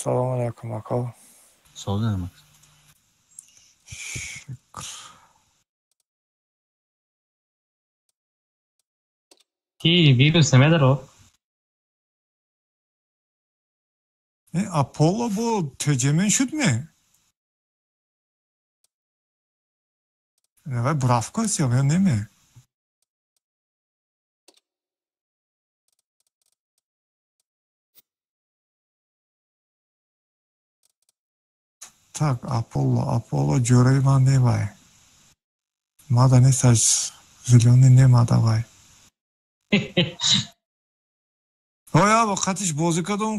Ассалому алайкум, ако. Созем. Шукр. Ки вирус намедаро? Аполло бо теҷемен шуд ме? Вай бурафко аст ё неме? Так, Аполло, Аполло ҷӯраи ман не вай. Мада несташ, зелёный немада вай. Оя, бо қатиш бозӣ кардум,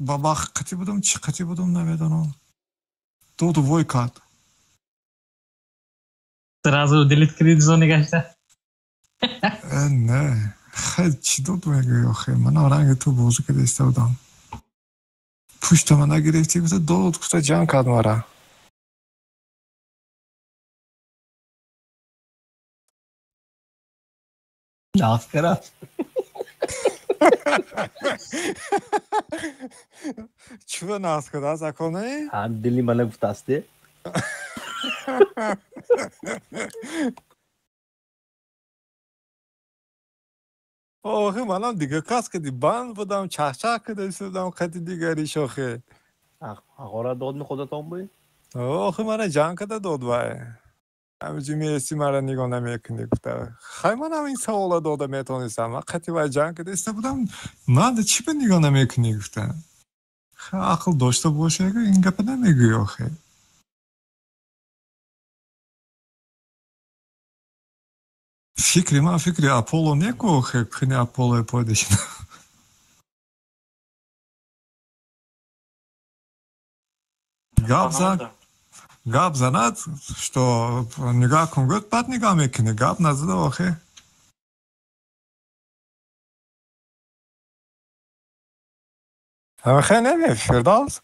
ба бахт қатӣ будум, чӣ қатӣ будум, намедонам. Доду вой кард. Сразу делит кредит зони гашта. Не, хай чӣ дод мегӯӣ охе? Манам ранги ту бозӣ карда истода будам. Пуштама нагирифтӣ, гуфта дод, гуфта ҷанг кард мара. Наф кард. Чӯ наф кардааст, ако не? Ҳа, дили мана гуфтаасте. Охе, манам дига кас кади банд будам, чахчах када истодам қати дигариш охе. Ағора дод меходатон буй? Охе, мана ҷанг када дод вай. Ҳамиҷи меэсти мара нигоҳ намекунӣ гуфта. Хай манам ин савола дода метонистам. Ман қати вай ҷанг када истода будам, манда чӣ ба нигоҳ намекунӣ гуфта. Хай ақл дошта бошӣ, ин гапа намегӯӣ охе. Фикри ман фикри Аполло неку охе, кини Аполло пойдешина. Гап зад, гап занад, что нигоҳ кун гуфт, баъд нигоҳ мекунӣ, гап назада охе. Охе неме, Фирдавс?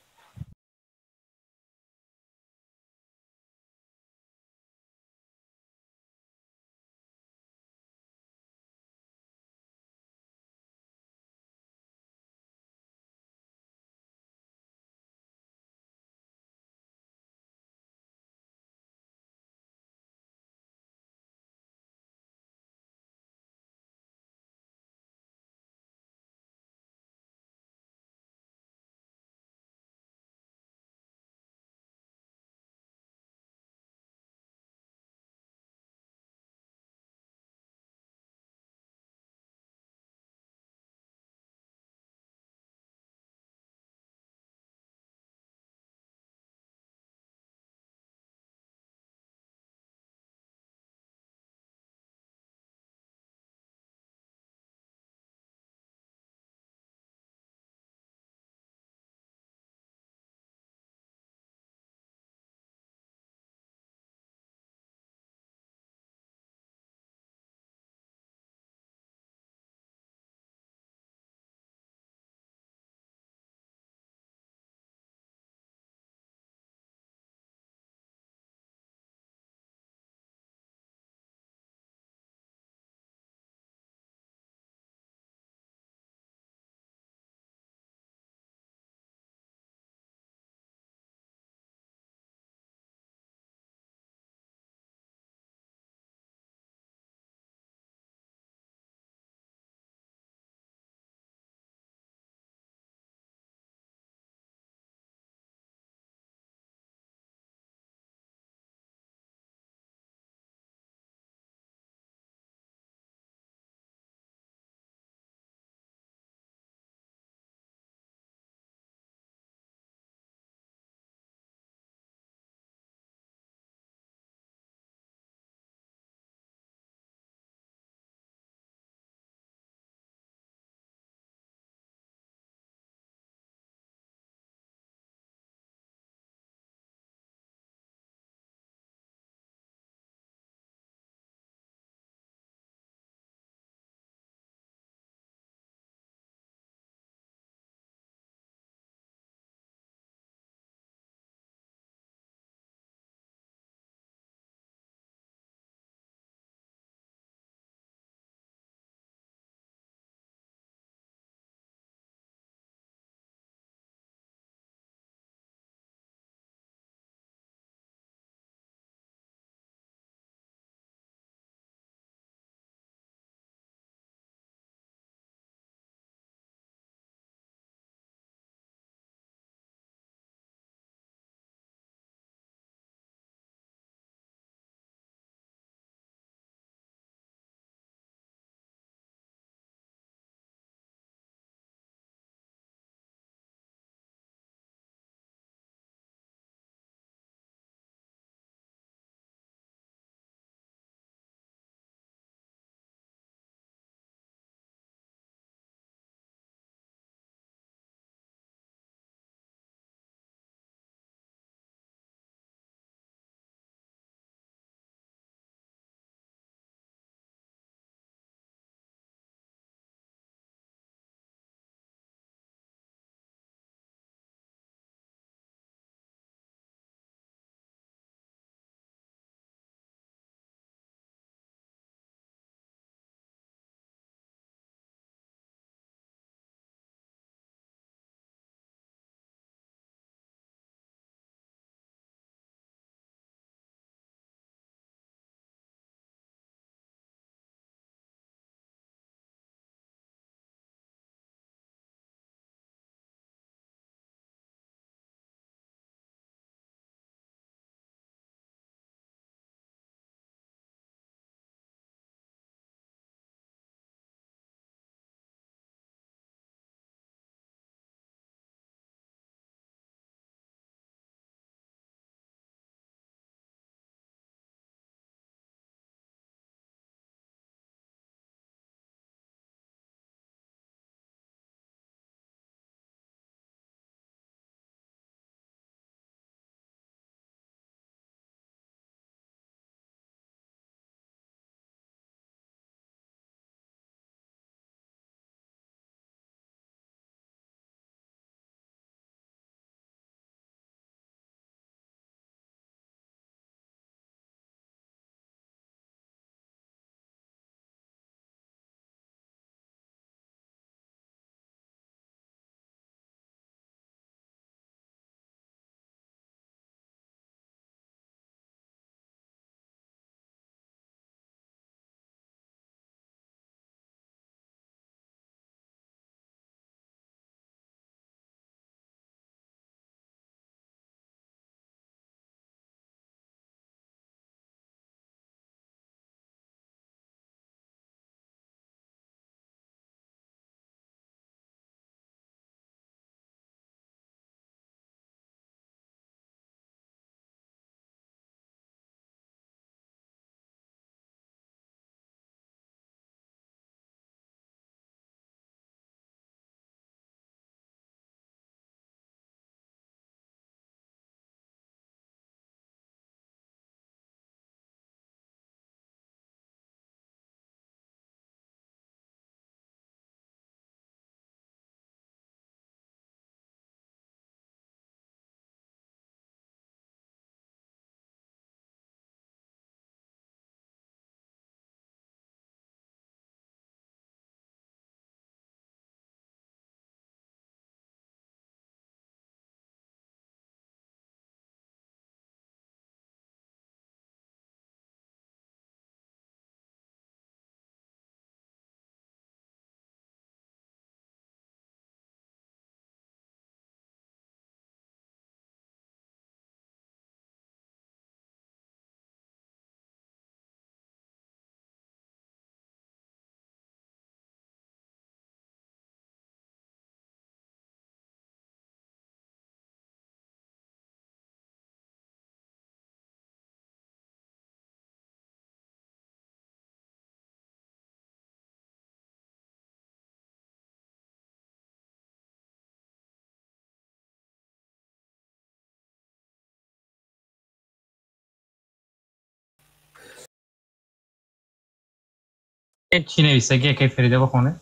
Чӣ нависаги якай Фарида бихоне?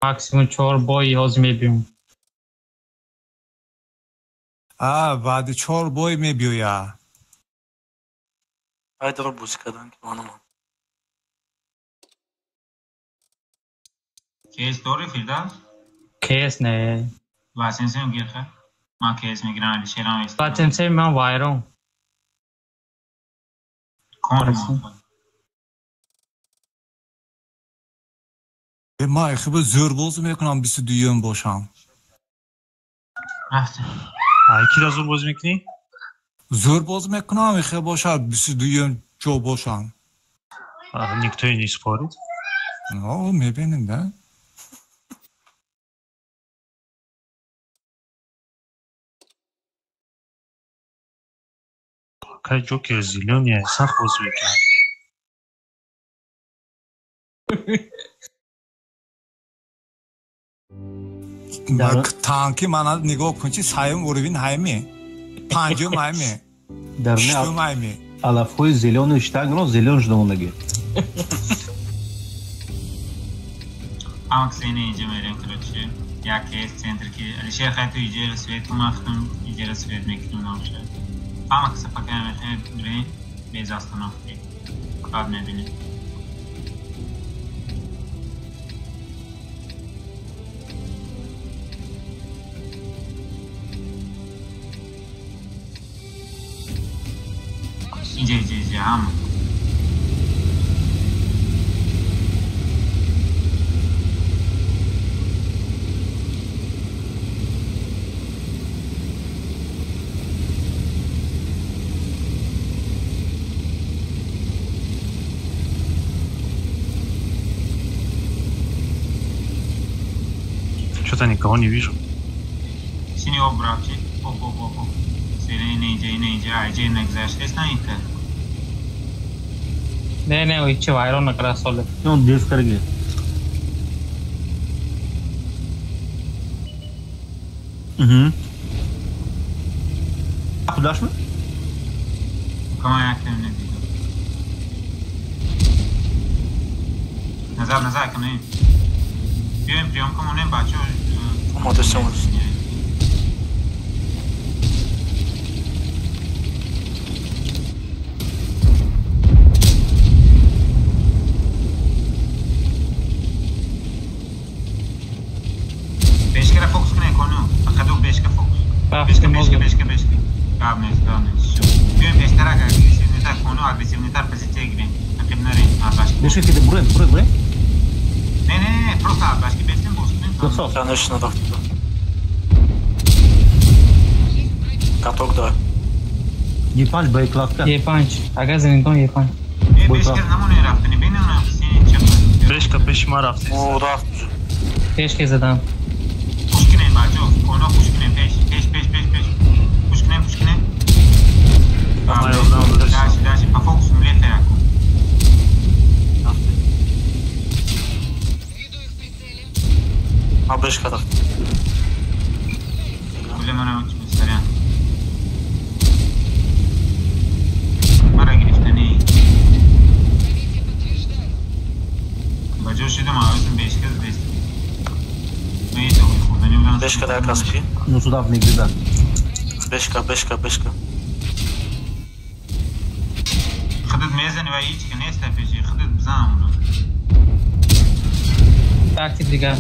Максимум 4 бой ҳозир мебиём. А, баъди 4 бой мебиёя. Айдаро бозӣ кардан ки манам. КС дори Фирдавс? КС не. Ласенсиам гирха. Ман КС мегирам, Алишерам эст. Ласенсиам ман вайрон. Кон. Ман хеле зӯр бозӣ мекунам, 22-юм бошам. Рафтем. Ай кира зӯр бозӣ мекунӣ? Зӯр бозӣ мекунам, хеле бошад 22-юм ҷо бошам. Никто и не спорит. Ну, мебинем, да? Кай Ҷокер зелёный сахт бозӣ мекунад. Танки мана нигоҳ кун, чи саюм уровень ҳайми, панҷум ҳайми, шуштум ҳайми. Алафҳои зелёный штангро зелён шуда мондагӣ. Ҳама касе ина инҷа мерем, короче. Як КС центр ки Алишер хай ту иҷера свет кун, ман худам иҷера свет мекунам набошад. Ҳама каса пока мехоҳем бирем без остановки. Баъд мебинем. Инҷа, инҷа, инҷа, ҳама. Что-то никого не вижу. Синий об, братчик. Оп, оп, оп, оп. Синий, инҷа, ина, инҷа, айҷа, ина гузаштест на инта? Не, не, ичи вайрон накара соле. Он дев карги. Угу. Куда ж мы? Кама як там не видел. Назад, назад, каме. Биёем приём кунем, бачаҳо. Омода шаванд. Бешкара фокус кунед, кону. Фақат ду бешка фокус. Бешка, бешка, бешка, бешка. Гап нест, гап нест. Биёем пештар агрессивнитар, кону агрессивнитар позиция гирем. Ақиб нарем, башка. Бешка киде бурем, бурем, бурем. Не, не, не, просто башки бестем боз кунем. Конечно, да. Каток да. Е5 боекладка. Е5. Ага, зенитон Е5. Е, бешка намоне рафтани, бинем на сини чап. Бешка пеши ма рафти. О, рафт. Пешке задам. Пуш кунем, бачо, коно пуш кунем, пеш, пеш, пеш, пеш, пеш. Пуш кунем, пуш кунем. Дальше, дальше, по фокусу млефе яко. А бешка рафт. Гуле мана учим, сорян. Мара гирифтани. Баҷо шидам, авазм бешка задест. Бешка да краски. Ну сюда в да. Бешка, бешка, бешка. Худат мезани ва ҳеч ки нест пеши, худат бизан онро. Тактик дига.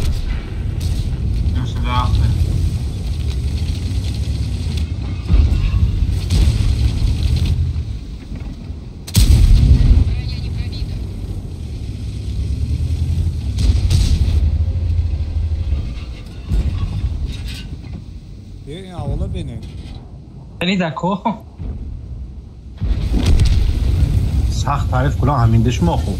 Ну сюда афта. Бени дако. Сахт таъриф кунам ҳаминда шумо хуб.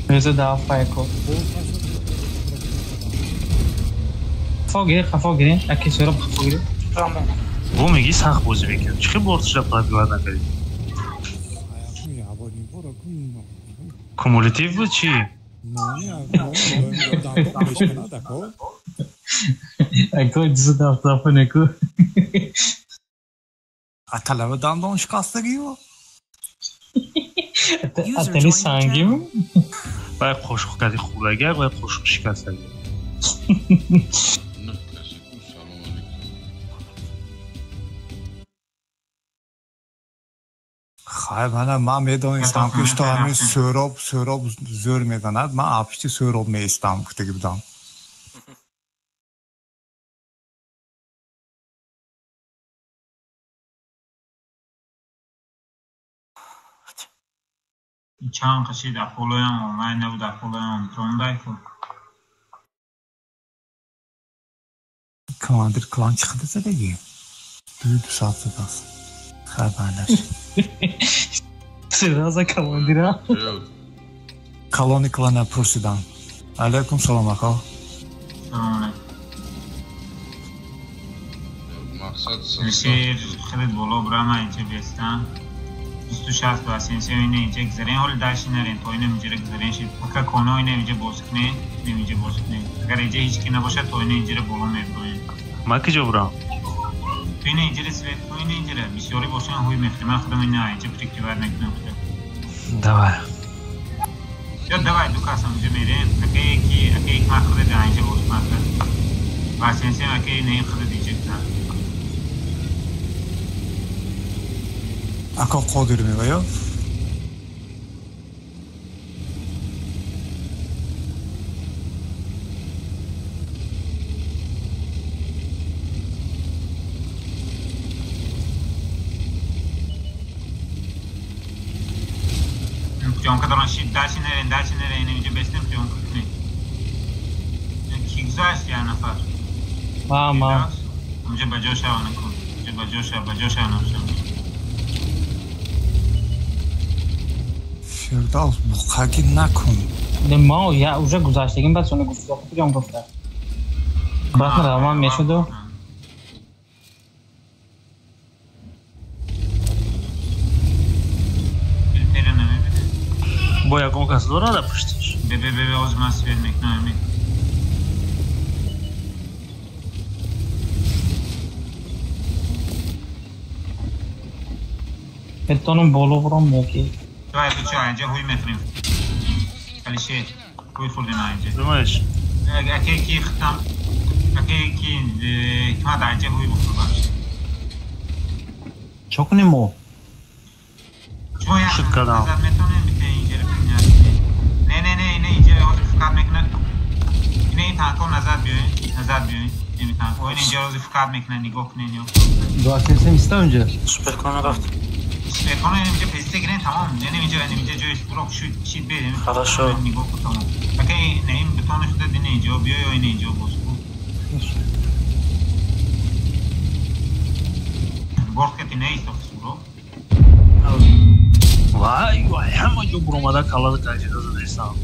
Реза да файко. Хафо гири, хафо гири. Аки сураб хафо гири. Тамом. Бо меги сахт бозӣ мекард. Чӣ хел борташро пробивать накардӣ? Кумулятив буд чӣ? Ако дизу дафтафа неку. Аталава дандон шикастагиё? Атали сангим? Вай қошуқ кади хӯрдагӣ, вай қошуқ шикастагӣ. Хай, мана ман медонистам, ки что ҳамин Сӯроб зӯр медонад, ман апишти Сӯроб меистам гуфтагӣ будам. Чанд қашид Аполлоям онлайн набуд, Аполлоям трондай ку. Командир клан чиқида задагӣ? Ду соат задааст. Хай, Сразу командира. Калони клана пурсидам. Алайкум салом, ака. Салом алайкум. Алишер, хеле боло брама инҷа бестам. 260 ба сенсио ине инҷа гузарен, ҳоли дашти нарен, то инам инҷара гузарен шид. Ака коно инам инҷа боз кунен, инам инҷа боз кунен. Агар инҷа ҳеҷ ки набошад, то ина инҷара боло меброем. Ман киҷо бурам? То ина инҷара свет, то ина инҷара бисёре бошан ҳуй мехӯрем. Ман худам ина инҷа прикриват мекунам худам. Давай. Ё давай ду касам инҷа мерем. Ака яки, ака як ман худам инҷа боз кунам. Ба сенсио ака ина ин худам инҷа гузар. Ака Қодир мева ё? Пиёнка доран шид, даши нерен, даши нерен, инам инҷа бестем пиёнка кунед. Ки гузашт я нафар? Ма. Инҷа ба ҷо шава накун. Инҷа ба ҷо шава, ба ҷо шава накун. Фирдавс, буқагӣ накун. Не, ма я уже гузаштагим, баъд сони гуфт, пиёнка гуфта. Баъд раван мешуду. Бо ягон кас дорад дар пуштиш? Бе, бе, бе, ҳозир ман свет мекунам. Метавонам боло бурам ёки? Давай, бача, инҷа ҳуй мехӯрем. Алишер, ҳуй хӯрдем инҷа. Думаешь? Аке ки хитам, аке ки ҳикмат инҷа ҳуй бихӯр баш. Чо кунем мо? Шумо як Шуд кардам. метавонем бите инҷа бинед. Не, не, не, не, инҷа ҳозир фикр мекунад. Ине ин танко назар биёед, назар биёед. Ин танко инҷа ҳозир фикр мекунад, нигоҳ кунед ё. Ду сенсем иста онҷа. Суперкона рафт. Суперкона инҷа позитсия гирен, тамом. Яъне инҷа, инҷа ҷои суроқ шуд, чид бе. Хорошо. Нигоҳ кун, тамом. Ака не ин бетони худа дине инҷо биё ё ине инҷо боз кун. Борт ки нест суроқ. Вай, вай, ҳама ҷо буромада каллада кашида задаистам.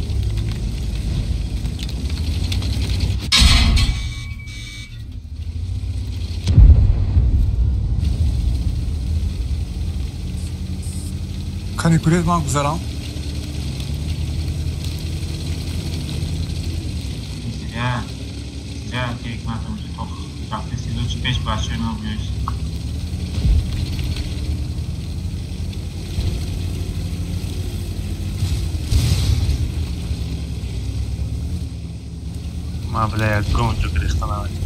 Кани куред ман гузарам? Зря, зря ки ҳикмат онҷо тоқ рафтеси, лучше пеш бачаи мо биёед. Ман бля ягон ҷо гирифта наметавонам.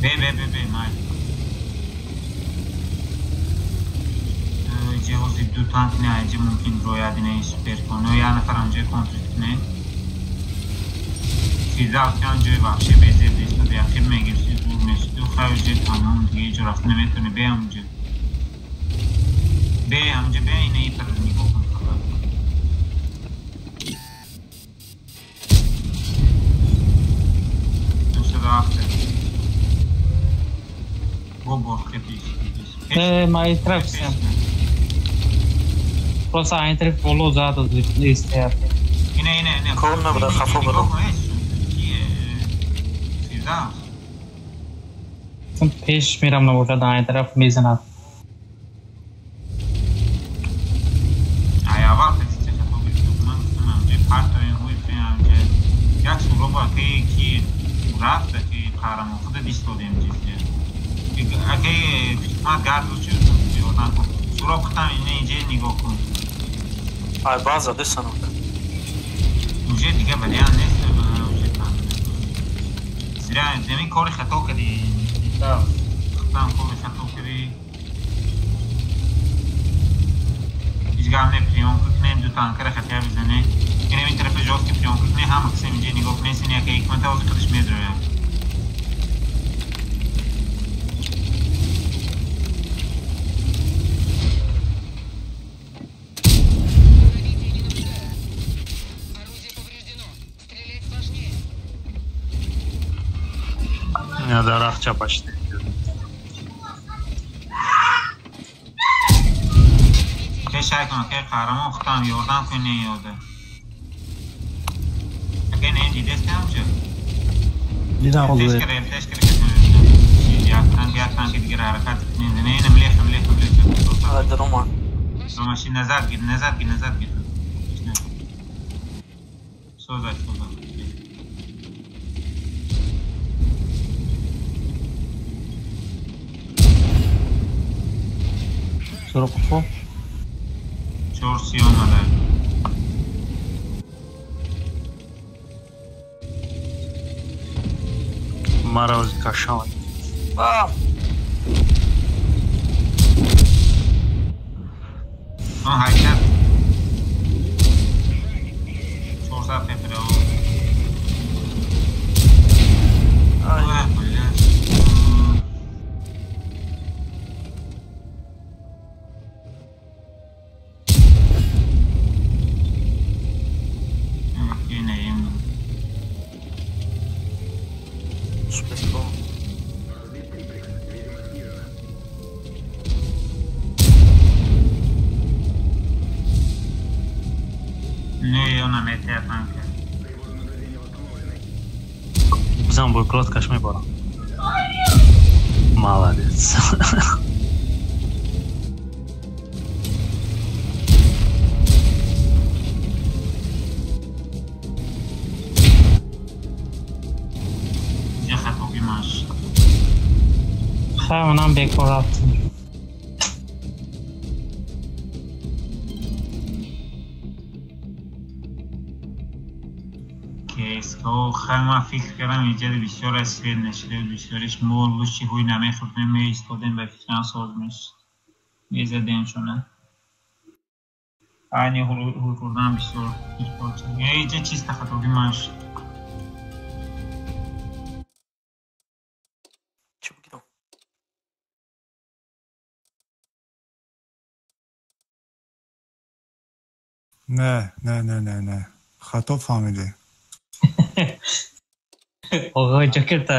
Бе, бе, бе, бе, май. Инҷа ҳозир ду танк не, инҷа мумкин рояд ине суперконо, як нафар онҷо контрит кунед. Фирдавс ки онҷои вообще безеб истода, яқиб мегирифти, зур мешуду, хай уже тамом, дига иҷо рафта наметавонӣ, бе ҳамонҷо. Бе ҳамонҷо, бе ине ин тараф нигоҳ кун фақат. Бо борт кепиш. Ма и трапсем. Просто айн тараф боло зад истеяд. Ине, ине, ине. Ком набуда, хафо будам. Фирдавс. Пеш мерам набошад, айн тараф мезанад. Ай аввал позитсия хато гирифта, ман гуфтам ҳамҷа партоем, ҳуй кунем ҳамҷа. Як суроба ки рафта ки қаҳрамон худа дистодем ҷизя. Акай хидмат гард учи ёрдам кун. Суроб хутам ина инҷа нигоҳ кун. Ай база десанок. Уже дига вариант нест. Зря замин кори хато кардӣ. Хутам кори хато кардӣ. Ҳеҷ гап не, приёмка кунем, ду танкара хатя бизанем. Инам ин тарафа жёсткий приёмка кунем, ҳама касем инҷа нигоҳ кунем, син яка ҳикмата ҳозир худаш медрояд. Дарахт чапашти. Ке шай кун, ке қаҳрамон хутам ёрдам кун не ёда. Аке не дидестам чӣ? Дидам ҳозир. Теш кара як танк, як танки дигар ҳаракат кунед. Не, инам лех, лех, лех. Дарома. Рома ши назад гир, назад гир, назад гир. Созай, созай. Суроб 4:30 омада. Мара кашам. Он ҳайшат. 400 пепера. Ай, блядь. Бизан бойкроткаш мебарам. Молодец. Хай, манам бекор рафтем. Хай, ман фикр кардам инҷа бисёр аз свет нашуда, бисёриш мол лучи ҳуй намехӯрдем, меистодем ба фикрам соз мешуд. Мезадем шуна. Айни ҳуй хӯрдан бисёр дирпорча. Инҷа чиста хатоги ман шуд. Не, не, не, не, не. Хато фаҳмидӣ. Оғои ҷокер та.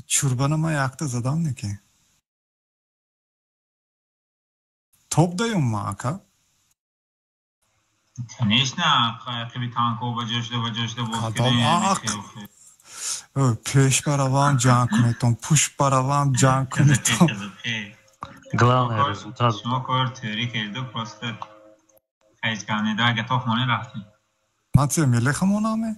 Чурбана ман якта задам неки. Топ даём ма ака? Конечно, қиби танко ба ҷо шуда, ба ҷо шуда боз Кадом ақ? Пеш баравам ҷанг кунетон, пушт баравам ҷанг кунетон. Главное результат. Шумо кор теория кардо, просто ҳеҷ да готов моне рафтем. Ман це мелеха монаме?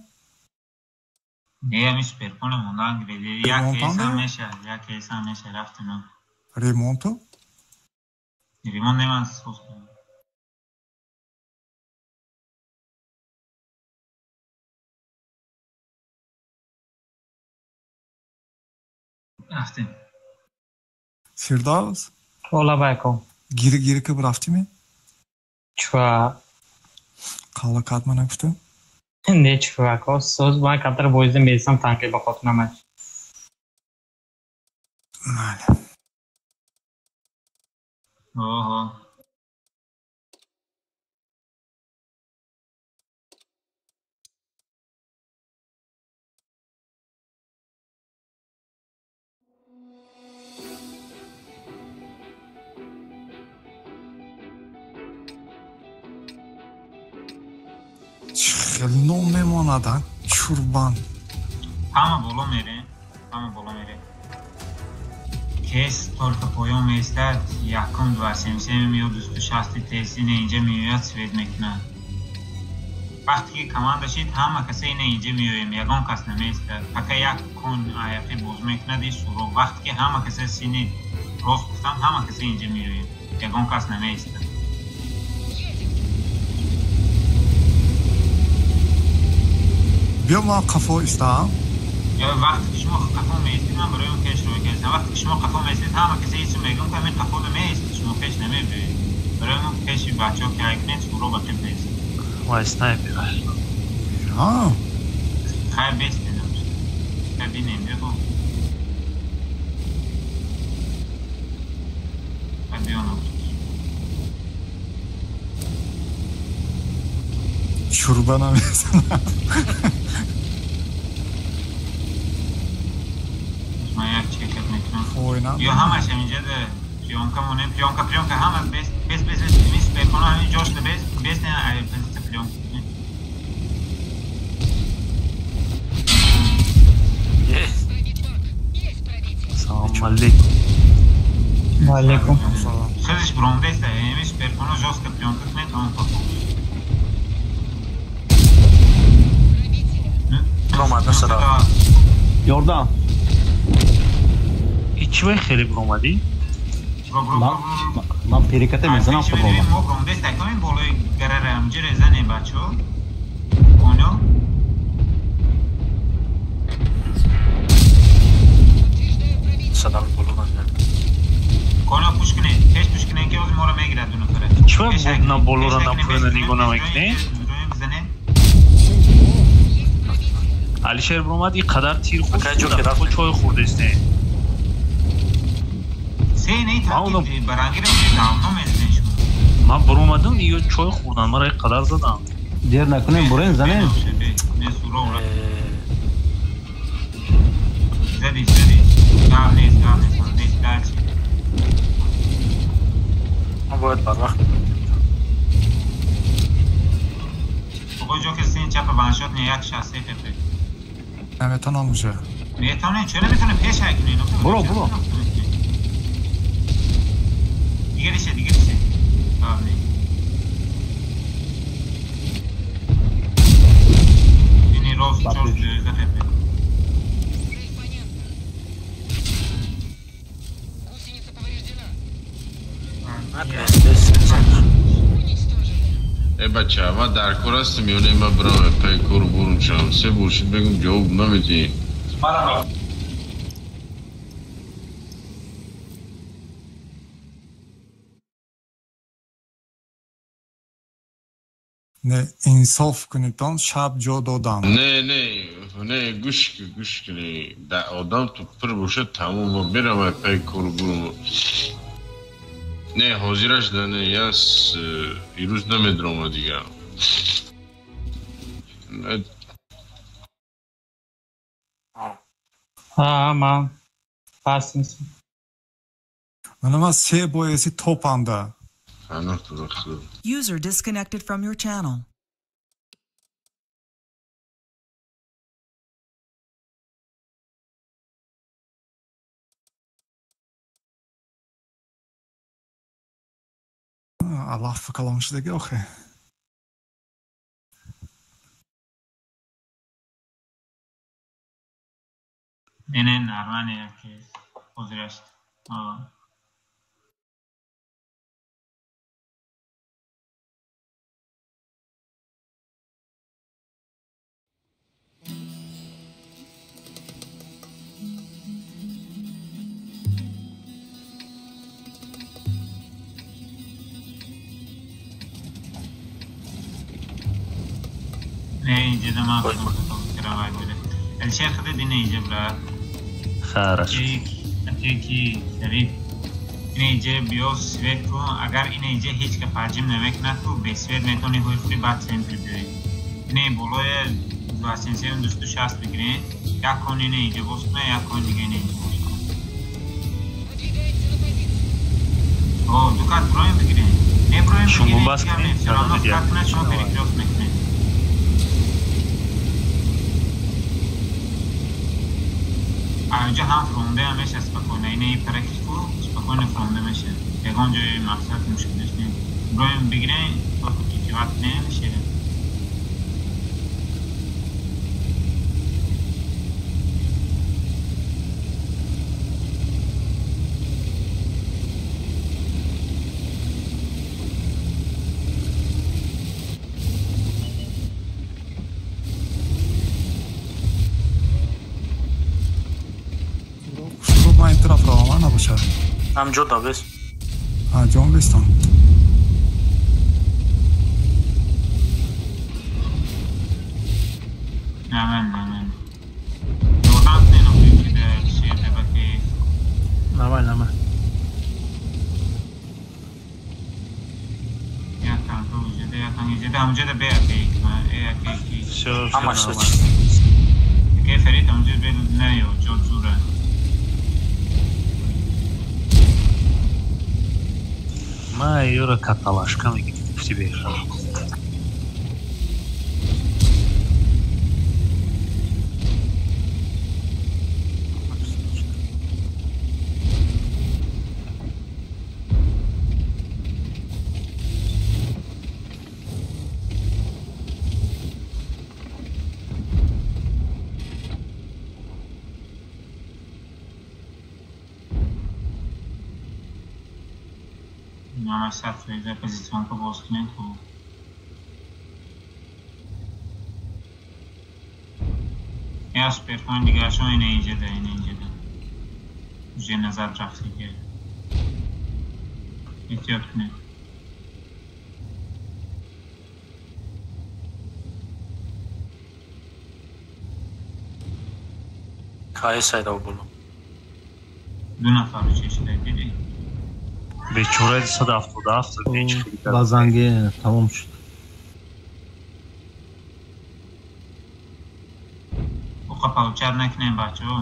Не, ами суперконе мондан гиреди. Як кейсам меша, як кейсам меша рафтем. Ремонту? Ремонт неман соз. Рафтем. Фирдавс? Ола байком. Гири гири ки рафтиме? Чва. Қавла кад мана гуфтам? Не чва, ко соз ман камтар боизда мересам танки ба хотунамаш. Мале. Оҳо. Хеле ном мемонад, а? Чурбан. Ҳама боло мере, ҳама боло мере. Кес только поён меистад, якум 277 ё 260 тез ина инҷа меояд, свет мекунад. Вақте ки команда шид, ҳама каса ина инҷа меоем, ягон кас намеистад. Пока як кун аяқи боз мекунад и суроғ. Вақте ки ҳама каса сини рост гуфтам, ҳама каса инҷа меоем, ягон кас намеистад. Биё ман қафо истам. Вақте ки шумо қафо меистед, ман барои он пеш рӯй кардам. Вақте ки шумо қафо меистед, ҳама каса исм мегӯям, ки ҳамин қафода меистед, шумо пеш намебиёед. Барои он пеши бачаҳо ки ҳайкунед, суро ба қиб беистед. Вай снайпер. Ҳа. Хайр бестед. Хайр бинем, бигӯ. Хайр биё набошад. Чурба намезанам. Ман як чекат мекунам. Ё ҳамаш ҳаминҷа да плёнка монем, плёнка, плёнка ҳама бес, бес, бес, бес, мис бекона ҳамин ҷошта бес, бес не ай позиция плёнка. Салом алейкум. Ва алейкум. Хелиш бромдеста, эмис перкона жёстко плёнка кунед, он потом. Ромад насара. Ёрдам. Чӣ вай хеле биромадӣ? Ман перекате мезанам худро. Мо бромдеста, ками болои гарара амҷире занем бачо. Понял? Садам боло банда. Коно пуш кунед, пеш пуш кунед ки ози моро мегирад ду нафара. Чӣ вай на болора на поёна нигоҳ намекунед? Алишер биромад, ин қадар тир хӯрд, чой хӯрдестем. Ман биромадам, ё чой хӯрдам, мара ин қадар задам. Дер накунем, бурен занем. Зади, зади. Гав нест, гав нест, нест, дальше. Мо бояд барвақт. Оғои ҷокер син чапа ваншот не як шаст се хефе. Наметонам уже. Метавонед, чаро наметавонед пеш ҳай кунед? Буро, буро. Дигарише, дигарише. Гав нест. Ини рост чор дӯзда хефе. Э бача, ман дар кор ҳастам ё не? Ман бирам пай кору бурум шавам. Се буршид мегум ҷавоб намедиҳӣ. Не, инсоф кунедон, шаб ҷо додам. Не, не, не, гӯш гӯш кунӣ. Одам ту пир бошад тамом, ман меравам пай кору бурум. Не, ҳозираш да не, яс ирӯз намедрома дигар. Ҳа, ман пас нестам. Мана ман се боеси топанда. User disconnected from your channel. Аллаҳ калон шудаги охе. Не, не, нормально яке ҳозираш. Не, инҷа да ман кравай буде. Алишер худат ина инҷа брат. Хорошо. Ки Шариф ина инҷа биё свет кун, агар ина инҷа ҳеҷ ка парҷим намекунад ку бе свет метавонӣ ҳои худи баъд центр биёӣ. Ина болои 277 260 бигирем, як кон ина инҷа боз кунад, як кон дига ина инҷа боз кунад. О, ду кат броем бигирем. Не броем бигирем, Шумо бас кунед, всё равно кат кунад, шумо перекрёст мекунед. Аҷа ҳам фронде меша спокойно. Ина и практику спокойно фронде меша. Ягон ҷои мақсад мушкилаш нест. Броем бигирем, только кикиват немеше. Ҳам ҷо да бес. А, ҷон бестам. Нормально, нормально. Ёрдам кунед, охи, ки да шер да ки. Нормально, нормально. Як танка уҷада, як танка иҷада, ҳамуҷада бе аки, э аки ки. Всё, всё Ҳамаш нормально. Аки Фарид ҳамуҷа бе наё, ҷо зура. Ма ёра каталашка мегирифт гуфти бехабар. Мама сад фоиза позиционка боз кунед хуб. Я суперфон дигаршон ина иҷада, ина иҷада. Уже назад рафтига. Эҳтиёт кунед. Кай сайдав боло. Ду нафар чешида дидӣ? Бечора 177 беч хеле Ба занги тамом шуд. Оқа получар накунем бачаҳо.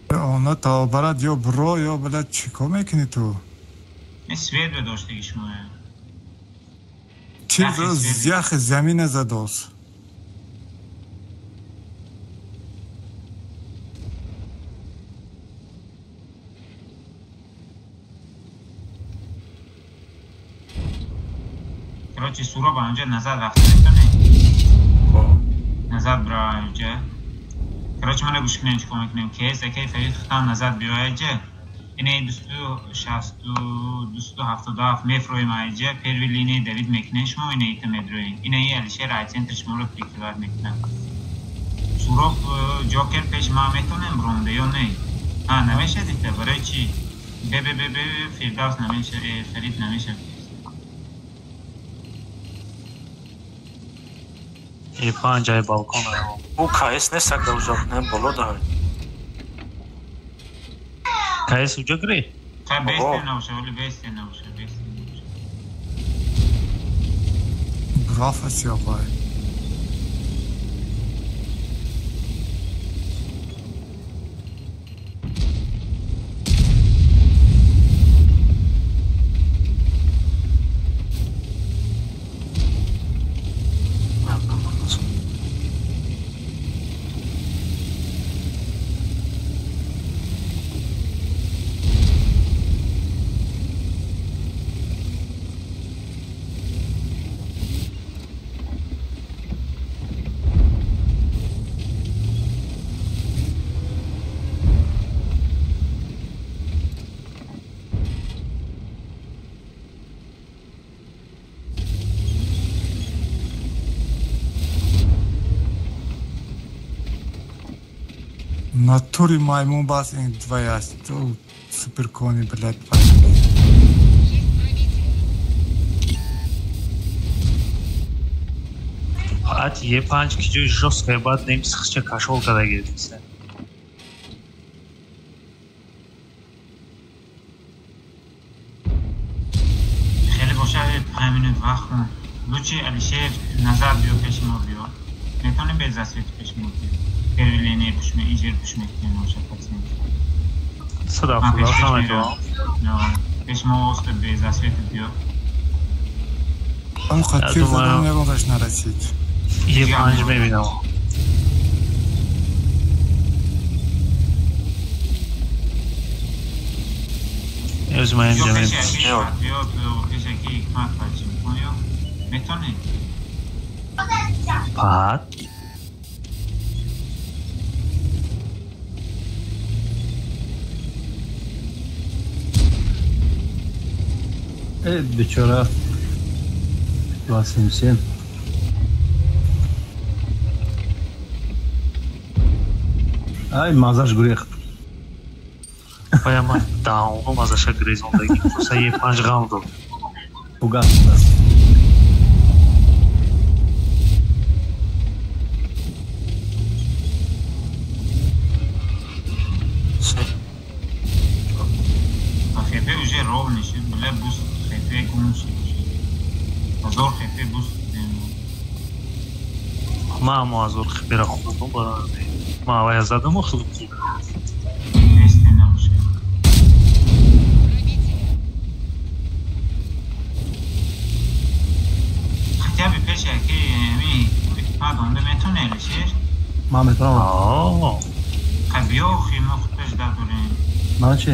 Она то барад ё бро ё блядь чӣ кор мекунӣ ту? Ин свет бедоштаги шумоя. Чиз Яхи свет. яхи замина задос. Короче, Суроб анҷа назар рафта метавонӣ? Назар бира анҷа. Короче, мана гӯш кунем чӣ кор мекунем. Кес акай Фарид хутам назар биё аҷа. Ине 260 277 мефроем аҷа. Первый линии Давид мекунем шумо ине ита медроем. Ине и Алишер ай центр шуморо прикрывать мекунам. Суроб Ҷокер пеш ма метавонем бронда ё не? А, намешад ита? Барои чӣ? Бе бе бе бе Фирдавс намеша, Фарид намеша. Е панҷ ай балкон ай. Ӯ КС нест ак давзо, не боло да. КС уҷа гире? Та Ого. бесте набоша, вале бесте набоша, бесте набоша. Брафа сиёбай. Натури маймун бас ин твоя суперкони, блядь. Ат е панҷ ки ҷои жёсткое баъд немис хича кашол када гирифтиса. Хеле бошад 5 минут вақт кун. Лучи Алишер назар биё пеши мо биё. Метавонӣ без засвет пеши мо биё. Первый линии пуш ме, инжир пуш мекунем ноша пациент. Сада Ман худо пеш ҳама мерам. то. Пеш мо оста без засвет биё. Ам хатир задам ягонташ нарасид. Е панҷ мебинам. Ёз ман инҷа мебинам. Пат. Э, бечора. 277. Ай, мазаш гурехт. Бая ман даҳонҳо мазаша гурезондаги. Са е панҷ ғам дод. Фугас аст. А хп уже ровный шуд, бля, буст хп гум шуд. Ҳазор хп буст. Ман ҳамо ҳазор хпра хӯрдум, ман авая задаму худум хӯрдум. Хотя бы пеш яки ми ҳикмат онда метоне Алишер? Ман метавонам. Ха биё хи мо худ пеш дадорем. Ман чи?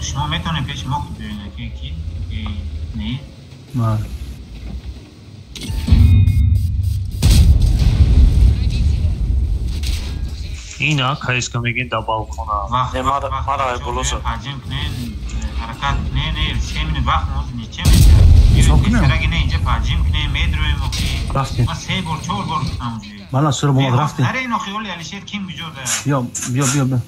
Шумо метавонед пеши мо худ биёед яки ки? Не? Ман. Ина кайска мегин да балкона. Не, мара ай болоза. Ҳаҷм кунен, ҳаракат кунен, се минут вақт мо ничем мешавад. Сараги не инҷа ҳаҷм кунен, медроем охи. Рафтем. Ма се бор, чор бор гуфтам уже. Мана сура бомад рафтем. Наре ин охи оли Алишер ким куҷо да? Биё, биё, биё, биё.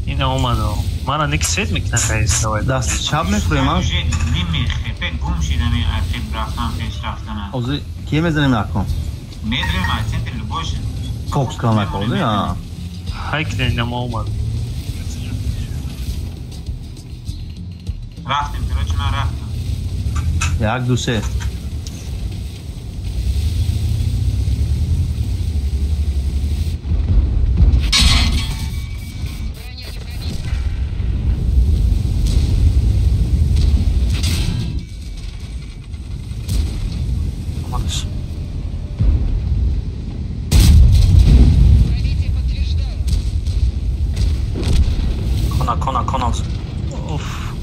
Ина омадо. Мара неки свет мекунад кайска вай. Даст чап мехӯрем, а? Уже ними хепе гум шидами ақиб рафтан, пеш рафтана. Ҳозир кие мезанем акон? Медроем аз центр любой шид. Фокус кунам ака ҳозир, а? Ҳай кунед, ина мо омад. Рафтем, короче, ман рафтам. Як, ду, се. Омадаш. Кона, кона, кона. Уф.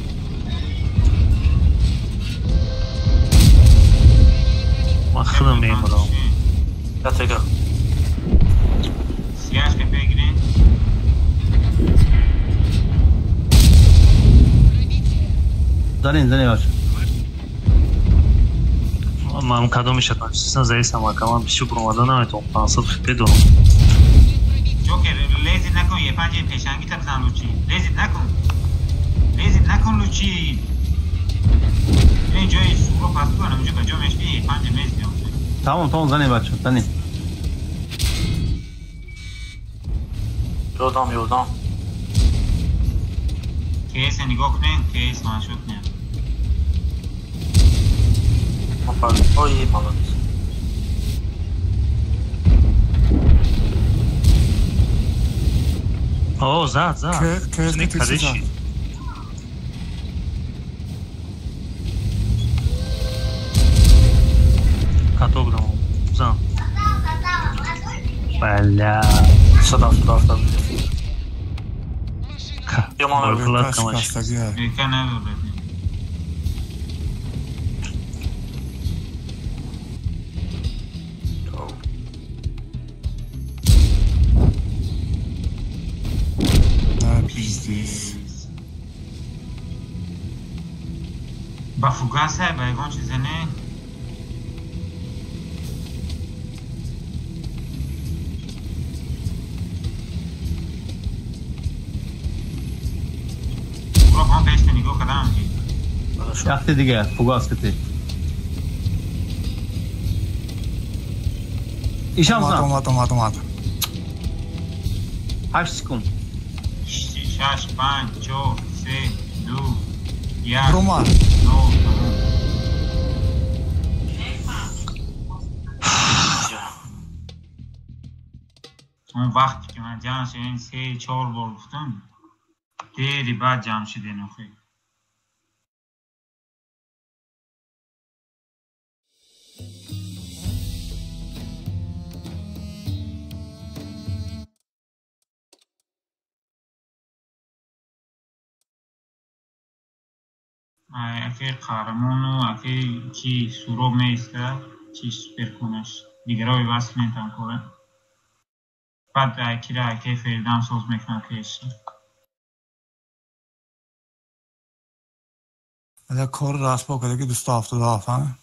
Ман худам мемурам. Ятега. Сияш хп гирен. Занем, занем бача. Ман кадоми шатан чисан заисам ака, ман бисёр буромада наметавонам, 500 хп дорам. Ҷокер, лезит накун, е панҷи пешангита бизан лучи. Лезит накун. Лезит накун лучи. Ин ҷои суро пас кунам, инҷо ба ҷо мешки, е панҷи мезди охи. Тамом, тамом, занем бача, занем. Ёдам, ёдам. Кейсе нигоҳ кунен, кейс ваншот не. Ой, молодец. О, зад, зад. Кейс Кадеши. Каток дам. Зан. Бля. Сюда, сюда, сюда. Барбулат камаш. Река надорад. Пиздец. Ба фугаса, ба ягон чизе не? Уро ҳам пешта нигоҳ кардам ки. Яхте дига, фугас кати. Ишам зан. Омад, омад, омад. 8 секунд. 6, 5, 4, 3, 2, 1. Рома. 0. Он вақте ки ман ҷамъ шудем, 3, 4 бор гуфтам, дери баъд ҷамъ шудем охи. Аки қаҳрамону аки чи суроб меиста, чи суперконаш. Дигаро иваз кунем танкора. Баъд кира аки Феридам соз мекунам пеш. Ада кор раст бо када ки 277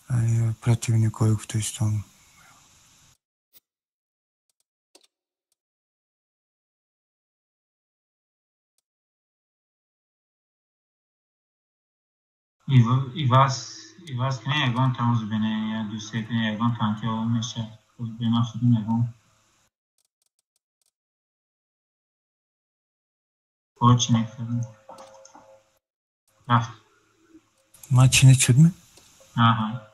ай противникой гуфтаистон. Иваз кунем ягон тамоз бине, я ду се кунем ягон танки меша. Бина худум ягон. Кор чи некардем. Рафт. Ман чи нечудме? Аҳа.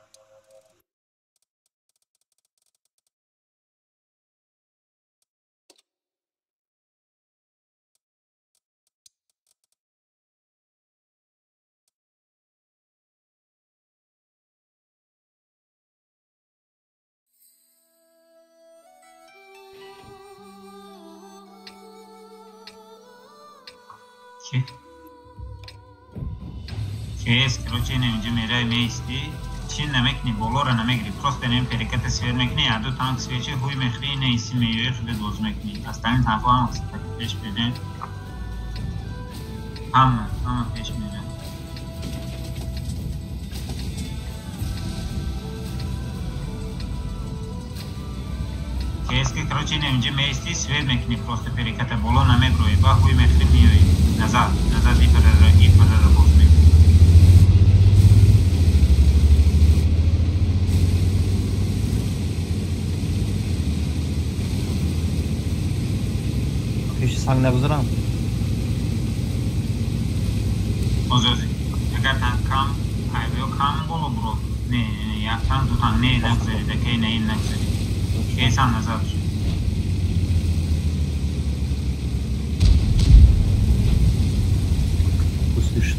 Кес, короче, не инҷа мерай меисти, чи намекунӣ, болоро намегирӣ, просто нем переката свет мекунӣ, яду танк свечи ҳуй мехӯрӣ, не иси меёи худат боз мекунӣ. Остальные танкҳо ҳама пеш мерен. Ҳама, ҳама пеш мерен. Кес ки, короче, не инҷа меисти, свет мекунӣ, просто переката боло намеброӣ, ба ҳуй мехӯрӣ меёӣ. Назад, назад ипарара боз мекунӣ. Пеши санг нагузарам. Озози. Агар танк кам, айвиё кам боло буро. Не, не, як танк, ду танк, не, нагузарид, акей, не, нагузарид. Кесам назад шуд.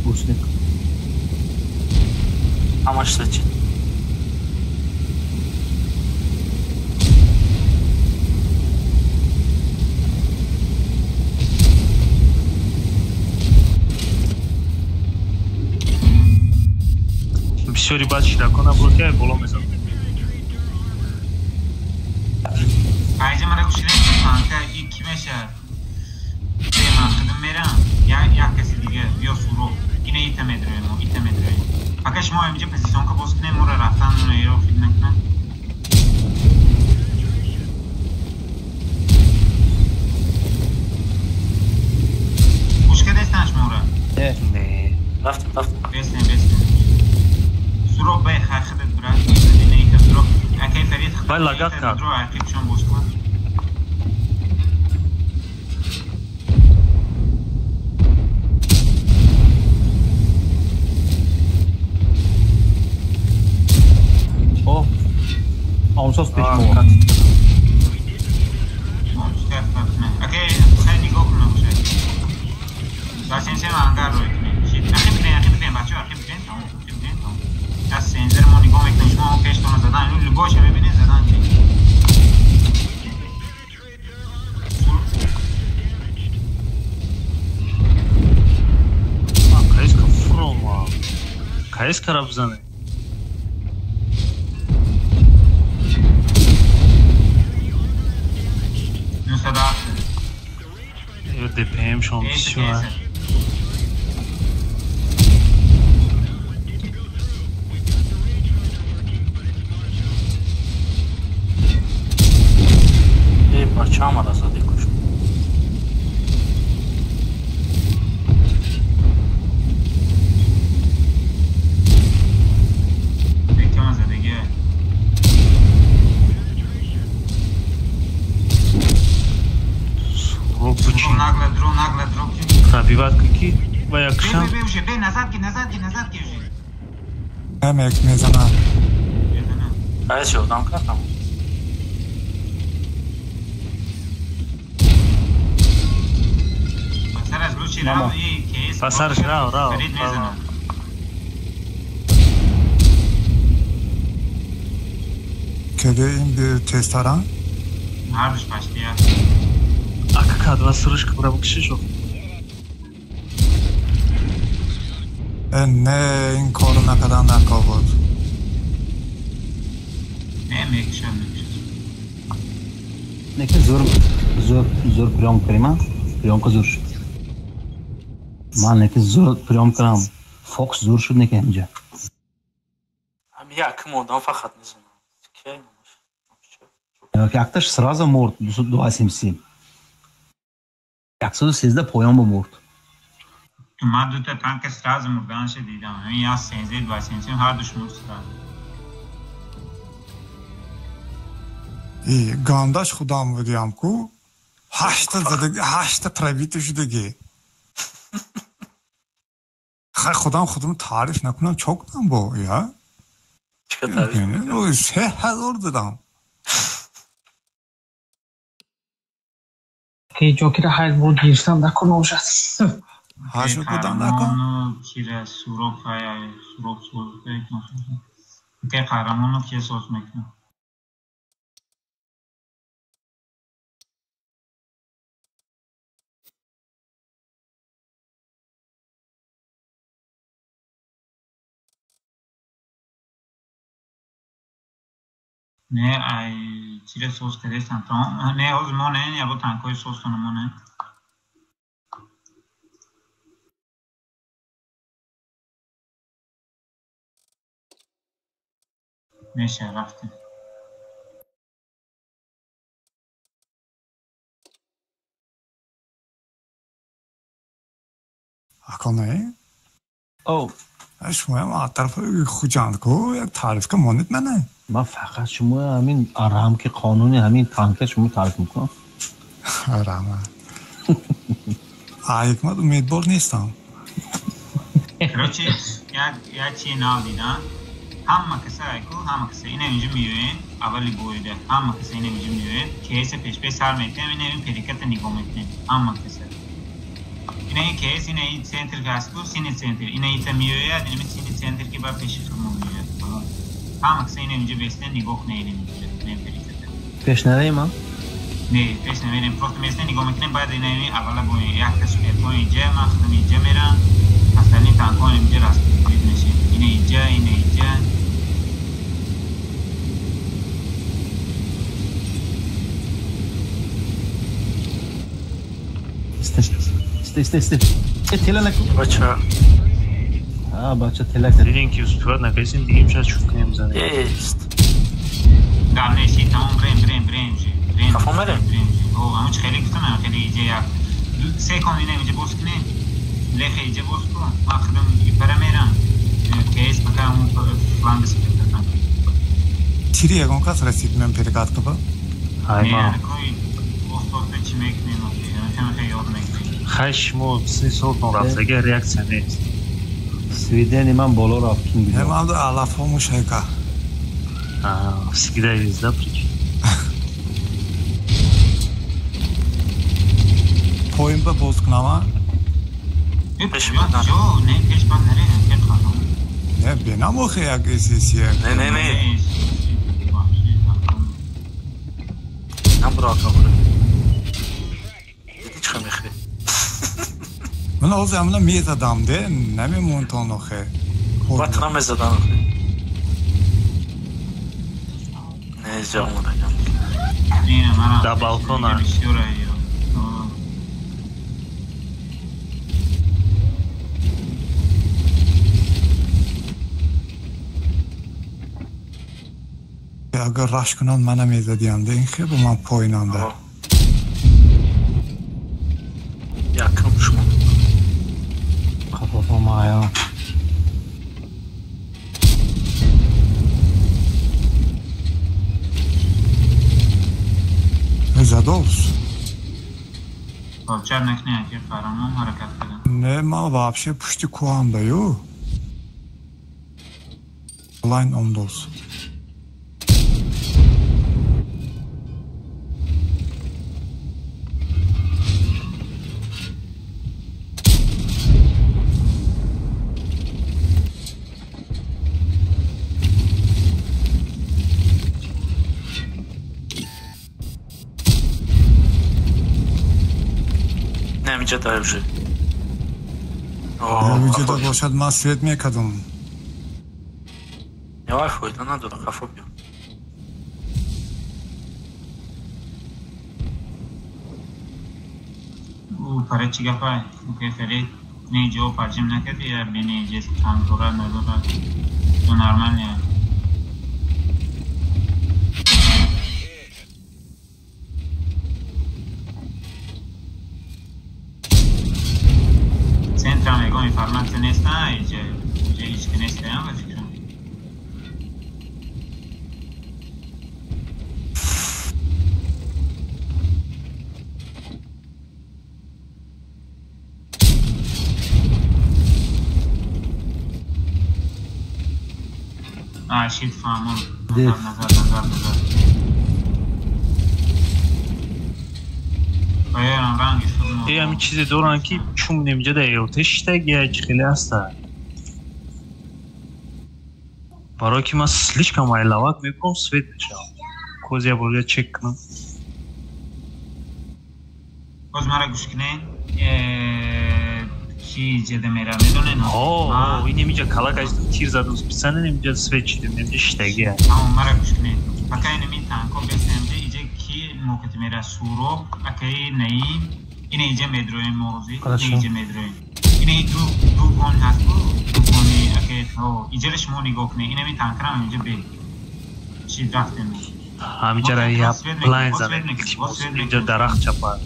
Гусник. Ҳамаш сачи. Бисёри баъд ширакона буд ки боло мезад. Айҷа мара гӯшилем танка и ки мешавад? Ман худам мерам, як каси дига ё суроб. Ина ита медроем, мо ита медроем. Пока шумо инҷа позиционка боз кунем, моро рафтан эро фид накунам. Гӯшка дестан шуморо? Не. Не. Рафтем, рафтем. Бестем, бестем. Суроб бай хай худат брат, ина ита суроб. Акай Фарид бай лагат кард. Дро ақибшон боз кун. Омсоз пеш мо. Окей, хай нигоҳ кун набошад. Ба сенсер ангар рой кунед. Ақиб бирен, ақиб бирен, бачаҳо, ақиб бирен, тамом, ақиб бирен, тамом. Аз сензер мо нигоҳ мекунем, шумо пештона задан, ин любойша мебинед задан чи. Каиска фурома. Каискара бизанед. ДПМ шон бисёр. Э, бача омада зади куш. Бекама задагӣ. Нагло дро, нагло дро. Пробиват ки ва якшам. Бе, бе, бе, назад ки, назад ки, назад ки уже. Намек мезанам. Ай, шо, дам кардам. Пасараш лучи рав и кейс. Пасараш рав, рав. Фарид мезанам. Кеде ин тестаран? Ҳардуш паштия. Ака кадва срышка бра бикшишо. Не, ин корро накардан дар буд. Не, мекушам, мекушам. Не, ки зур, зур, зур приём кардем, приёмка зур шуд. Ман не ки зур приём кардам. Фокс зур шуд не ки ҳамҷа. Ҳам якм одам фақат мезанам. Кей Якташ сразу мурд, 277. 113 поён ба мурд. Ман дута танка сразу мурданаша дидам. Ҳамин як 13, 277 ҳардуш мурд сразу. И гандаш худам будиам ку. Ҳашта задаги, ҳашта пробитӣ шудаги. Хай худам худам таъриф накунам, чо кунам бо, я? Чӣ таъриф? 3000 дадам. Ки ҷокира ҳайд буд гирифтам накун бошад. Ҳашт будан накун. Кира суроб хай суроб соз ке қаҳрамоно ки соз мекунад. Не, ай чире соз кардестан то не ҳозир мо не ябо танкҳои созтона мо не. Меша рафтем. Ако не? О, шумоям аз тарафи Хуҷанд ку як таъриф ка монед мана. Ман фақат шумо ҳамин рамки қонуни ҳамин танка шумо таъриф мекунам. Раҳмат. Ҳикмат умедвор нестам. Короче, як чи нав дидам. Ҳама каса ку, ҳама каса ина инҷо меоем, аввали боида ҳама каса ина инҷо меоем, кейса пешпеш сар метем, ина ин периката нигоҳ мекунем. Ҳама каса. Ина ин кейс, ина ин центр ки ҳаст ку, сини центр. Ина ита меояд, ина сини центр ки ба пеши худмон меояд. Ҳама каса ина инҷо бестен нигоҳ кунед ина инҷо, ина периката. Пеш нареем, а? Не, пеш намерем, просто местен нигоҳ мекунем, баъд ина ин аввала бо як кас суперпо инҷа, ман худам инҷа мерам, остальные танкҳо инҷа распределить мешем. Ина инҷа, ина инҷа. Исте, исте, исте. Э, тела накун. Бача. А, бача тела кард. Дидем ки успевать накардем, дигем шояд шуд кунем занем. Ест. Гап нест, тамом брем, брем, брем же. Брем. Хафо мерем? Брем же. О, аму чи хеле гуфтам, ам хеле иҷа як. Се кон ина инҷа боз кунем. Лехе иҷа боз кун. Ман худам ипара мерам. Кейс пока аму фланг спектакль. Тири ягон кас расид мен перекат каба? Ай ма. Не, кой остоста чи мекунем, хеле ёд мекунем. Хай шумо сини солтон рафтага реаксия нест. Свидени ман боло рафт кин Не, гузошт. ман алафҳо мушайка. А, всегда есть, да, причина? Поин ба боз кунам, а? Пеш бад наре. Не, пеш бад наре, не қаҳрамон. Не, бенам охе як СС. Не, не, не. Нам бро ака бро. Диди чӣ мехӯри? Ман ҳозир ҳамина мезадам, де, намемонтон охе. Бад намезадан охе. Не, ҷа омадагам. Да балкона. Агар раш кунанд, мана мезадиям, де, ин хеле ман поинанда. Якм шумо. Қафафо мая. Задовс. Чар накунед, ки қаҳрамон ҳаракат кардам. Не, ман вообще пушти кӯҳам да ю. Лайн омдос. Инҷа дай уже. Инҷа да бошад, ман свет мекардам. Не, фоида надорад, хафо биё. Пара чӣ гапай? Окей, Фарид. Не ҷо парҷим накарди, я бини ҷес танкора надорад. То нормально. Центрам ягон информация нест, иҷа ҳеҷ ки нест, ба фикрам. Шид фаҳмон. Назар, назар, назар. Ҳамин чизе доранд ки чун немҷа да ЭЛТ шиштаги чи хеле ҳаста. Барое ки ман слишком айлавак мекунам, свет мешавам. Коз я бор чек кунам. Боз мара гӯш кунед. Ки ҷеда мера медонед? Ҳо, ин немиҷа кала кашидам, тир задам, специально немиҷа свет шидем, немиҷа шиштаги. Ҳамон мара гӯш кунед. Пока инами танко бесемҷа иҷа ки мокати мера Суроб, акаи Наим, ина иҷа медроем морӯзи, ина иҷа медроем. Ина ду кон ҳаст ку, ду кони акаи ҳо, иҷара шумо нигоҳ кунед. Инами танкарам инҷа бе. Чи рафтем. Ҳамиҷара я плайн задем. Инҷа дарахт чапад.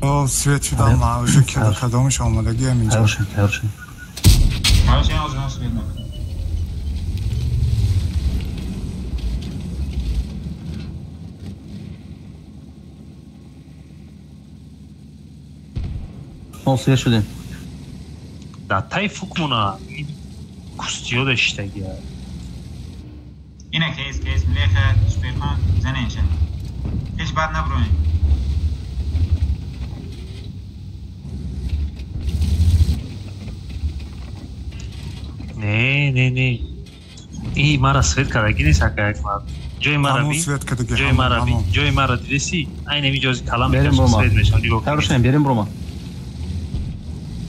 О, свет шудам, ман уже кадомаш омодагиам инҷа. Тайёр шуд, тайёр шуд. Тайёр шуд, ҳозир свет мекунам. Мо свет шудем. Да тай фукмуна кустиё даштагия. Ина кейс, кейс, млеха, суперхон, заненша. Ҳеҷ бад наброем. Не, не, не. И мара свет кардаги нест, ака Акмал. Ҷои мара би. Ҷои мара би. Ҷои мара дидеси? Айн ҳамин ҷози калам мекашам, свет мешавам. Нигоҳ кун. Тайёр шудем, берем брома.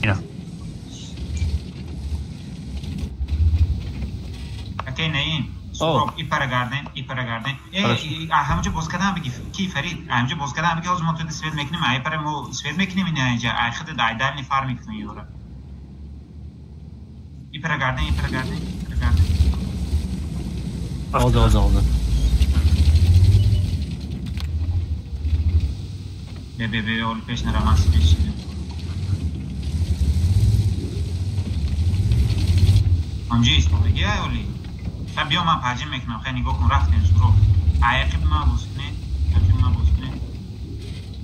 Ина. Акай Наим, Суроб, ипара гарден, ипара гарден. Э, ҳамаҷо боз кардан биги, ки Фарид, ҳамаҷо боз кардан биги, ҳозир мо туда свет мекунем, ай пара мо свет мекунем ина инҷа, ай худ ай дальний фар мекунем ёра. Ипара гарден, ипара гарден, ипара гарден. Ҳозир, ҳозир, ҳозир. Бе, бе, бе, оли пеш нара, ман свет шидам. Ҳамҷо истодаги ай оли. Ха биё ман парҷим мекунам, хай нигоҳ кун, рафтем Суроб. Ай ақиб ман боз кунед, ақиб ман боз кунед.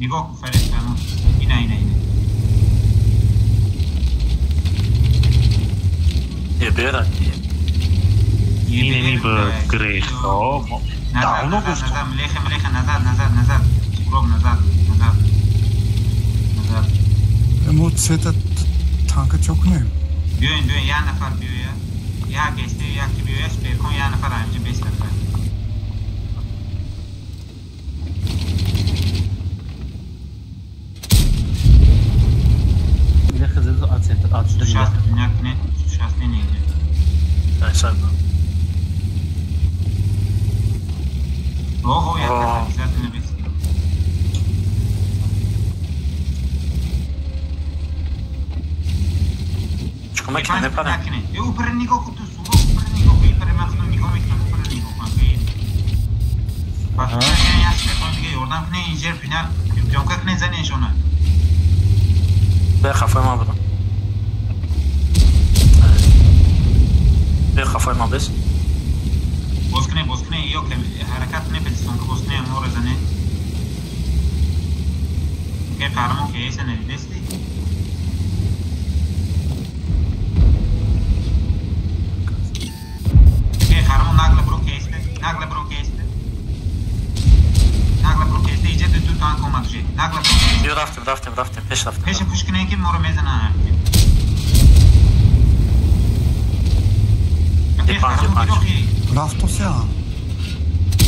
Нигоҳ кун Фарид фармон. Ина, ина, ина. Ебера. Инеми ба грех. Давно гуфтам. Назад, млеха, млеха, назад, назад, назад. Суроб, назад, назад. Назад. Мо цвета танка чо кунем? Биёин, биёин, як нафар биёя. Як гесте, як ки биёя, суперкон як нафар ҳаминҷа бест нафар. Млеха зедо от центр, от сюда. Шаст дуня кунед, шаст не инҷа. Айсайба. Ого, як нафар обязательно бест. Чикор мекунем, непарем? Е, упре нигоҳ кун ту, Суроб, упре нигоҳ кун, ипре ман худам нигоҳ мекунам, упре нигоҳ кун. Пас як суперкон дига ёрдам кунед, инҷа пина, приёмка кунед, занешона. Бе хафои ман будам. Бе хафои ман бес. Боз кунед, боз кунед, ё ҳаракат кунед, пелистонка боз кунед, моро занед. Ке қаҳрамон ки эса надидести? Ке қаҳрамон нагла бро кесте, нагла бро кесте. Нагла бро кесте, иҷа ду танк омад уже. Нагла бро кесте. Ё рафтем, рафтем, рафтем, пеш рафтем. Пеша пуш кунед ки моро мезананд. Панҷ, панҷ. Рафтосян.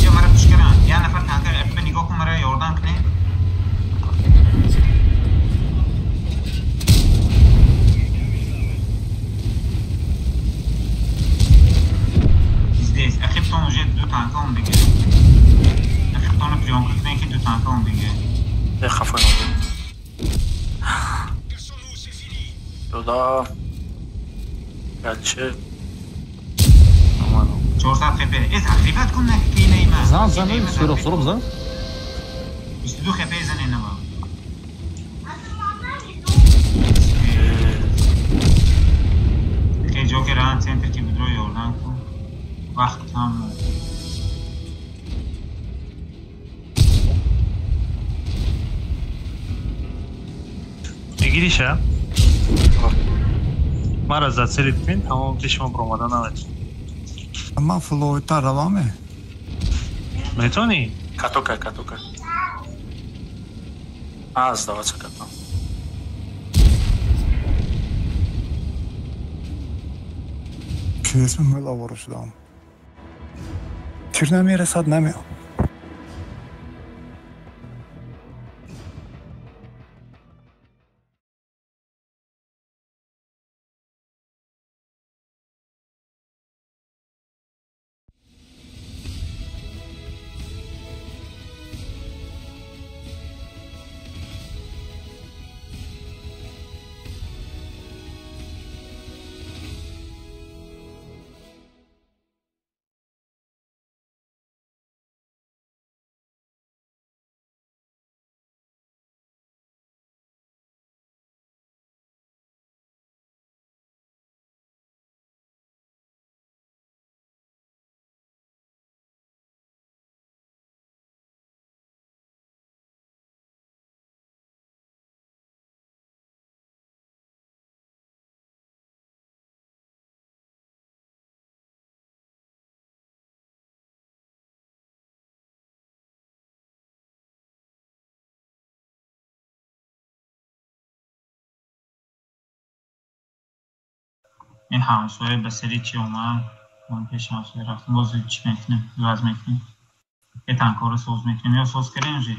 Ё мара пуш кунанд. Я нафар танка эппе нигоҳ кун, мара ёрдам кунед. Здесь. Ахибтон уже ду танка он диге. Ахибтонро приёмка кунед, ки ду танка он диге. Э, хафа Дода. Алишер. 400 хп. Э, закриват кун ки нейма. Зан, зан, суроб, суроб, зан. 22 хп зан инава. Ки Ҷокер ан центр ки будро ёрдам кун. Вақт там. Мегириша? Мара зацелит кунед, тамом дишма баромада наметавонад. Ман флоита раваме. Метавонӣ? Катока, катока. А, сдаваться катам. Кесми мела шудам. Тир намерасад, намеам. Ин ҳамсоя ба сари чи омад? Ман пеш ҳамсоя рафтам, боз чӣ мекунем? Иваз мекунем. Е танкҳоро соз мекунем ё соз кардем уже?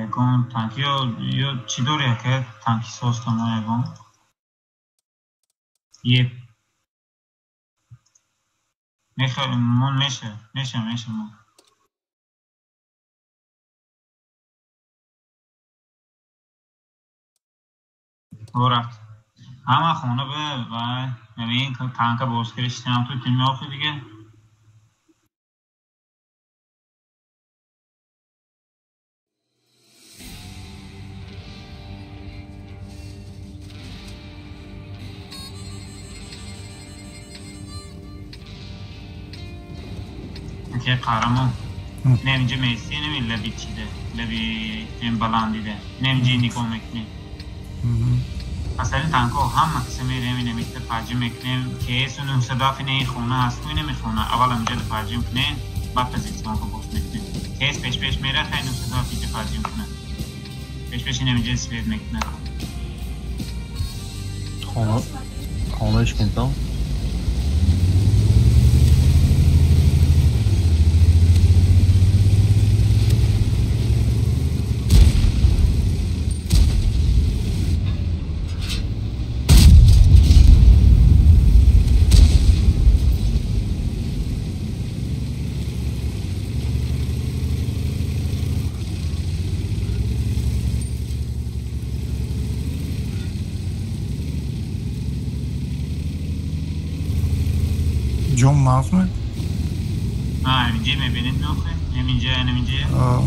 Ягон танки ё чӣ дори, ака? Танки соз тамо ягон? Еп. Меха мон меша, меша, меша мон. Во рафт. Ҳама хона ба вай, ҳамин танка боз кардиштам ту тими охи диге. Ки қаҳрамон. Инам инҷа меистӣ, инам ин лаби чиде, лаби ин баландиде. Инам инҷа нигоҳ мекунем. Асали танкҳо ҳама киса мерем, инам ита парҷим мекунем. КС 907 ин ин хона ҳаст, инам ин хона. Аввал инҷа парҷим кунем, баъд позитсионка боз мекунем. КС пеш пеш мера, хай 907 инҷа парҷим кунем. Пеш пеш инам инҷа свет мекунем. Хона, хонааш кентон. Ҷон мағзме? А, инҷа мебинед нохе? Инҷа, инҷа. А.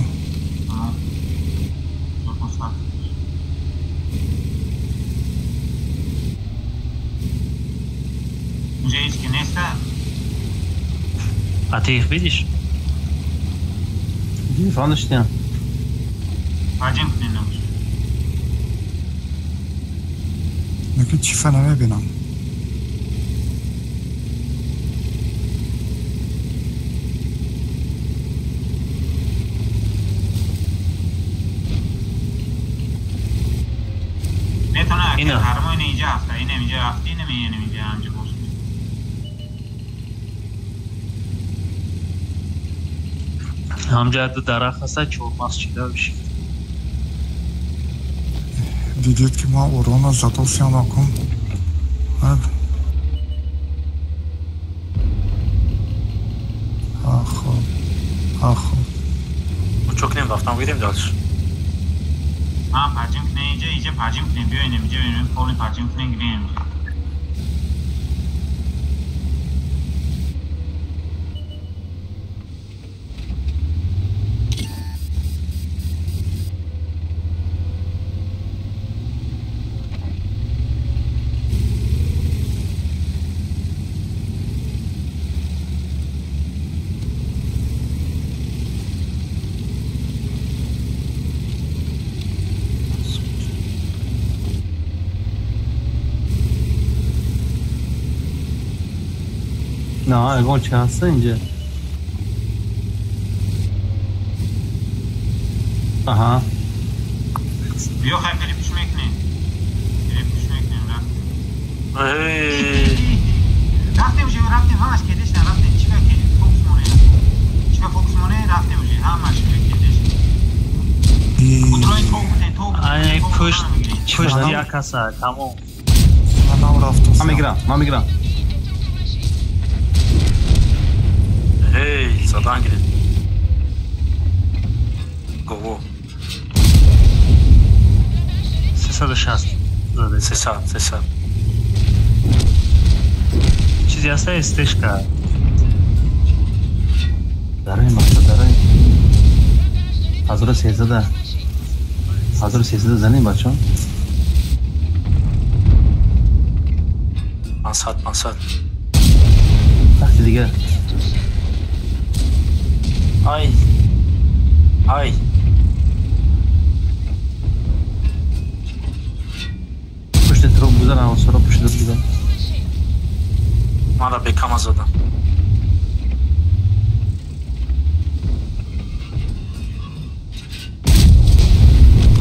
Инҷа ҳеҷ ки нест? А ты их видишь? Телефон доштем. Парҷим кунед набошад. Лекин чифа намебинам. Ина ҳармони инҷа ҳафта, инам инҷа рафти, инам инам инҷа анҷа бош. Ҳамҷа ду дарахт ҳаста, чормағз чида биши. Дидед ки ман урона задосиям акун. Ахо. Ахо. Чо кунем, рафтам гирем дальше. Ҳа, паҷим кунем инҷа, инҷа паҷим кунем, биёем инҷа, биёем, полни паҷим кунем, гирем инҷа. На, ягон чи ҳаста инҷа? Аҳа. Биё хай клипш мекунем. Клипш мекунем, рафтем. Рафтем уже, рафтем, ҳамаш кедеш на рафтем. Чи ба ки фокус моне? Чи ба фокус моне рафтем уже, ҳамаш кедеш. Кудрои тоб бутен, тоб. Ай пушт, пушт як ҳаста, тамом. Манам рафтам. Ман мегирам, ман мегирам. Эй, задан гирифт. Го. 360 заде. 300, 300. Чизи ҳаста эстешка. Дарои мақсад дарои. 1300. 1300 занем бачо. 500, 500. Вақти дига. Ай. Ай. Пушти труп гузарам, сура пушти труп гузарам. Мара бекама задам.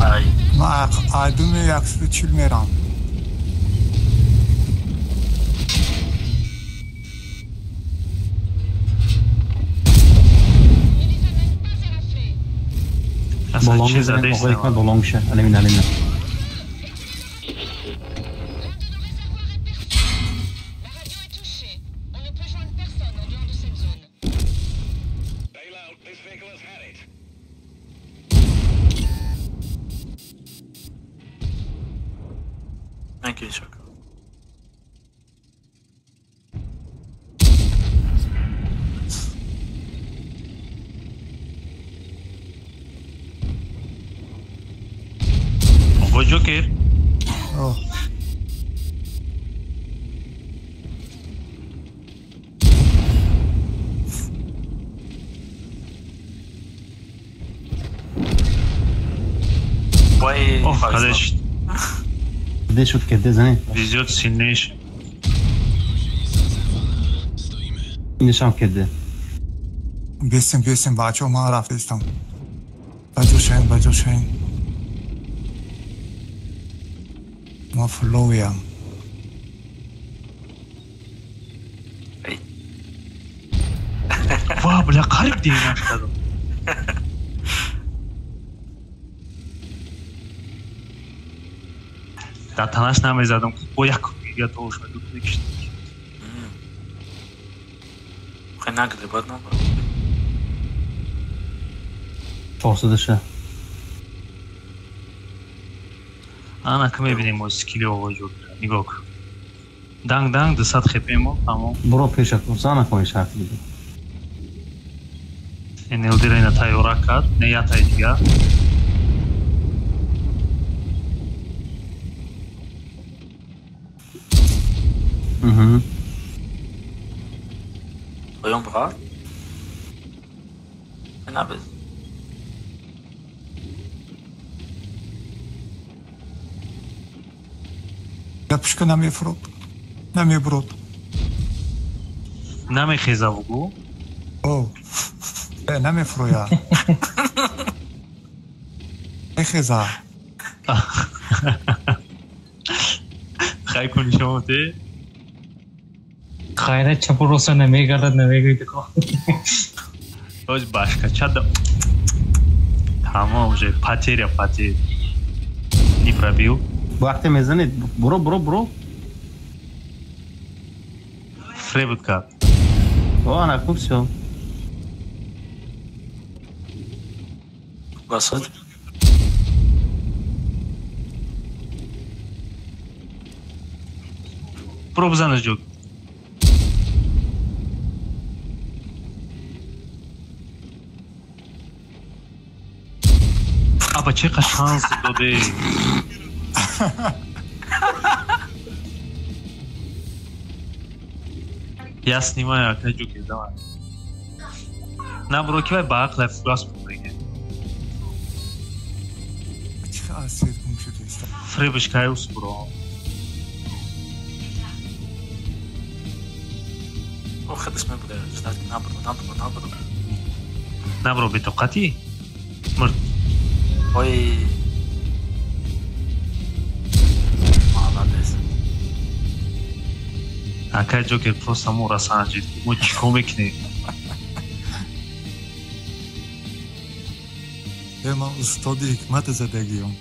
Ай. Ма айдуми 140 мерам. Болонг заде, оғои ҳикмат болонг ша. Алемин, алемин. Ҷокер. Вай, кадеш. Де шуд кеде зане? Везет сильнейший. Инешам кеде. Бесим, бесим, бачо, ман рафтистам. Баҷо шаин, баҷо шаин. Ма флоуям. Ва, бля, қариб дейнаш кардам. Дар танаш намезадам, бо як дига тош медуд мекишт. Хай нагли бад набар. 406. Ана ки мебинем мо скили оғои Ҷокера. Нигоҳ кун. Данг данг 200 хп мо, тамом. Буро пеша кун, зана кун шарт биди. НЛД ра ина тайёра кард, не я тай дига. Поём брат? Набез. Я пушка намефурод. Намебурод. Намехеза бугу? О. Намефуроя. Мехеза. Хай кун шумо те? Хайра чапу роса намегардад, намегӯйд ко. Оз башка чада. Тамом уже потеря, потеря. Не пробил. Вақте мезанед, буро, буро, буро. Фребут кард. О, ана хуб всё. Басад. Буро бизанаш ҷук. Аба чӣ қадр шанс доде. Я снимаю, ака ҷукер, давай. На буро ки вай ба ақл фугас будаги. Чӣ асир гум шуд иста. Фребиш кайус буро. Охадис мебуде, ждать набро, набро, набро. Набро бетоқатӣ? Мурд. Ой. Молодец. Акай Ҷокер просто моро санҷид. Мо чӣ кор мекунем? Ман устоди ҳикмати задагиём.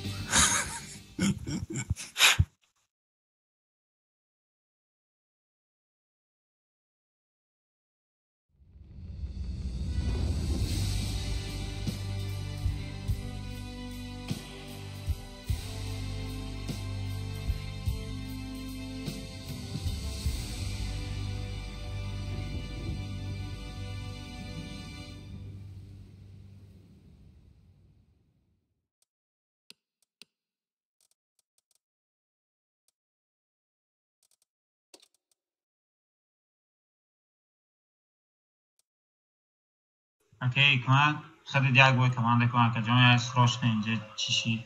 Окей, ҳикмат, худат як бор команда кун, ака ҷон, як срочно инҷа чӣ шид?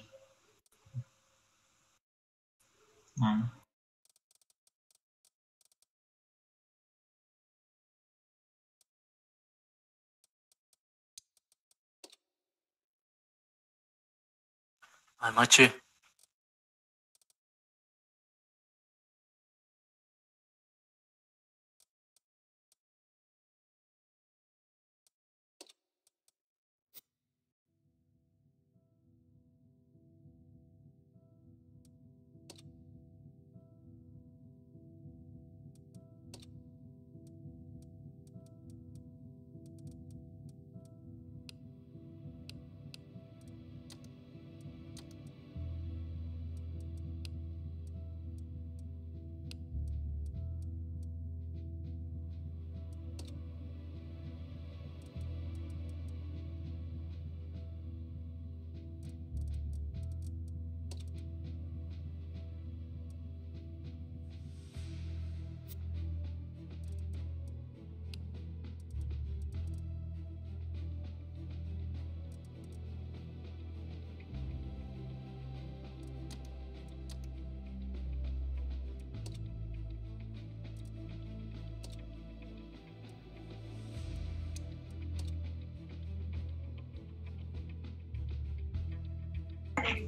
Ай, ма чӣ?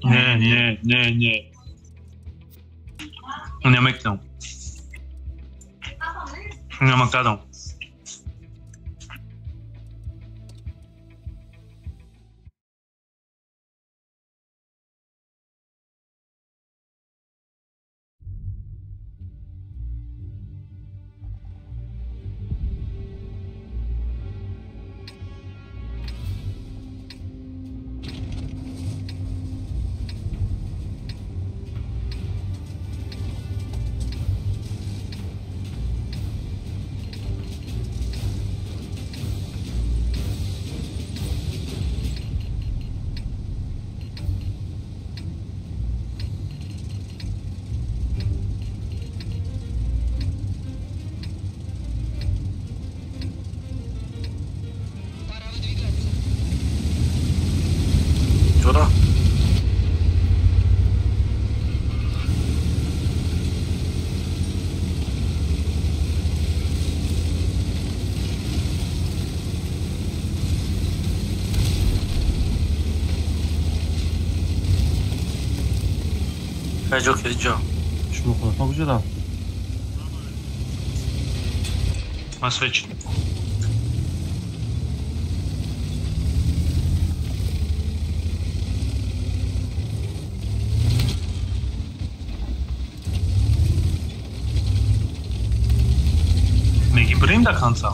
Не, не, не, не. Намекнам. Намакадам. Ҷокер ҷо. Шумо худатон куҷо рафтед? Ман свет шудам. Меги бирем до конца?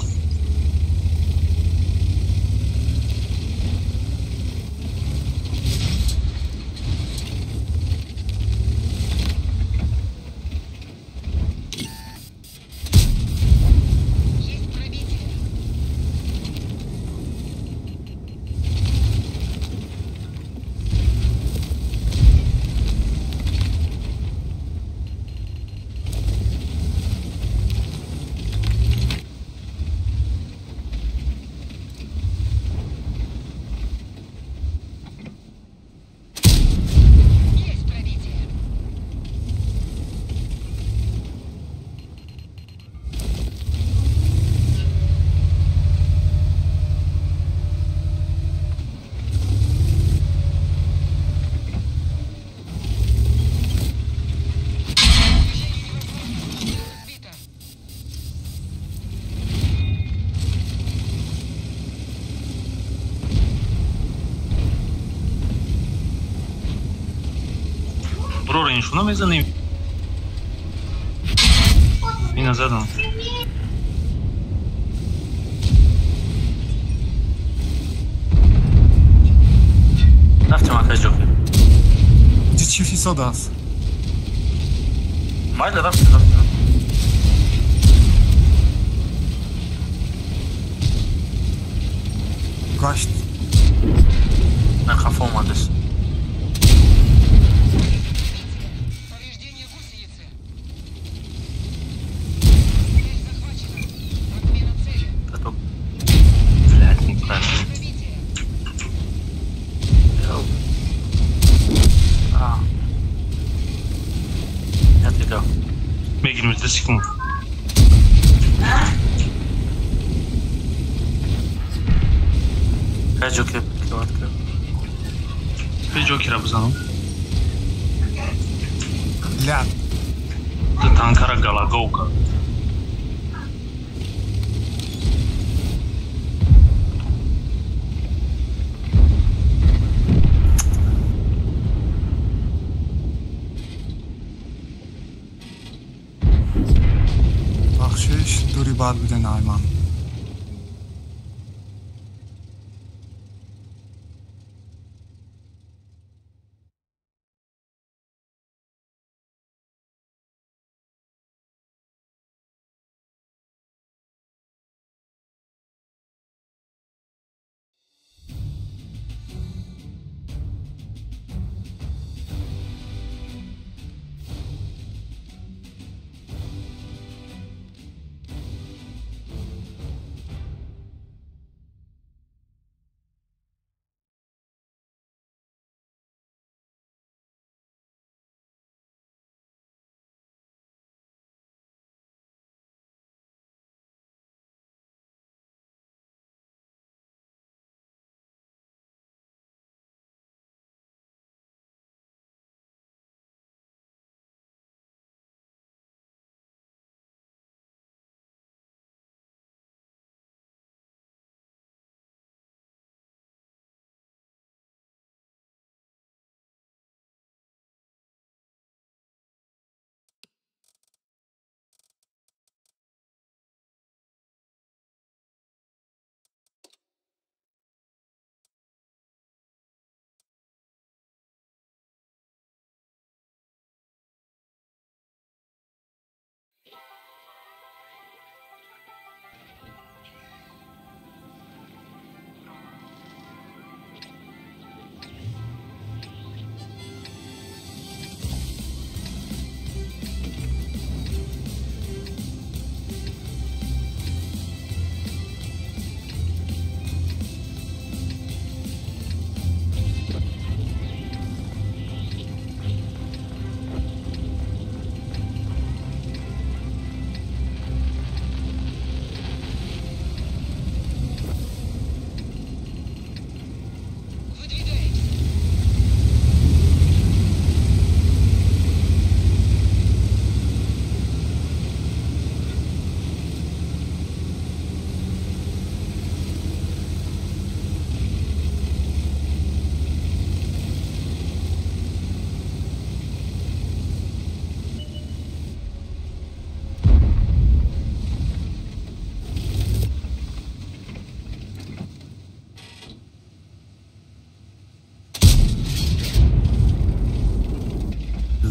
Иншуна мезанем. Ина задам. Рафтем акай ҷокер. Инҷа чӣ фисод аст? Майли, рафтем, рафтем. Гашт. На хафо омадаш. Секунд. Хай Джокер открыл. Ты Джокера бизанам. Ля. Ты танкара галаговка. Дури бад буде найман.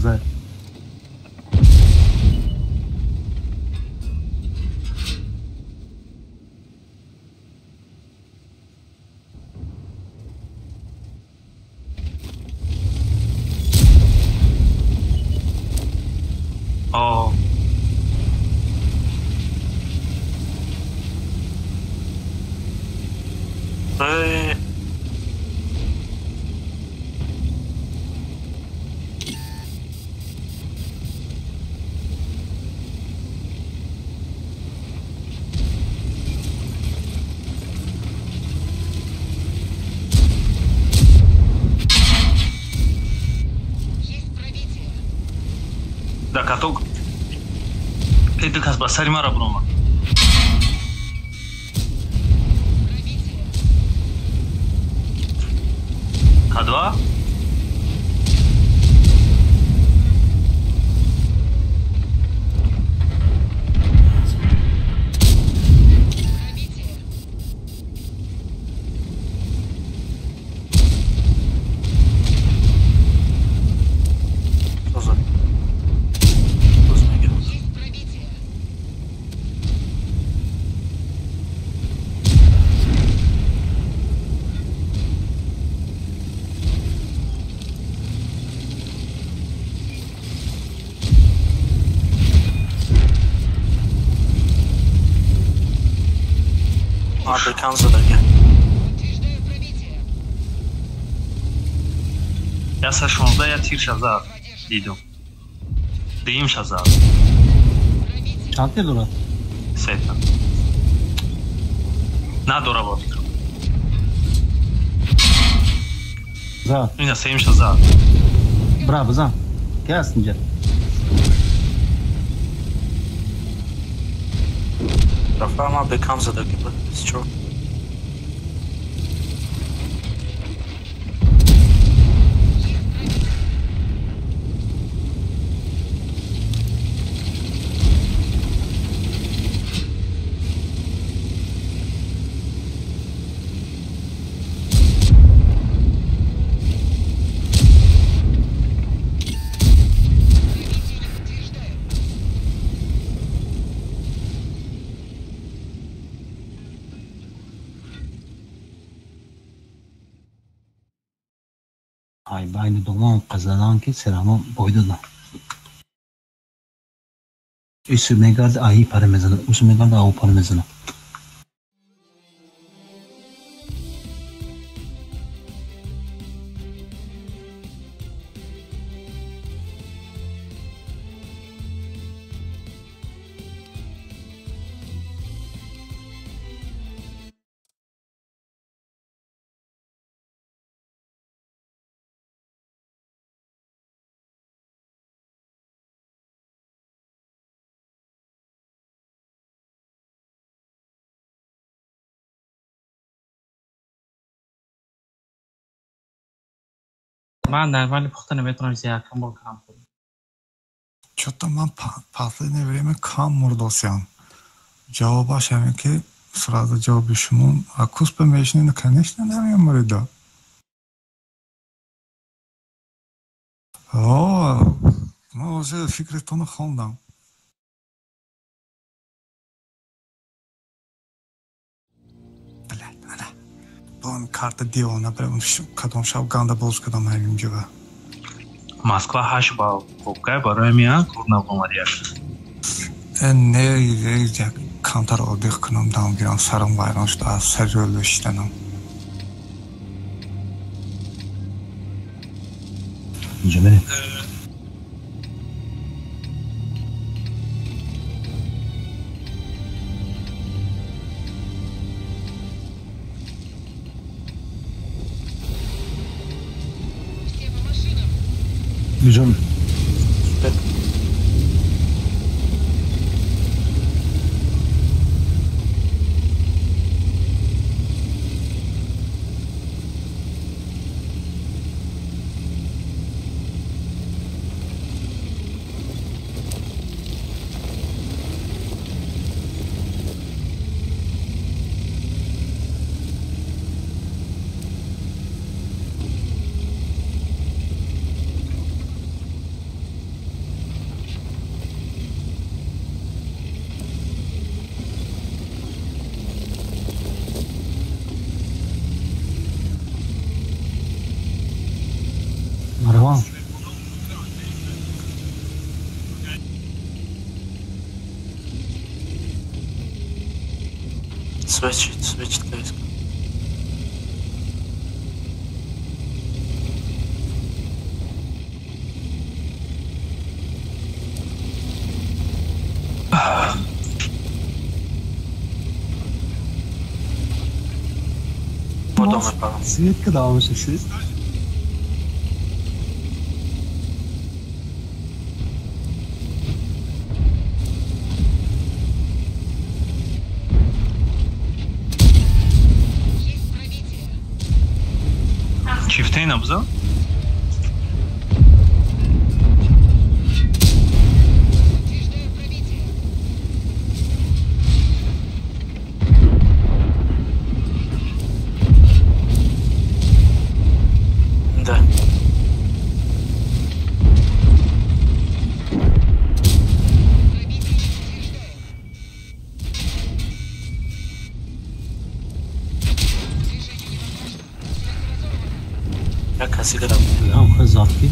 зад. Каток. Эй, кас ба сари мара бурома. К2. Задага. Я са 16 я тир шазад дидум. Дим шазад. Чанд тир дорад? Сета. Надора ба фикрам. Зад. Ина сеюм шазад. Бра, бизан. Ки ҳаст инҷа? Рафа ма бекам задаги буд. Чо? Ай байни домон қазанан ки серамо бой додам. Ису мегард аи пара мезанад, усу мегард ау пара мезанад. Ман нормально пухта наметавонам, якам бор кам хӯрам. Чё-то ман последнее время кам мурдосиям. Ҷавобаш ҳамин ки сразу ҷавоби шумо а куспа мешинед, конечно, намемурида. О, ман уже фикритонро хондам. Блядь, ана. Бон карта девона, блядь, кадом шаб ганда боз кадом ҳамин ҷоба. Москва 8 балл. Хуб, барои миан кур набомадия. Не, як камтар одиқ кунам, дам гирам, сарам вайрон шуд аз сари рӯл шиштанам. Инҷо мерем. Бежим. Свечит, свечит КС. Свет кадам шид. Чифтей набза? Да. Завтра.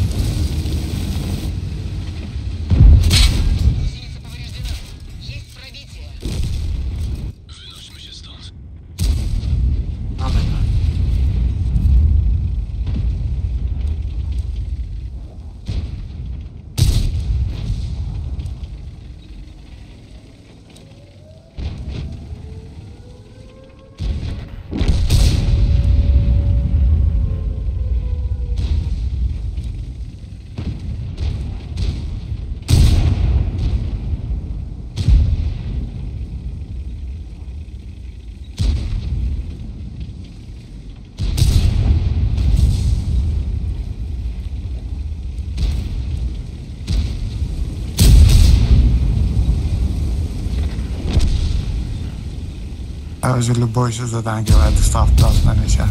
Уже любой же задан говорит, став просто на мяча.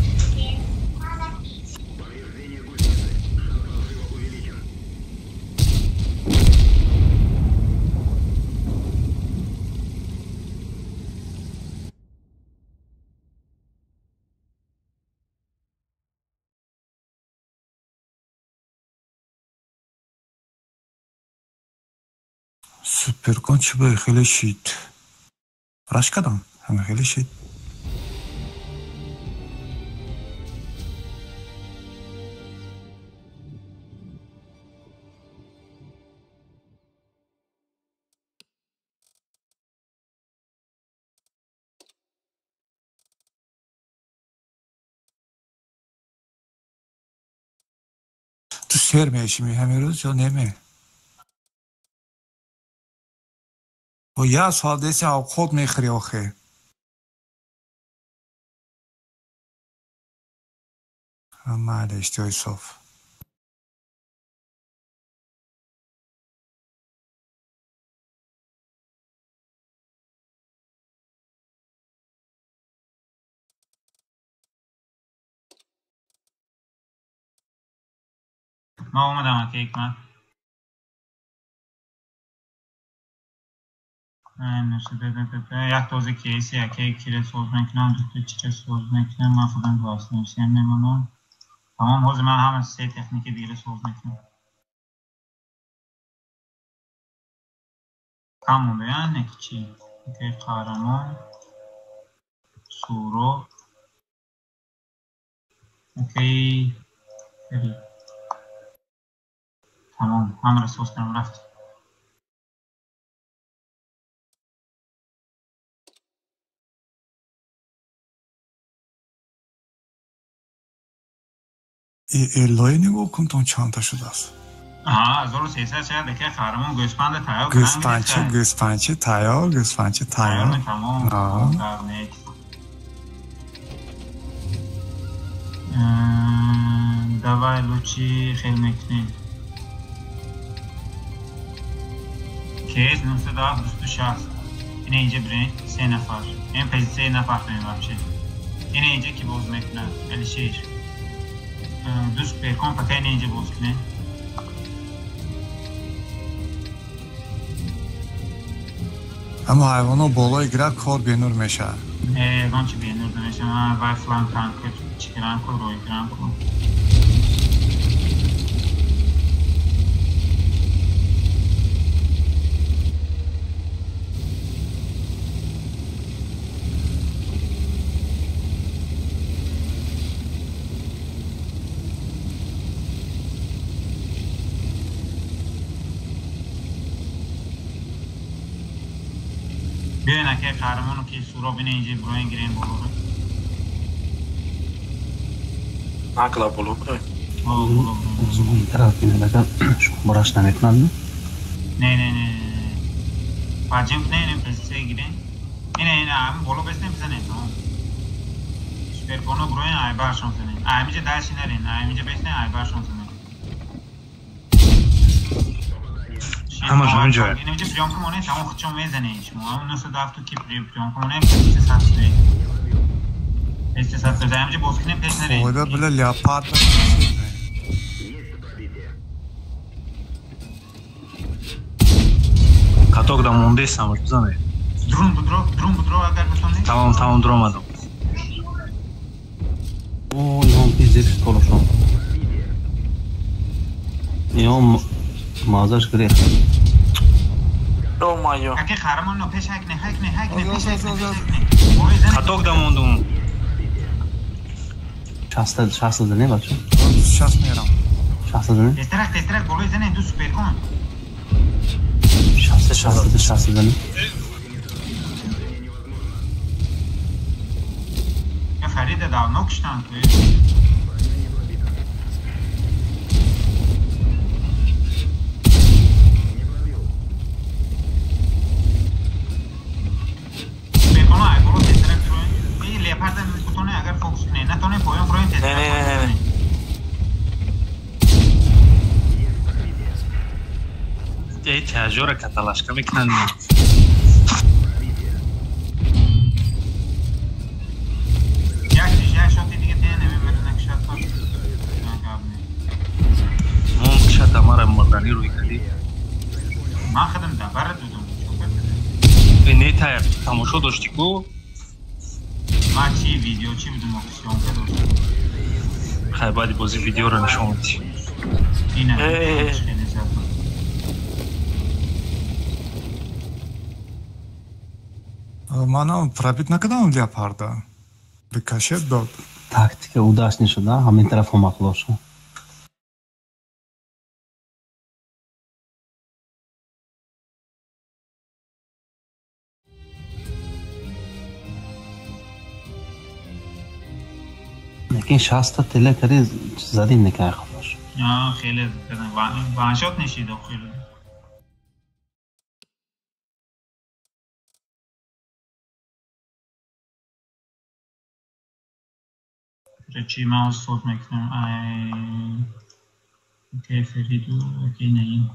Суперкон чӣ хеле шид. Раш кардам, ҳама хеле шид. Ту сер мешими ҳамин рӯз ё неме? О як соат деси авқот мехӯри охе. Майли, иштиҳои соф. Ман омадам, ака Ҳикмат. Як този кейси, яке кире соз мекунам, дуто чире соз мекунам, ман худам гласнависиям мемонам. Тамом, ҳозир ман ҳама се техники дигаре соз мекунам. Кам монда, не ки чи? Яке Қаҳрамон, Суро, якеи Ферид. Тамом, ҳамаро соз кардам, рафт. Эллое нигоҳ кун, тон чандта шудааст. Аҳа, 1300 шояд яке Қаҳрамон гӯспанда тайёр. Гӯспанча, гӯспанча тайёр, гӯспанча тайёр. Тамом. Давай лучи хел мекунем. Кейс 926. Ина инҷа бирен, се нафар. Ин позитсияи нафарфаҳмем вообще. Ина инҷа ки боз мекунад? Алишер. Ду суперкон пока ина инҷа боз кунем. Аммо ҳайвонҳо болои гира кор бенур мешавад. Ягон чи бенур намешавад. Вай фланг танкер чикиран ку, рой киран ку. Биёен акай қаҳрамону ки суроб ина инҷа буроен гирен болоро. Накла боло буроен. Узун тараф бинад, агар бораш намекунад. Не, не, не. Паҷим не, не, позитсия гирен. Ина, ина, ам боло бестем бизанем, тамом. Суперконо буроен айбаршон занем. Аймиҷа дальше нарен, аймиҷа бестем айбаршон занем. Ҳамаш ҳамин ҷоя. Инҷа приёмка монем, тамом худшон мезанем шумо. Ҳамон 907 ки приёмка монем, 300 стоит. 300 стоит. Аймиҷа боз кунем, пеш нарен. Ойда бля леопард. Каток да мондесам, бизане. Дрон будро, дрон будро агар битонед. Тамом, тамом, дромадам. О, имом пиздец шуд. Имом мазаш гирифт. Ё-моё. Аки қаҳрамон но пеш ҳак не, ҳак не, ҳак не, пеш ҳак не, пеш ҳак не. Каток да мондум. 60 зане бача. 60 мерам. 60 зане. Тезтарак, тезтарак болои зане ду суперкон. 60 60 60 зане. Я Фарида давно куштан ту. Агар фокус кунед, натонед поён фуроен тез. Не, не, не, не. Эй, тяжора каталашка мекунанд. Як як шоти дига те намемера накшат то. Мон кшата мара мардани рӯй кардӣ. Ман худам дабара дудум. Э, не тая тамошо дошти ку? Ман чи видео чи будум, съёмка доштам. Хай, баъди бозӣ видеоро нишон медиҳӣ. Ина. Манам пробит накардам леопарда. Рикошет дод. Тактика удачный шуд, ҳамин тараф омад худошо. Лекин 60 теле кари задим некай худош. А, хеле ваншот нишид охир. Чи ман соз мекунам? Ай, окей, Фериду, окей, Наим.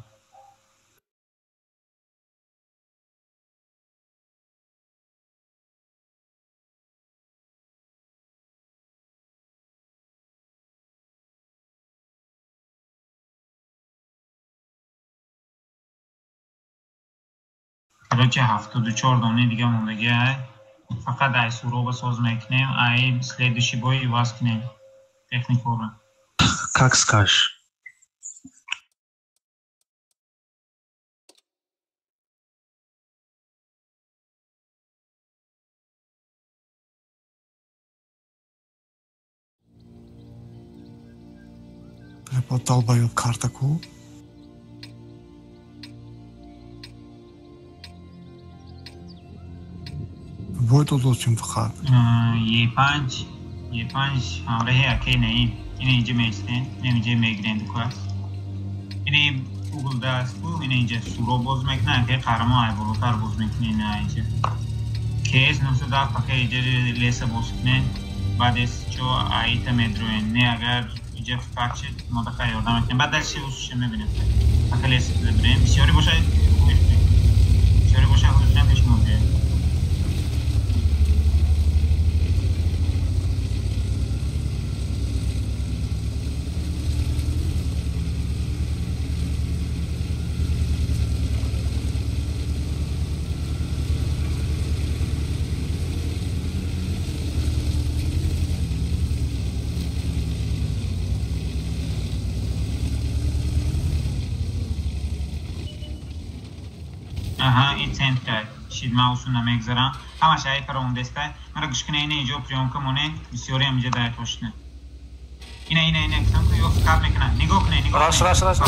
Короче, 74 дона дига мондагӣ ай. Фақат ай суроба соз мекунем, ай следующий бой иваз кунем техникаро. Как скажешь. Бля, долбоёб карта ку. Бой додосим фақат. Е5, Е5 ҳамраҳи акай Наим. Ина инҷа меистем, ина инҷа мегирем дукас. Ина угл даст ку, ина инҷа суро боз мекунад, акай қаҳрамон ай болотар боз мекунад ина инҷа. КС 907 акай инҷа леса боз кунед, баъд чо аита медроен. Не агар инҷа фак шид, мо даха ёрдам мекунем. Баъд дальше усуша мебинем. Ака леса бирем. Бисёре бошад, бисёре бошад, худтон пеш мо биёед. Аҳа, ин центр шид маусу намегзарам. Ҳамаш ай парондестай. Мара гӯш кунед, ина инҷо приёмка монед, бисёре ҳам инҷа дар тошна. Ина, ина, ина гуфтам ку ё кап мекунад. Нигоҳ кунед, нигоҳ Раш, кунед. раш, раш.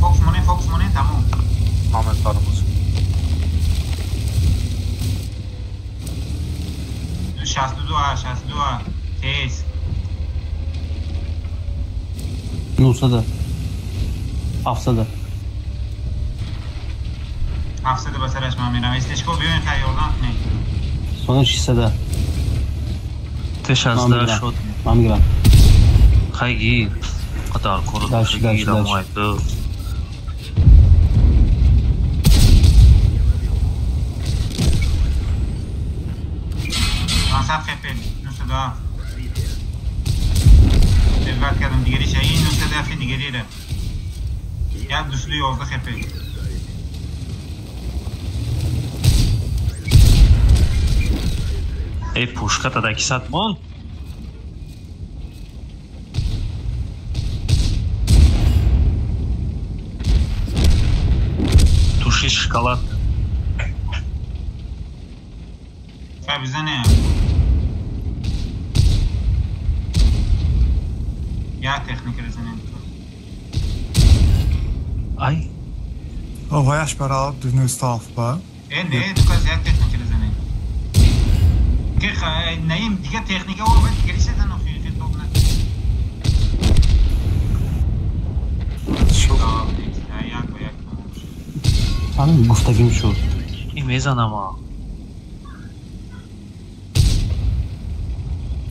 Фокус монед, фокус монед, тамом. Момент паромоз. 62 а 62 а тез. 900 700 700 ба сараш ман мерам. Истешко биёин хай ёрдам кунед. Сони 600. Те 16 шуд. Ман мегирам. Хай гир. Қадар кору гирам ай ту. Ман хп 907. Диват кардам дигариша. Ин 907 дигарира. Як 211 хп. Эй, пушка тогда кисат мон. Туши шоколад. Бизане. Я техника резонент. Ай. О, ваяш барал дунустав ба. Э, не, тука я техника резонент. Ки наим дига техника о бад дигари шедан охи хитоб на. Ҳамин гуфтагим шуд. И мезанам.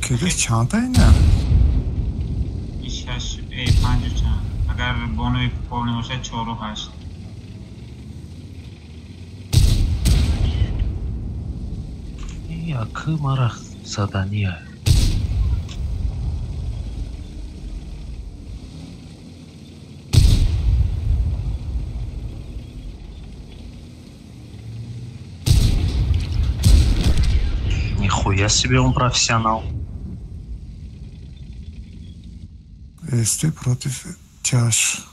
Кидиш чанд ина? 6 5 чанд. Агар бонои полный бошад 4 ва 8. Як мара задания. Нихуя себе он профессионал. СТ против тяж.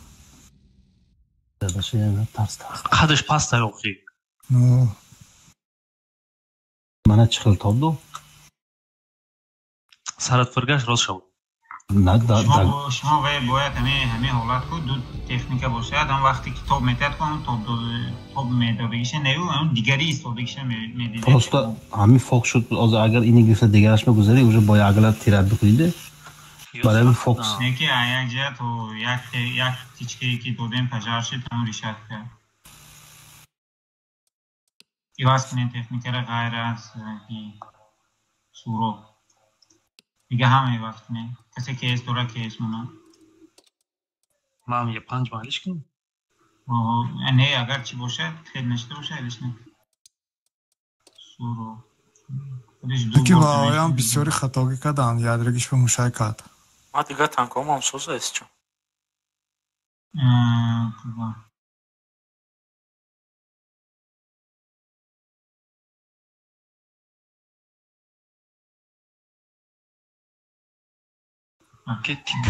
Қадаш паста ёқи. Ну. Мана чӣ хел тоб дод? Сарат фиргаш рост шавад. Шумо бояд ҳамин ҳолат ку ду техника бошад, ҳам вақте ки тоб метиҳад ку ҳам тоб медодагиша нею, ҳам дигари истодагиша медидед. Просто ҳамин фокс шуд, ҳозир агар ини гирифта дигараш мегузарӣ, уже бо агла тират бикуниде. Барои фокс. Не ки як ҷиҳат як тичкае ки додем пажар шуд, ҳамон решат кард. Иваз кунем техникаро ғайр аз суро. Дига ҳама иваз кунем. Касе КС дора КС монад. Ман я панҷ маҳалиш кунем? Не, агар чӣ бошад, хел нашуда бошад, ҳалиш не. Суро. Ки ваоям бисёри хатогӣ карданд, ядрагиш ба мушай кард. Ма дига танкомам соза аст чо. Кетик.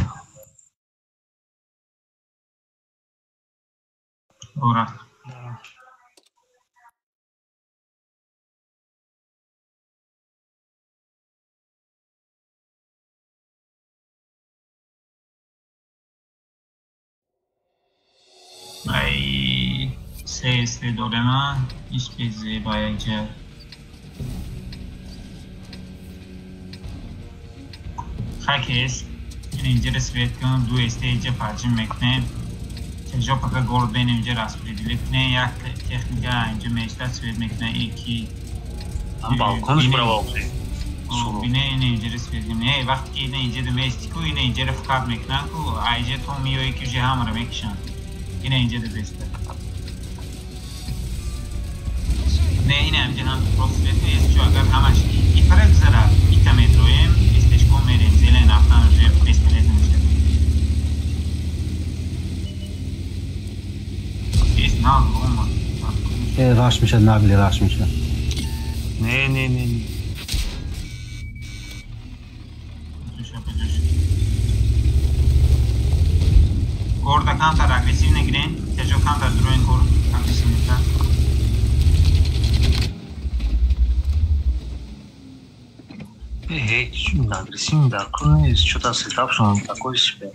Ура. Ай, се се дорема, ишпезе ба як ҷа. Хакес. Инҷа свет кунем, ду СТ инҷа парҷим мекунем. Чаҷо пока город бен инҷа распределить кунем, як техника инҷа меистад свет мекунем, ики ам балконш бравалти. Бине ин инҷа свет кунем. Не, вақте ки ина инҷа меисти ку, ина инҷа фақат мекунан ку, а инҷа то миёи ки уже ҳамаро мекушанд. Ина инҷа беста. Не, ина инҷа ҳам просто свет кунем, чо агар ҳамаш ифара гузарад, ита метроем, истешко мерем, зелен рафтан уже бесполезно мешавад. Раш мешавад, нагли раш мешавад. Не, не, не, не. Горда камтар агрессивно гирем, тежо камтар дроин горд агрессивнетар. Эй, агрессивный дар кор нест, чё-то сетапшон такой себе.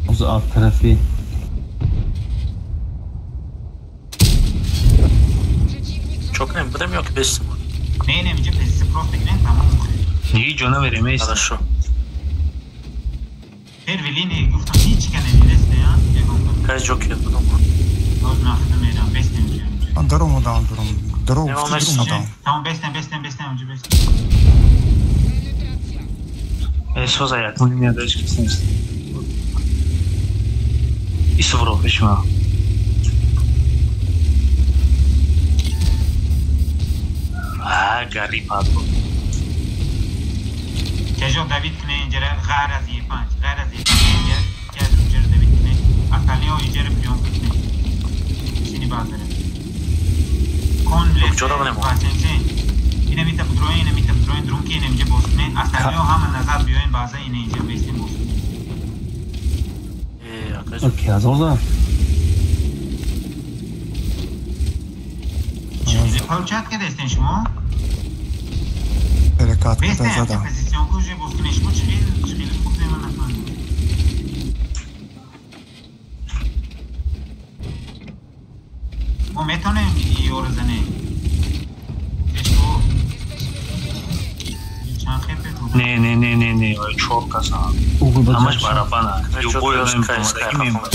Ҳозир аз тарафи Чё кунем, будем? Бестим. Не, не, инҷа позиция просто гирем, тамом. Ҳеҷ ҷо намерем, эст. Хорошо. Первый линии гуфтам ҳеҷ ка надидесте, а? Ягон кас. Кай ҷокер будам. Боз ман худам мерам, бестем инҷа. Ман даромадам, дуром. Даром, Не, он даромадам. Тамом, бестем, бестем, бестем, инҷа бестем. Соза як линия да ҳеҷ кас нест. Исо бро пеши ман. А, гари падро. Кежо Давид кне инҷара ғайр аз Е5, ғайр аз Е5 инҷа, кез инҷара Давид кне, остальные инҷара приём кне. Сини базаре. Кон лефт. Куҷо давнем? Сенсей. Ина мита будроин, ина мита будроин, друнки ина инҷа боз кне, остальные ҳама назад биёин база ина инҷа бестем боз. Э, акаҷон. Окей, азоза. Получат кадестен шумо? Ҳаракат карда Бестем, задам. позицион куже боз кне, шумо чӣ хел хуб ман нафаҳмидам. Мо метавонем ёро занем. Пешво. Чанд хел пету? Не, не, не, не, не, ой, чор каса. Угол ба Ҳамаш ҷо. барабана. Любой одам Кай, омадагӣ кай, мемонад.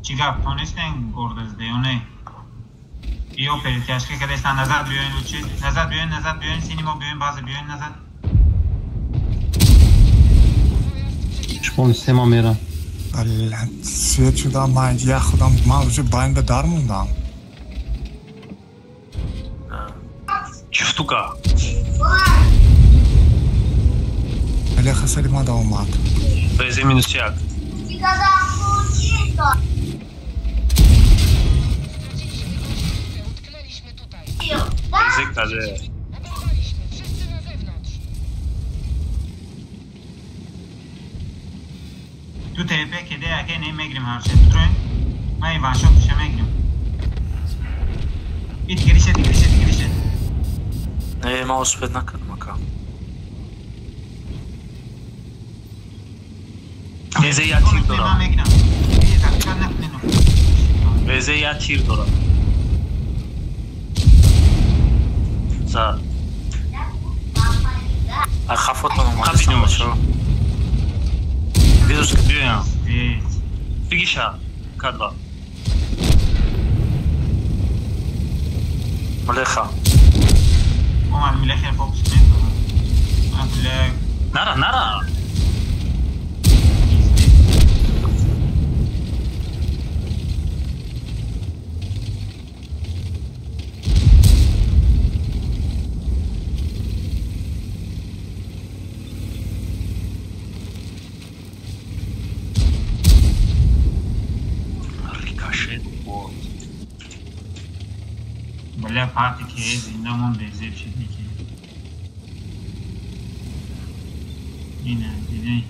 Чӣ гап, тонистен гордазде ё не? Ё перетяжка кадестан, назад биёин лучше. Назад биёин, назад биёин, синимо биёин, база биёин назад. Шумо сема мера. Бале, свет шудам, ман инҷа як худам, ман уже байнда дар мондам. Чӣ штука? Бале, хасари мада омад. ВЗ минус як. ВЗ каде. Ту ТП кеде аке не мегирим ҳар шай. Будроин. Ман ин ваншот туша мегирим. Ит гирише, гирише, гирише. Не, ман успед накардам, ака. ВЗ як тир Ман дорам. мегирам. Е, тактика накунед. ВЗ як тир дорам. За. Ай, хафотон омадестам, Қапидемаш. бачаҳо. Вирус Биёям. Э, Бигиша. К2. Млеха. омад милехер фокус кунед. Ман бля Нара, нара. Рикошет бот. Бля парти ки зинда мон безеб шид неки. Ина, дидем.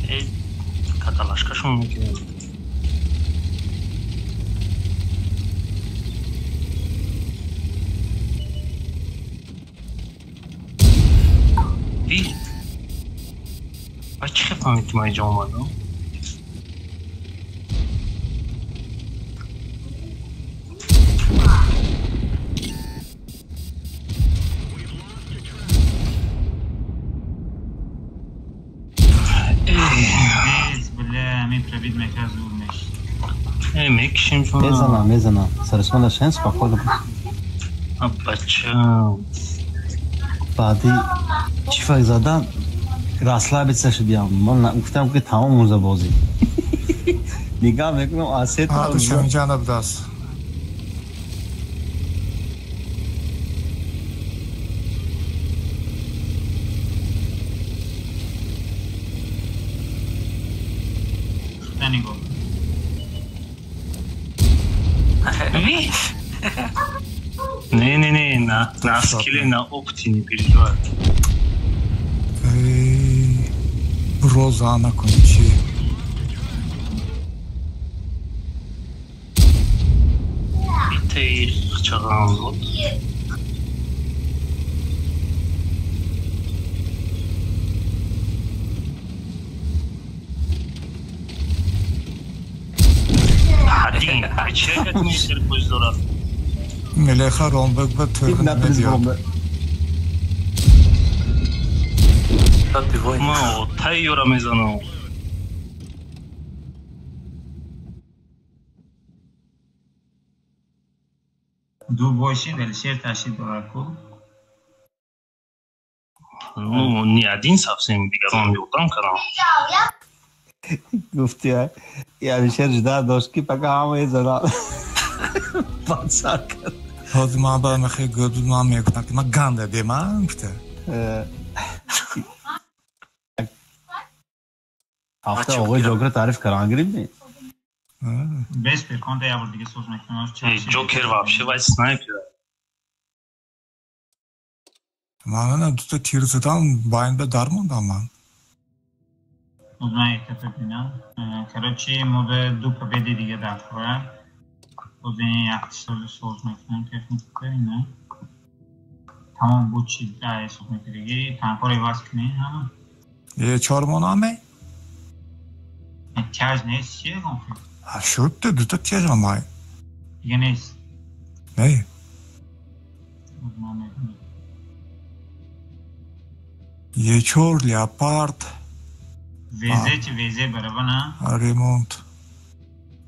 Э, каталашкашон мекунем. Ви? Ба чӣ хел фаҳмид ки ман инҷо омадам? Без, бля, ми пробит мека зур меш. Э, мекишем шумо. Мезанам, мезанам. Сарисман дашен спокойно. А, бача. Баъди чӣ фак задан расслабиться шудиям. Ман гуфтам ки тамом муза бозӣ. Нигаҳ мекунам аз се А, та ту шаминҷа набудааст. Шуда нигоҳ. Ви? Не, не, не, на скилле, на опыте не переживай. Эй, роза накунӣ чӣ? Тей чаган буд. Один, чекат мистер Куздоров. Мелеха Ромбек ба тӯрғи намедиёд. Ма тайёра мезанам. Ду бошид, Алишер ташид дораку. Ну, не один совсем, дигарон ёрдам кардам. Гуфти, Алишер жда дошт ки пока ҳамаи зана бад сар кард. Ҳозир ман ба мехе гӯд ман мегуфтам ки ман ганда беман гуфта. Ҳафта оғои Ҷокер таъриф кардан гириб? Без перконта я бор дига соз мекунам. Ҷокер вообще вай снайпер. Ман дута тир задам, байн ба дар мондам ман. Узнай это бинам. Короче, мо ду победи дига дар хӯра. Боз як соз мекунам техника ина. Тамом буд чи да ҳисоб мекардагӣ. Танкҳоро иваз кунем ҳама. Е чор монаме? Тяж нест чи ягон хел? Шуд дута тяж амай. Дига нест. Не. Е4 леопард. ВЗ чи ВЗ барабана? Ремонт.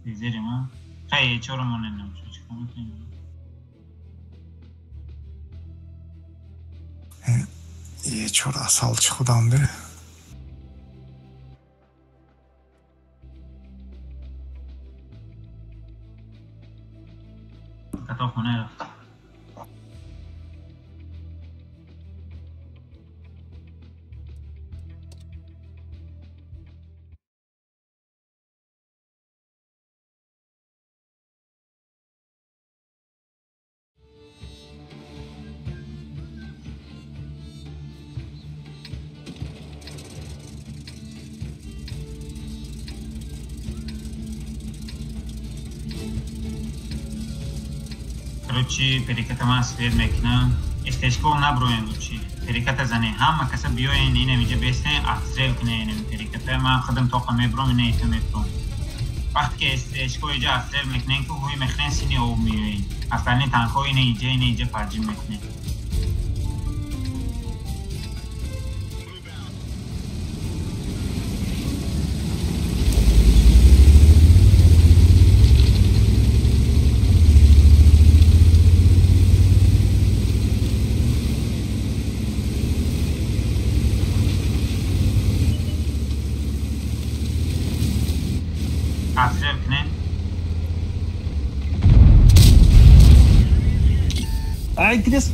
ВЗ ремонт. Хай Е4 монем чӣ кор мекунем? Е4 асал чи худам де. Като хона рафт. Короче, переката ман свет мекунам. Эстешко наброем лучи. Переката зане. Ҳама каса биёен инам иҷа бестен, обстрел кунен инам переката. Ман худам тоқа мебром, ина ита мебром. Вақте ки эстешко иҷа обстрел мекунен, ку ҳуй мехӯрен сини об меоен. Остальные танкҳо ина иҷа, ина иҷа поджим мекунен. Обстрел кунен. Ай, крес.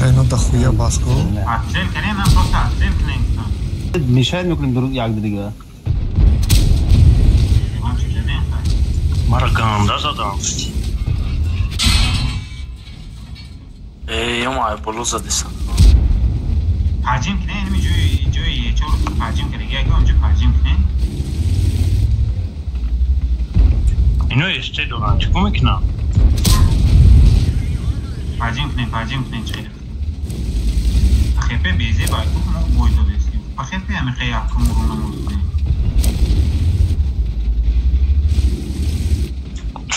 Ай, ну дохуя баску. Обстрел кунен, ман просто обстрел кунен. Мешает мекунем як дига. Мара ганда задам. Эй, ёма, боло задисан. Поджим кунен, инми ҷои ҷои Е4 поджим кунен. Як онҷо поджим кунен. Ино эсте доранд, чӣ кор мекунанд? Поджим кунен, поджим кунен чӣ хеле. Хепе безе байку мо бой додестем. Хепе ами хе якум руна мозунем.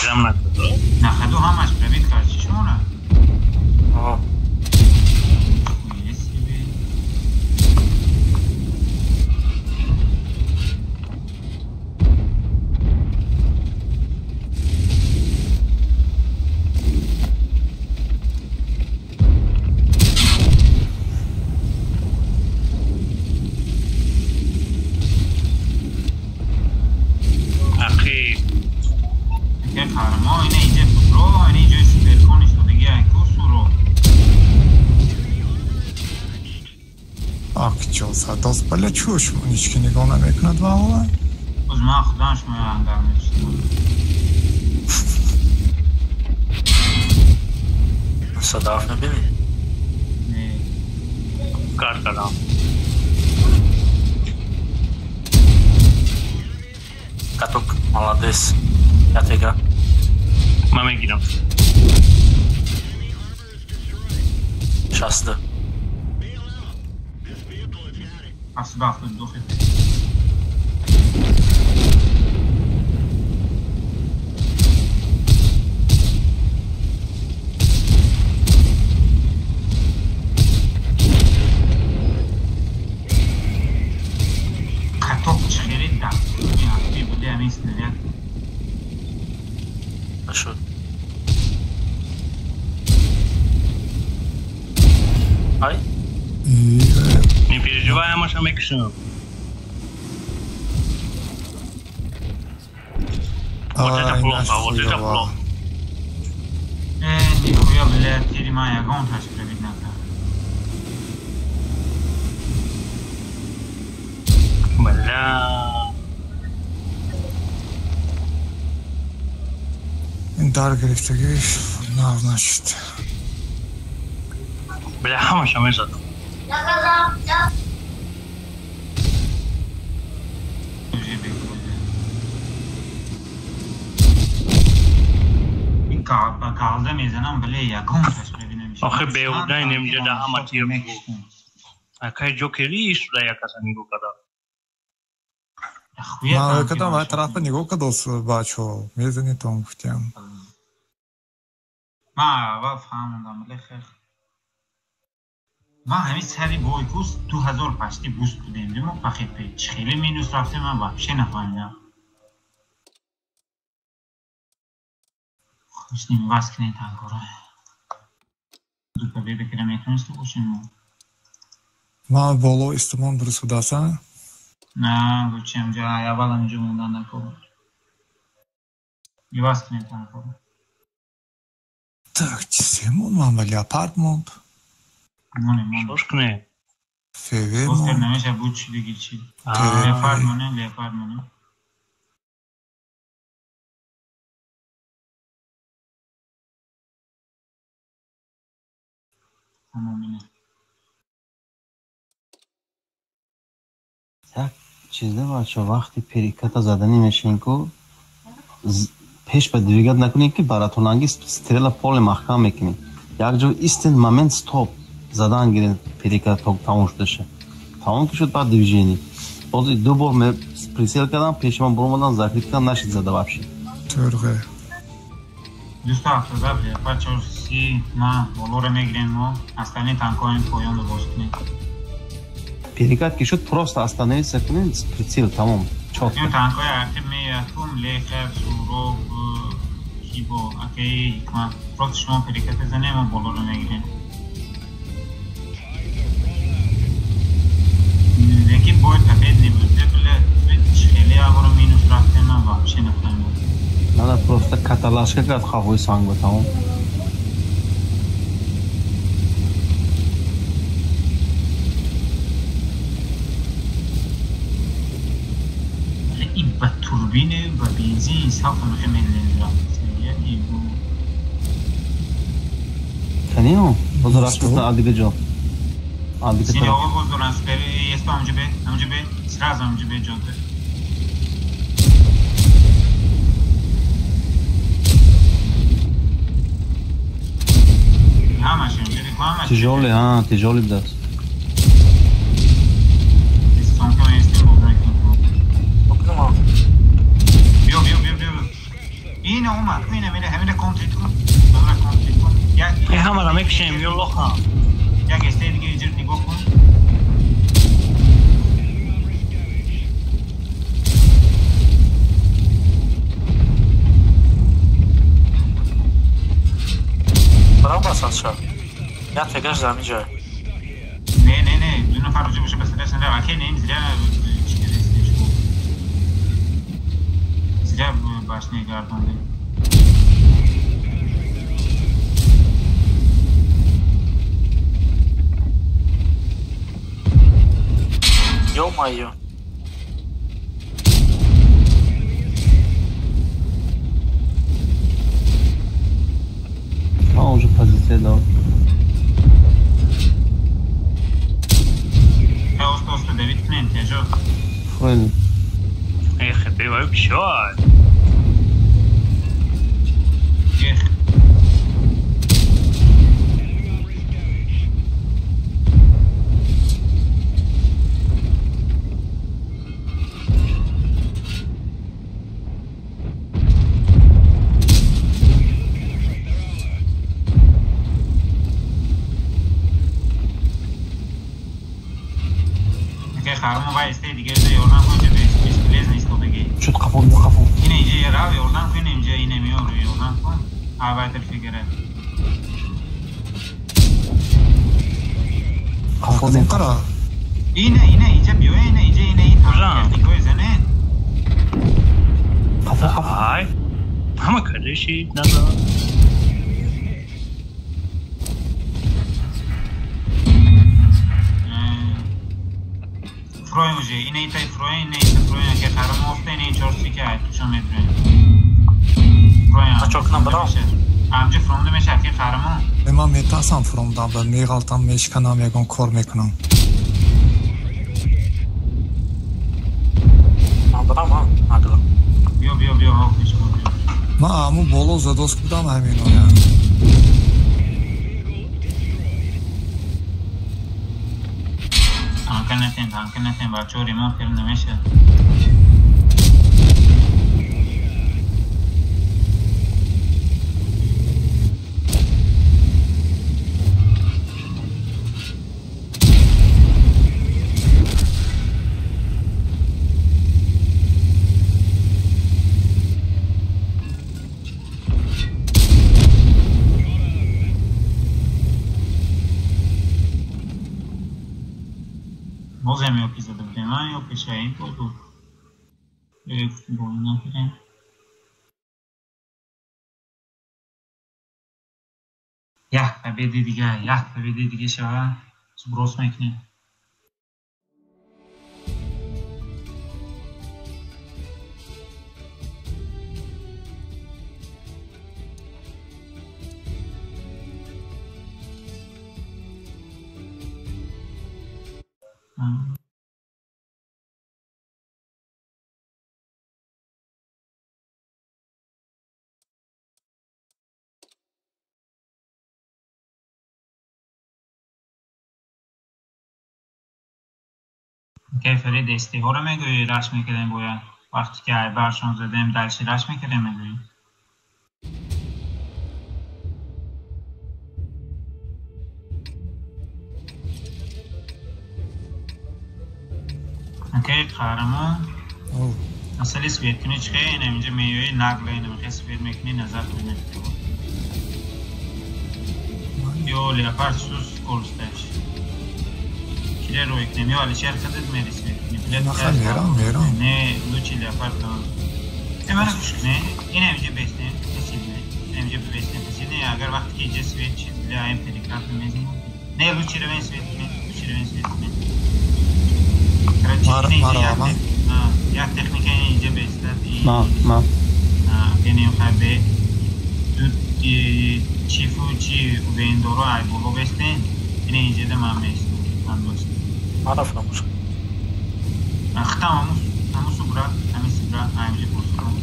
Ҷам накард? Нахаду ҳамаш пробит кард чӣ шумора? О. Садос бале чӯ шумо ҳеҷ ки нигоҳ намекунад ва ҳола? Боз ман худам шумо ангар мечидам. Садаф набинӣ? Не. Кар кардам. Каток молодец. Ятега. Ман мегирам. 62. 72 хит. Каток чихери да. Ин буди ҳамин снаряд. Нашуд. Ай? Не переживай, ҳамаша мекушам. Вот это плохо, вот это плохо. Нихуя, блядь, тири ман ягон таш пробить накард. Бля. Ин дар гирифтагиш нав нашуд. Бля, ҳамаша мезадам. Ин галда мезанам, бале ягон таш пробить намешавад. Охи беҳуда ин инҷа да ҳама тир акай ҷокери шуда якаса нигоҳ кардам. Ман кадам ай тарафа нигоҳ кардос бачо мезанитон гуфтям. Ман аввал фаҳмондам, бале хех. Ман ҳамин сари бойкус 2000 пашти буст будем, димо пахипе. Чӣ хеле минус рафтем, ман вообще нафаҳмидам. Хостим вас кунем танкора. Ду победа кира метавонистем бошем мо. Ман боло истамон дуруст будаса? На, лучше ҳамҷа аввал ҳамҷа мондан накор. Иваз кунем танкора. Так, чизе монд? Ман ба леопард монд. Монем, монем. Шош кунем. ФВ Постер монд. намеша буд чи диги чи. Леопард монем, леопард монем. Тамом ине. Як чиз бачо, вақти переката заданӣ мешин ку пеш ба двигат накунед ки баратонанги стрела поле маҳкам мекунед. Як ҷо истин момент стоп задан гиред перекат тамом шудаша. Тамом ки шуд баъд движение. Боз ду бор прицел кардам, пеши ман буромадан, закрит кардам, нашид зада вообще. Тӯрғе. 277 леопард 430 ма болоро мегирем мо. Остальные танкҳои поёнро боз кунем. Перекат ки шуд просто остановиться кунед, прицел тамом. Чётко. Ин танкҳои архив меяткум Лехер, Суров, Кибо, Акаи, Ҳикмат. Просто шумо перекат занем, мо болоро мегирем. Лекин бой победный буд. Бля, хеле авро минус рафтем, ман вообще нафаҳмидам. Надо просто каталажка кард хафои санг ба тамом. Ин ба турбине, ба бензин саф мехе медленно рафт. Яъне бу Канио, боз рафтан а дига ҷо. А дига Сини тараф. ово боз доран спери есто ҳамҷа бе, ҳамҷа бе, сразу ҳамҷа бе ҷода. Ҳамаш ҳамҷа бе, ҳамаш. Тяжёлый, а, тяжёлый будаст. Сонка местем боз мекунем. Окнума. Биё, биё, биё, биё. Ина омад, ина мера, ҳамина контрит кун. Добра контрит кун. Як Ҳамаро мекушем, ё лоха. Як эстаи дига иҷир нигоҳ кун. Барам басад ша. Як тегаш дар ҳамин ҷой. Не, не, не, ду нафар уҷа боша басада санда акей не, зря чӣ кардастиш. Зря башни гардонде. Ё-моё. А уже позиция дал. Оста, оста, давид кунем, тяжо. Фройлен. Эх, бевай бишой. Е, Акай хармо вай исте дигар ҷо ёрдам кун, ҷо бесполезно истодаги. Шуд қафо, биё қафо. Ина инҷа рав ёрдам кун, инҷа ина меёру ёрдам кун. Авай тарафи гара. Қафо кадом тараф? Ина ина инҷа биё, ина инҷа ина ин Куҷа? техникаҳои зане. Қафо, қафо. Ай. Ҳама калиши назар. Фроем уже, ина итай фроем, ина ита фроем, ака хармо офта, ина ин чор сика ай тушон медроем. Фроем. А чо кунам барам? Амҷа фромда меша, ака хармо. Ман метарсам фуромдан, ба меғалтам, мешиканам, ягон кор мекунам. Ман барам, ҳа, нагла. Биё, биё, биё, ҳо, пеш кун, биё. Ман ҳамун боло задоск будам ҳаминоя. Танка натен, танка натен, бачаҳо ремонт карда намешавад. Бозем ё ки зада будем, а ё пеша ин буд. Ё бо накардем. Як победи дига, як победи дига шава, сброс мекунем. Окей, Фарид, эстиҳоро мегӯӣ, раш мекардем бояд. Вақте ки айбаршон задем, дальше раш мекардем мегӯӣ. Окей, қаҳрамон. Масъалаи светкунӣ чӣ хел? Инам инҷа меёи нагла, инам хел свет мекунӣ, назар кунӣ. Ё леопард сус скоросташ. Кире рӯй кунем, ё Алишер худат мери свет кунӣ. Билет Наха, мерам, мерам. Не, лучи леопард. Э, мана гӯш кунӣ. Инам инҷа бестем, пасидне. Инам инҷа бестем, пасидне. Агар вақте ки инҷа свет чиз, бля, ин перекат мезанем. Не, лучи равен свет кунӣ, лучи равен свет кунӣ. Короче, ина инҷа як Марама. Як техника ина инҷа бестад. Ма, ма. Генем хабе. Ду чифу чи вендоро ай боло бестен. Ина инҷа да ман местам. Ман дост. Ман рафтам уж. Хитам ҳамун ҳамун субра, ҳамин субра, ҳаминҷа пурсидам.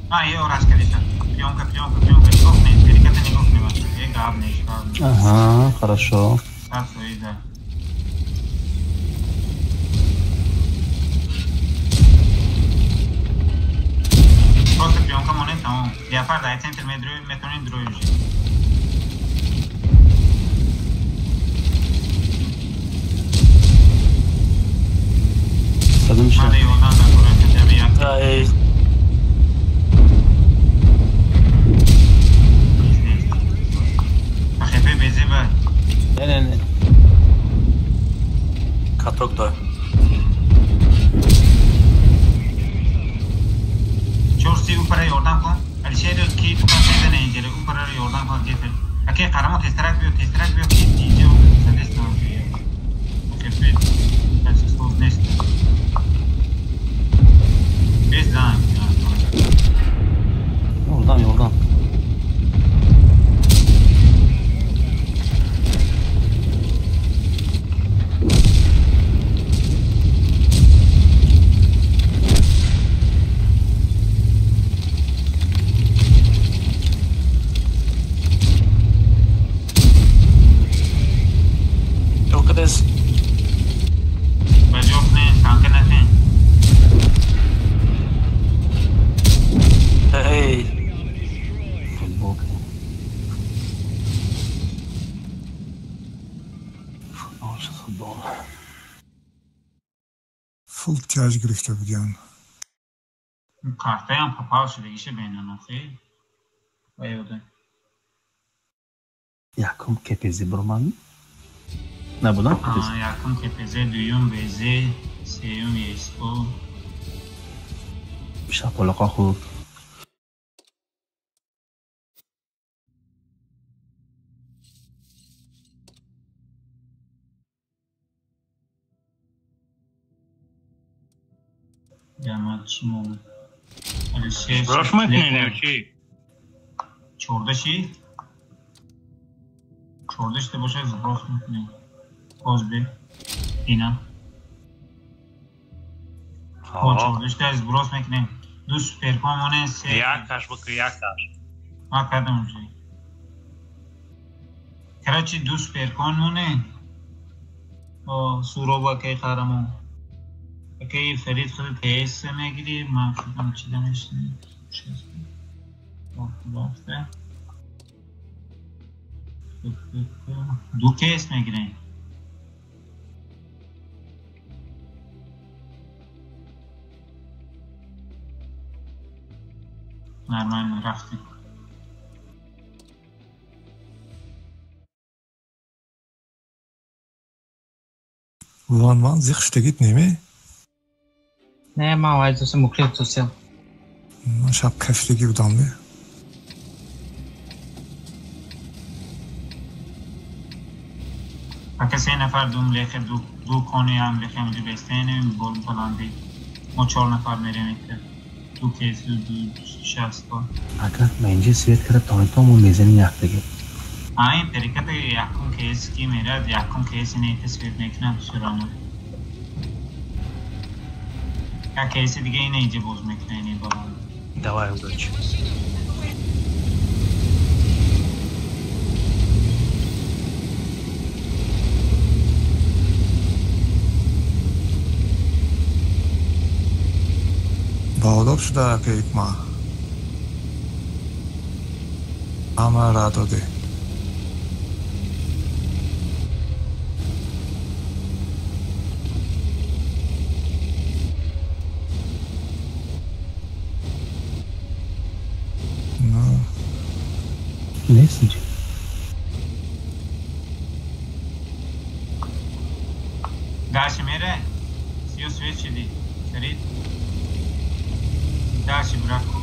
А, ё раш кардиса. Плёнка, плёнка, плёнка. Нигоҳ кунед, переката нигоҳ кунед, бачаҳо. Е гап нест, гап нест. Аҳа, хорошо. 100%. Просто плёнка монед, тамом. Леопард ай центр медрӯй, метавонед дрӯй уже. Зада мешавад. Ман ёрдам дар хотя бы як. Ай, Нест, нест. АХП безеба. Не, не, не. каток да. Чорси упара ёрдам кун. Алишер ки тупа мезане инҷа, упара ёрдам кун гефер. Аке қарамо тезтарак биё, тезтарак биё ки инҷа задест. АХП качество нест. Без занг. Ёрдам, ёрдам. Фул тяж гирифта будиан. Картаям попал шудагиша бенанохи. Ва ёда. Якум КПЗ бурман? Набудам КПЗ? Якум КПЗ, дуюм БЗ, сеюм ЕСО. Шаполоқа хурд. Сброс мекунем чи? Чорда чи? Чорда шуда бошад сброс мекунем. Боз бе. Ина. Чорда шуда сброс мекунем. Ду суперкон монем се. Як аш бикун, як аш. Ма кардам уже. Короче, ду суперкон монем. О, суроба кай харамон. Окей, Фарид худ ТС мегири, ман худам чида мешинам. Ду КС мегирем. Нормально, рафтем. Ван ван зиқ шудагит неме? Не, ман вайдоса мукрит тусям. Ман шаб кафлиги будам бе. Ака се нафар дум лехе ду кони ам лехе амҷи бестенем бол баланди. Мо чор нафар мерем ика. Ду кес ду шаст то. Ака ма инҷи свет кара тони то мо мезанем яктаги. Айн периката якум кес ки мерад, якум кес ине ика свет мекунад шурамо. Як кейси дига ина инҷа боз мекунад ини баланд. Давай, удачи. Баодоб шуда ака икма. Ҳама ра доде. Нест инҷа. Дальше мере? Сиё свет шиди. Фарид. Дальше браку.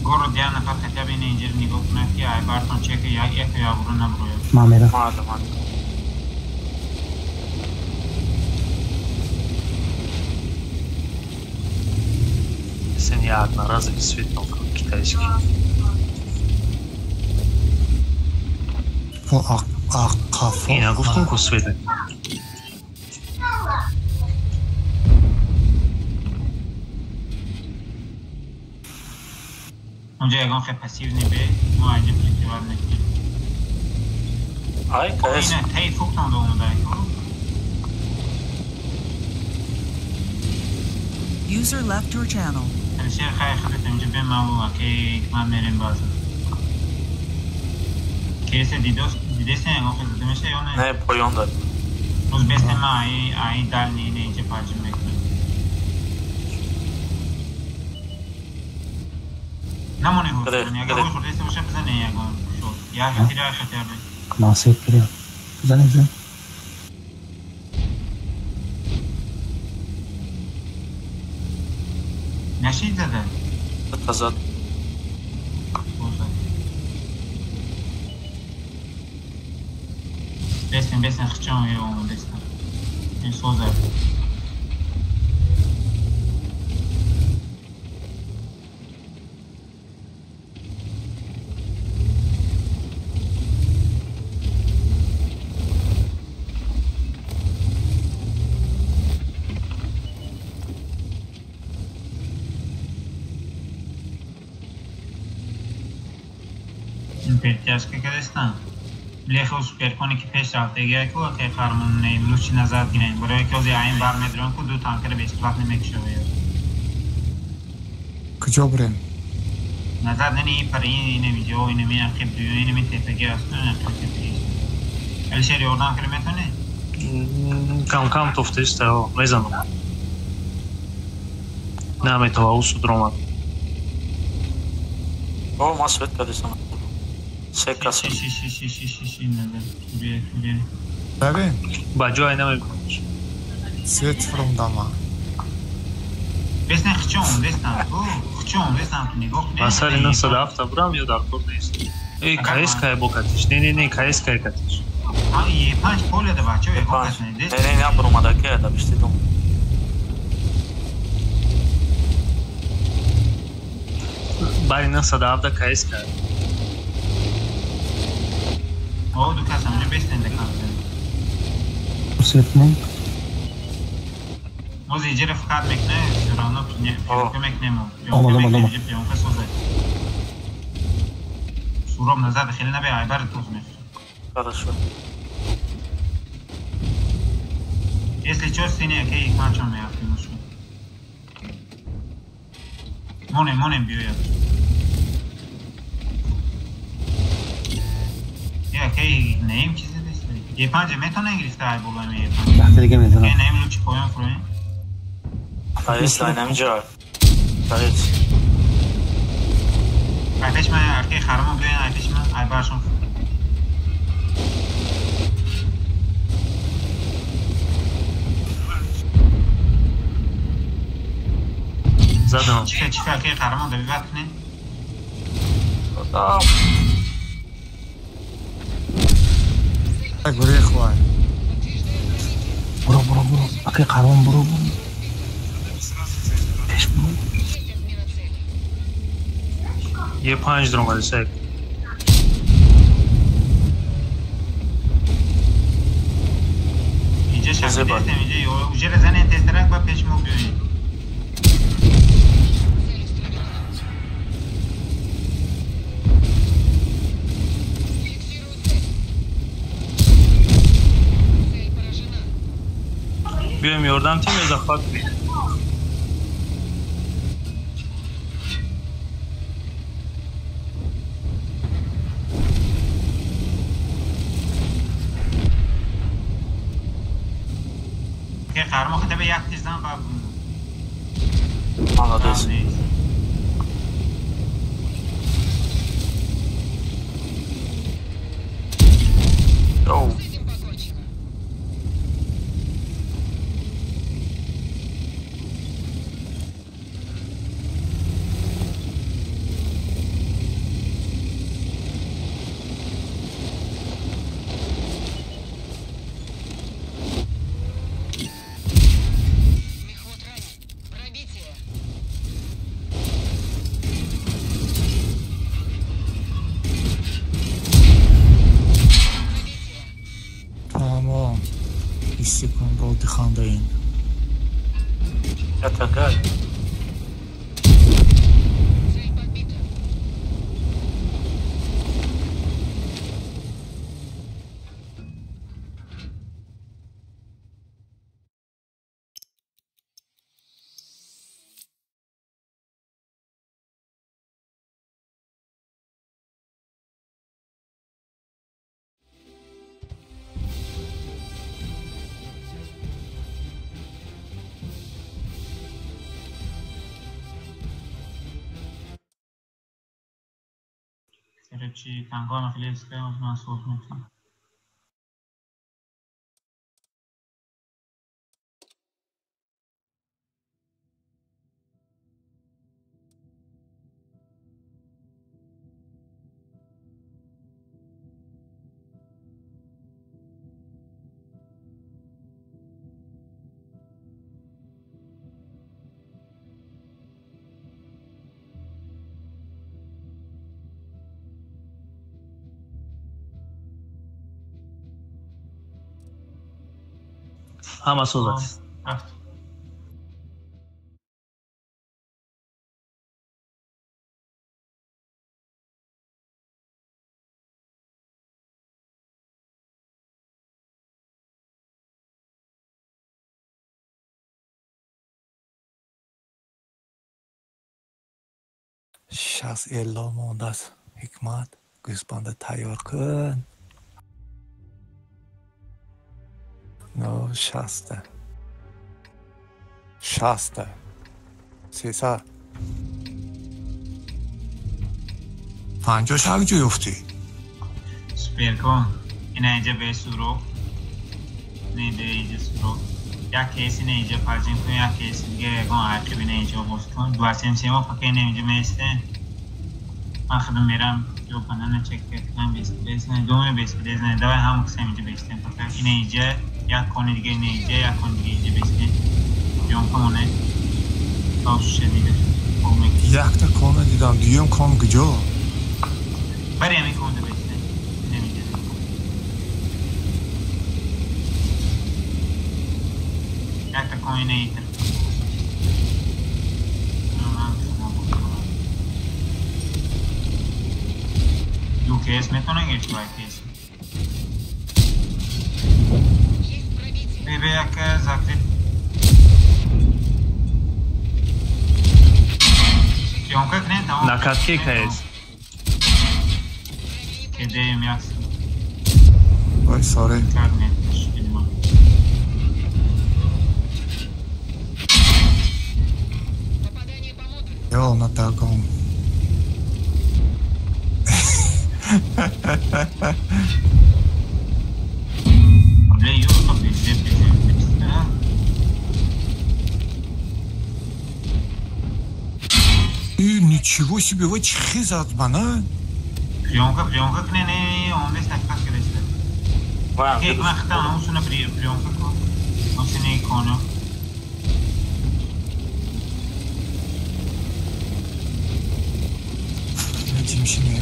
Город я нафар хотя бы ина инҷир нигоҳ кунад ки ай бартон чека як яку ябру наброяд. Ман мерам. Мадам. Сен я одноразовый свет только китайский. Ина гуфтум ку свет. Унҷа ягон хел пассивный бе, мо айҷа прикрывать мекунем. Ай, КС. Ина таи фуктон доомада ку. User left your channel. Алишер хай худат инҷа бе ман окей, ман мерем база. Кейсе дидос, дидесен ягон хел зада меша ё не? Не, поён дад. Боз бесте ман ай дальний ина инҷа паҷим мекунам. Намони ҳур, агар ҳур хурдеста боша бизане ягон шот. Як хатира хатира бе. Ман свет кардам. Бизане, бизане. Нашид зада? Тазад. Бестен, бестен, хчон ё бестен. Ин соза. Пертяжка кардастан. Лехо суперконе ки пеш рафтагия ку акай қармон не лучи назар гирем. Барои ки ози айн бар медрон ку ду танкера бесплатно мекушавад. Куҷо бурем? Назар не ин пар ин ине видео ине ми ақиб дуё ине ми тепаги аст, не ақиб тепаги. Алишер ёрдам кара метавонӣ? Кам-кам тофтеста, мезанам. Наметова, усу дромад. О, ма свет кадесам. Се каса. Ши, не. Бабин. Ба ҷой намекуниш. Свет фром дама. Бесна хчон, бесна. Хчон, бесна нигоҳ кунед. Ба сари 907 бурам ё дар кор нест. Эй, КС кай бо катиш. Не, КС кай катиш. А, Е5 поле да бачо, е кас не. Не, не, бромада ке да биштидум. Бари 907 КС кай. О, ду кас амне бестен да кан. Светне. Ози иҷера фақат мекне, всё равно пиёнка мекнемо. Омад. Пиёнка созад. Суроб назад хеле набе айбар тоз мехӯрад. Хорошо. Если чё, сине, ки икмачон меафтем ушу. Монем биёяд. Я ки неим чизе нест. Е5 метавонем гирифта ай болои Е5. Вақти дига мезанам. Неим лучи поён фуроем. Таис лайнам ҷо. Таис. Ай пеш ман арки харамо биёен, ай пеш ман, ай баршон. Задам. Чика, арки харамо добиват кунед. Задам. Гурехвай. Буро. Аки қарон буро. Пеш буро. Е5 дромади сек. Инҷа шакл нестем, инҷа уҷера занен тезтарак ба пеш мо биёед. Биёем ёрдам тим ё захват кунем? Ки қармо хата як тиздан ба Молодец. Оу. Хандаин. Это гай. Чи танкҳоам хеле истифода ман соз мекунам. Ҳама созад. Рафт. Шаст элло мондааст. Ҳикмат, гӯсбанда тайёр кун. Но 60. 60. 300. 50 шаг ҷо ёфтӣ. Суперкон. Ина инҷа бе суро. Не бе инҷа суро. Як кейси не инҷа парҷин кун, як кейси дига ягон ақиби не инҷа боз кун. 277 мо пока не инҷа меистем. Ман худам мерам ё банана чек кунам, бесполезно, доме бесполезно. Давай ҳама кисам инҷа беистем пока. Ина инҷа як кони дига, ина инҷа як кони дига инҷа беистем. Ёнка моне. Тош дига. Якта кона дидам, дуюм кон куҷо? Бари ҳамин конда беистем. Инам инҷа. Якта кон ина итр. Ду кейс метавонем гирифт бо кейс. Бебе як закрит. Съемка кунед тамом. На катке кейс. Кедеем як. Ой, сори. Карнет. Йо, на таком. Бля, ёлка, пиздец, пиздец, пиздец. И ничего себе, вы чхизат мана. Приемка, приемка, не, не, он весь так как кидает. Ек махта, он сюда приемка, он сюда икону. Чимшине.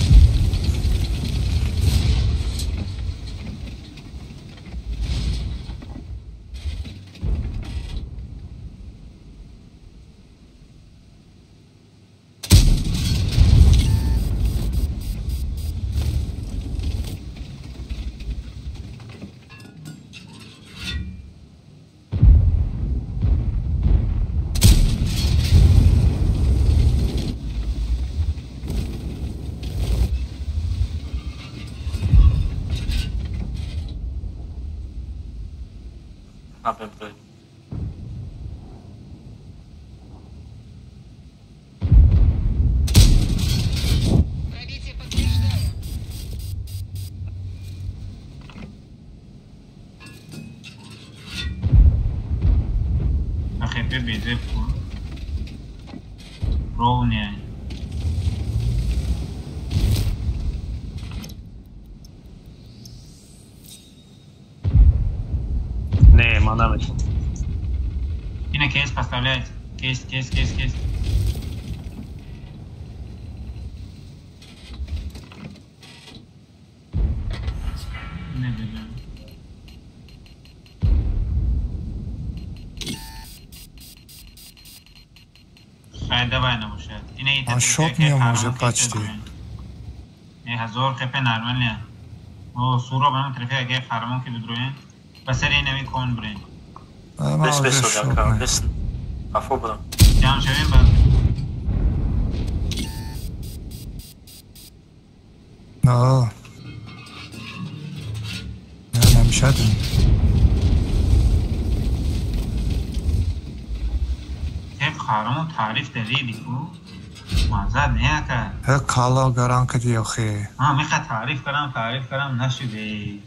Не, ман наметавонам. Ина кейс поставляет. Кейс, кейс, кейс, кейс. Не, не, не. Хай, давай набошад. Ина итак. А шот меом уже почти. Не, ҳазор хепе нормально. О, суро ба ман тарафи аге фармон ки бидроен. Ба сари инами кон бирен. Бес бес одака, бес. Афо будам. Ҷамъ шавем баъд. На. Не, намешадем. Теп харамон таъриф дариди ку. Мазад не ака. Ҳе кала гаран кади охи. А, меха таъриф карам, таъриф карам нашуде.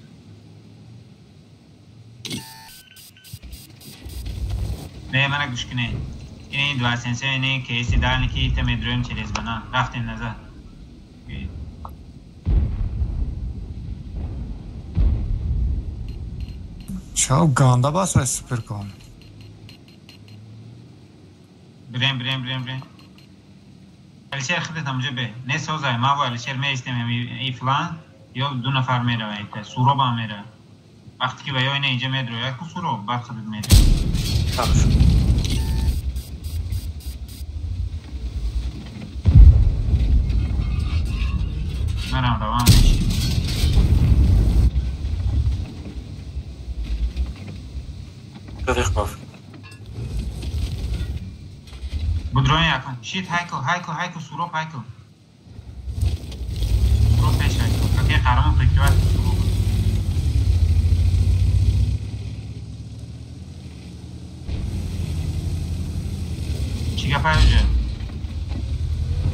Не, мана гӯш кунед. Ин 277 ине кейси дальний ки ита медроем через бана. Рафтем назад. Чао ганда бас вай суперкон. Бирем, бирем, бирем, бирем. Алишер худат ҳамҷа бе. Не созай, ма бо Алишер меистем и флан ё ду нафар мерава ита. Суроба мера. Вақте ки ба ё ина инҷа медрояд ку суроб, баъд худат мерава. Хорошо. Манам равам меши. Тарих баф. Будроен якун. Шит хайко, хайко, хайко, суроб хайко. Суроб пеш хайко. Каке қарамон прикрывать суроб. Хафай уже.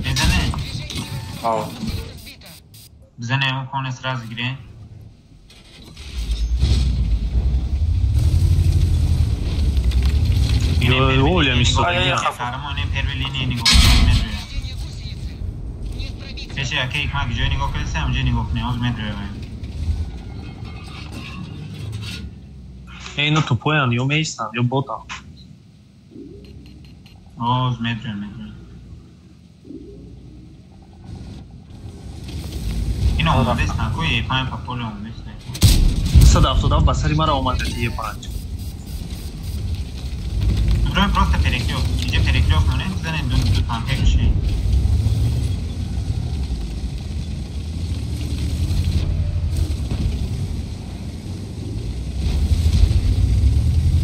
Безане? Ау. Безане, ему коне сразу гире. Оля мисо. Қаҳрамон первой линии нигоҳ медроя. Пеши аке икмак ҷой нигоҳ кардеса, ҳамҷо нигоҳ кунем, ҳозир медроя. Ино тупоянд, ё меистанд, ё ботанд. Ҳозир медроя, медроя. Ино омадестан, ку Е5 па поле омадестан. 177 ба сари мара омад Е5. Дроем просто перекрёст. Иҷа перекрёст монем, занем ду танка кушем.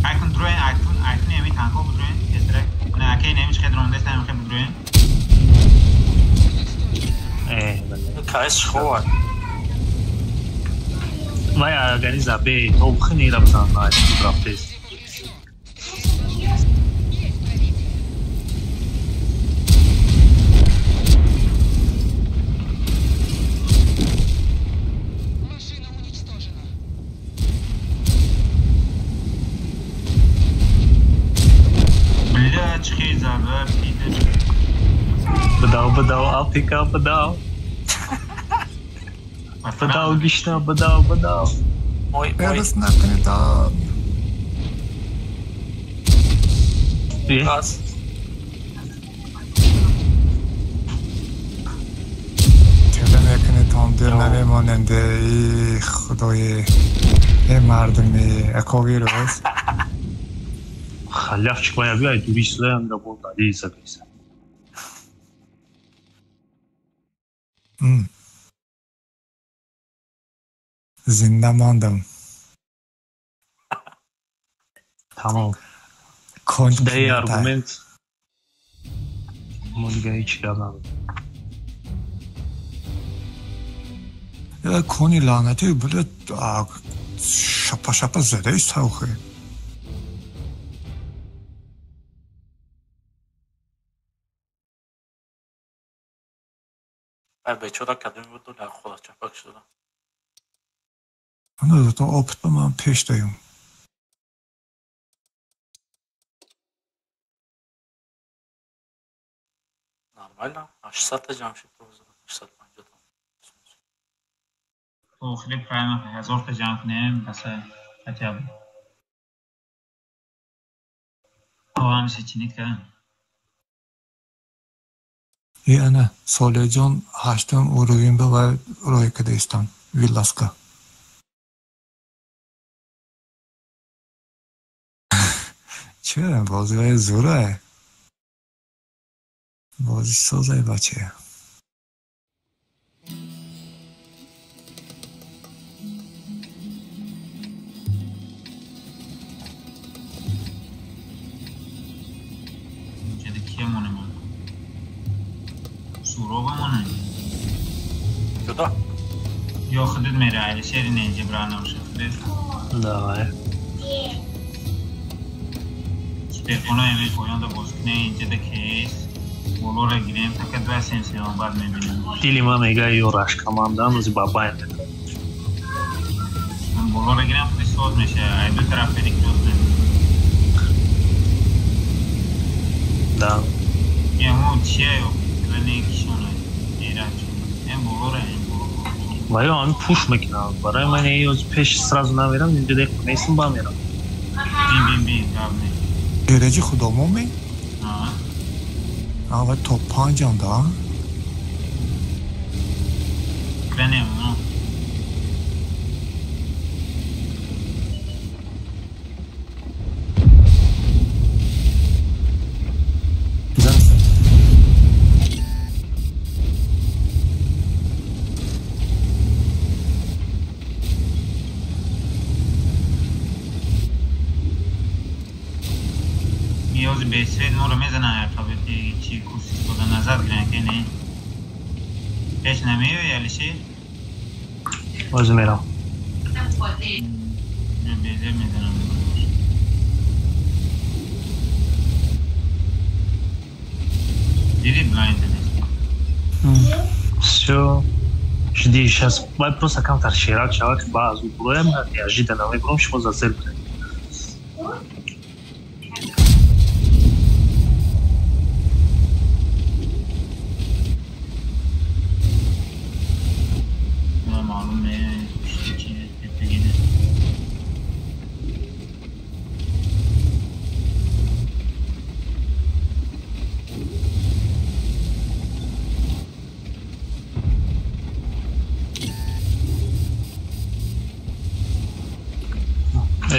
Айкун дроен, айкун, айкун еми танко будроен, тезрак. Не, акей немиш хед рондест, ами хед будроен. Кайс ховар. Вай организа бе, то хни рабзан, ай, рафтест. Бадав, бадав, Африка, бадав. Бадав, гишна, бадав, бадав. Ой, ой. Газ. Теда мекунетон, дил намемоненде, и худои, э мардуми, аковирус. Халявчик моя биай дури судаям да бо дади забиса. Зинда мондам. Тамом. Даи аргумент. Мо дига ҳеҷ гап надорем. Кони лаънатӣ буда шапа шапа задаи савхе. Ай бечора кадоми буду дар худаш чапак шуда. Ана то опыт ман пеш даем. Нормально. 800 та ҷамъ шуд, 850 та. Охири прайма 1000 та ҷамъ кунем, баса хотя бы. Ҳамиша чинит кардам. И ана Солеҳҷон ҳаштум уровень ба вай рой кадаистан вилласка. Чера бози вай зурае. Бози созай бача. Ҷада кия монем? Сурова монем. Ҷудо? Ё худат мере, Алишери не ҷибран намша худат. Давай. Суперконо эми поёнда боз кунем, инҷада кейс. Болора гирем, фақат два сенсион баъд мебинем. Дили ман мега ё раш командан узи бабай. Болора гирем худи соз меша, ай ду тараф перекрёст. Да. Яму чия ё Ваё ами пуш мекунам. Барои ман ё пеш сразу намерам, инҷо дех нестам ба мерам. Бин бин бин, гап не. Эраҷи худомон ме? Аа. Ава топ 5 ам да. Бенем, ну. Бесвет моро мезанад алфабети чи курс истода назад гиран ки не пеш намеёи Алишер? Боз мерам. Безер мезанам. Все. Жди, сейчас просто камтар шерак шавак баъзу буроям неожиданно мебурам шумо за цель биред.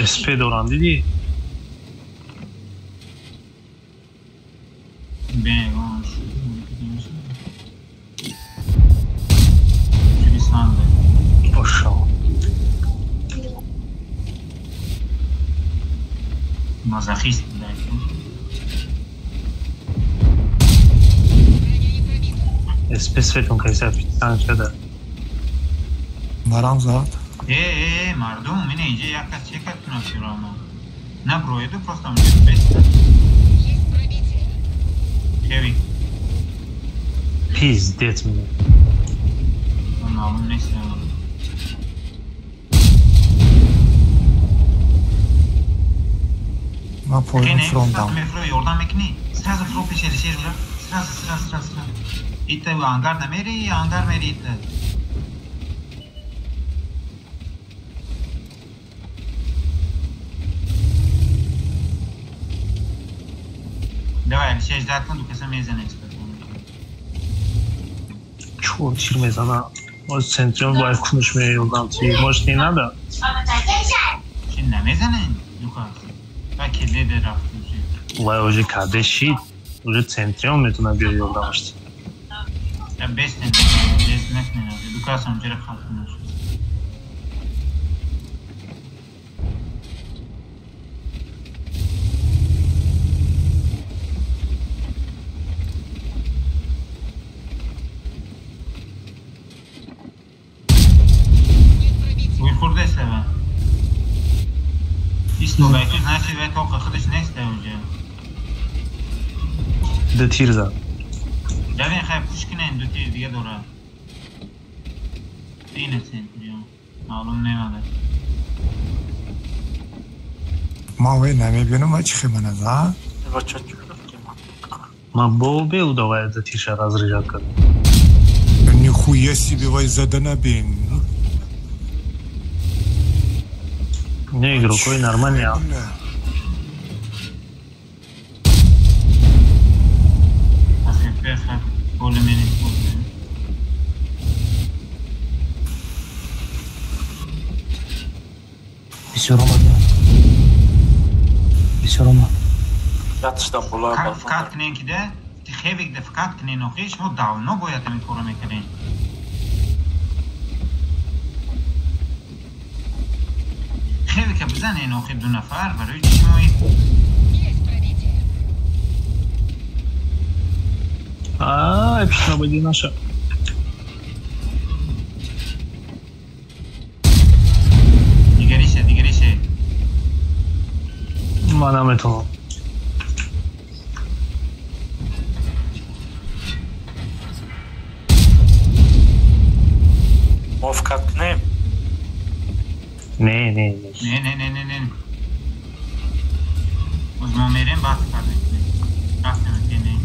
СП дорам, дидӣ? Пошел. Мазохист, да. СП светом кайса питан шуда. Марам зад. Мардум, мине инҷа як кас чекат кунад фиромо. На броеду, просто мне беста. Хеви. Пиздец мне. Маълум нест. Ман поён фрондам. Ёрдам мекунӣ? Сразу фро пеши Алишер бира. Сразу, сразу, сразу, сразу. Ита ангар намери, ангар мери ита. Давай, Алишер, ждать кун, дукаса мезана эксперт. Чё, тир мезана? Может, центром бояд кунуш меёрдам ти. Может, не надо? Чи намезана, Лукас? Ва кеде де рафт уже. Вай, уже каде шид. Уже центром метуна биё ёрдамаш. Я бестен, без накнена. Лукас, он ҷера хат кунуш. Ду тир зад. Давин хай пуш кинен ду тир дига дорад. Ина центрион. Маълум немада. Ман вай намебинам, ва чи хемана за? Ман бо беудавай ду тирша разряжать кардам. Нихуя себе вай зада набин. Не, игрокой нормальный. Бисёр омад. Бисёр омад. Фикат кунен кида, хевик да фикат кунен охи, шумо давно бояд ҳамин корро мекардем. Хевика бизанен охи ду нафар, барои чи шумо А, эпично наша. Дигарише, дигарише. Ман наметавонам. Мо вкат кунем? Не, не, не. Не, не, не, не, не. Боз мо мерем, баъд вкат мекунем. Рафтем ки не.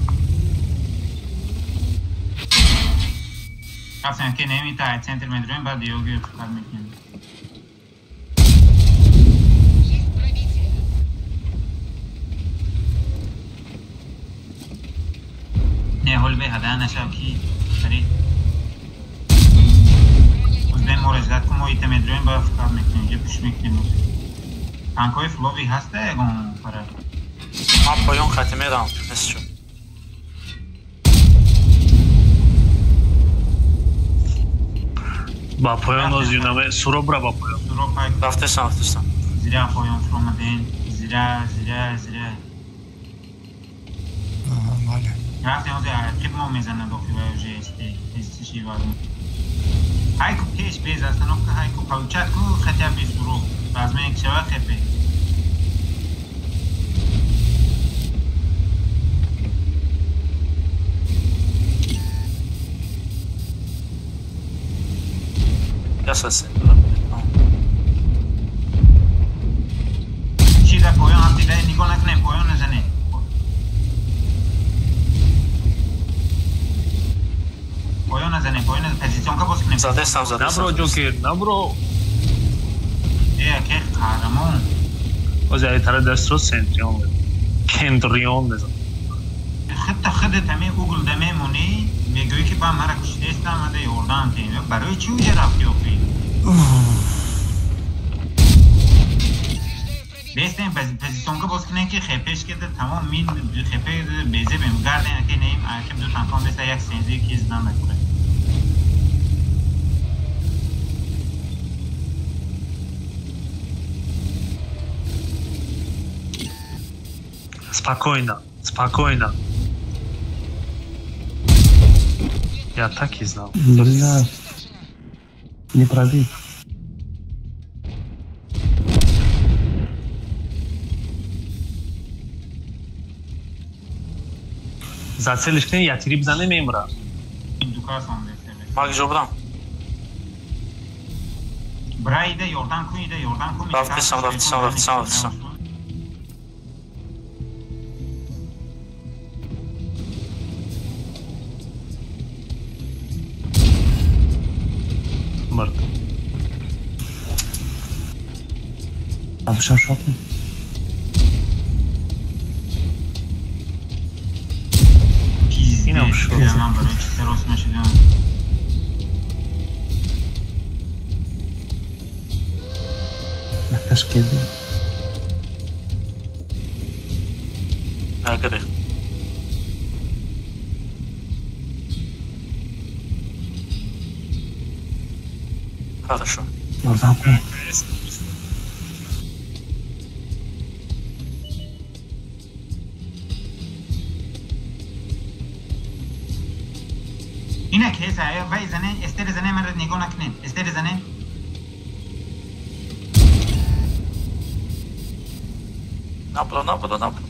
Рафтем ки немита, центр медроем, баъд ёги вкат мекунем. Не, ҳол беҳада нашав ки сари. Боз моро ждать кун, мо ита медроем, баъд вкат мекунем, ҷа пуш мекунем. Танкҳои флови ҳаста ягон фара? Ман поён хати мерам, нест шуд. Ба поён озюнаме, суро бра ба поён. Суро пай. Рафтесам, рафтесам. Зира поён фуромаден, зира, зира, зира. Аҳа, бале. Рафтем ози ақиб мо мезанад охи вай уже эстиши вазн. Хайку пеш без остановка, хайку получать ку хотя бы суро. Размен шава хепе. Касасе. Чӣ дар поён ҳам дида нигоҳ накунем, поён назанем. Поён назанем, поён назанем. Позиционка боз кунем. Задестам, задестам. Набро, Ҷокер, набро. Э, ке қаҳрамон. Ози ай тара дастро центрион. Кендрион мезан. Хитта худат ҳамин угл да мемонӣ, мегӯӣ ки ба мара куштестам, ада ёрдам тем. Барои чӣ уҷа рафтӣ охӣ? Бестем позиционка боз кунем ки хепеш кеда тамом мин хепе безебем гарден аке неим аке ду танкон беста як сензи ки здан накунад. Спокойно, спокойно. Я так и знал. Бля, не пробить. Зацелиш кни, я тири бзане мемра. Маг ҷо будам. Бра ида ёрдам кун, ида ёрдам кун. Рафтисам, рафтисам, рафтисам, рафтисам. Мърт. Абша шотни. Инам шуд. Ман барои чӣ сарос нашудам? Накаш кеди. Нагрех. Хорошо. Ёрдам кун. Ина кеса вай зане, эстер зане мара нигоҳ накунем. Эстер зане. Набро, набро, набро.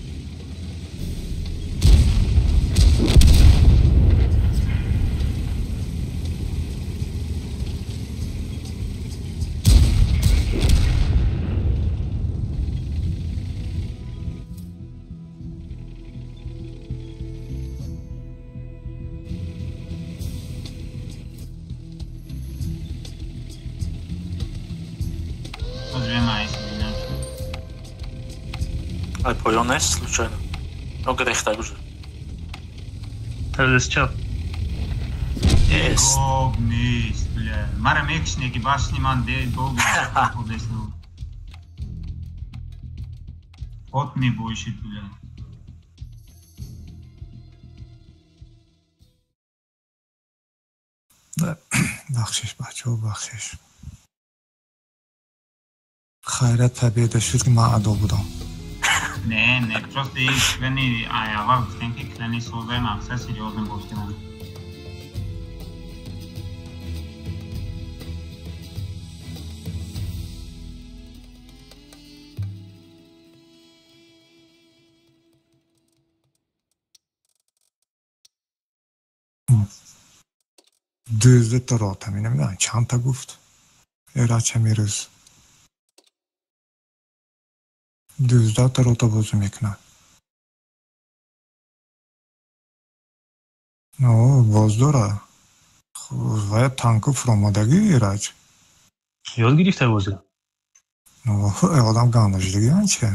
Ай, поён нест случайно? Но грехта уже. Тарадес чап. Есть. Бог нест, бля. Мара мекшне ки башни ман де бог худесну. От не бойшит, бля. Бахшиш, бачаҳо, бахшиш. Хайрат табиата шуд ки ман адо будам. Не, не, просто и клани аввал гуфтем ки клани созаи мақсад серьёзно боз кунам. Дӯздаҳта рота намедонам чандта гуфт. Эрач ҳамин рӯз. 12та рота бозӣ мекунад. О, боз дора. Вая танку фуромадагӣ Эрач. Ёд гирифта бозиро? Одам ганда шудагӣ анча.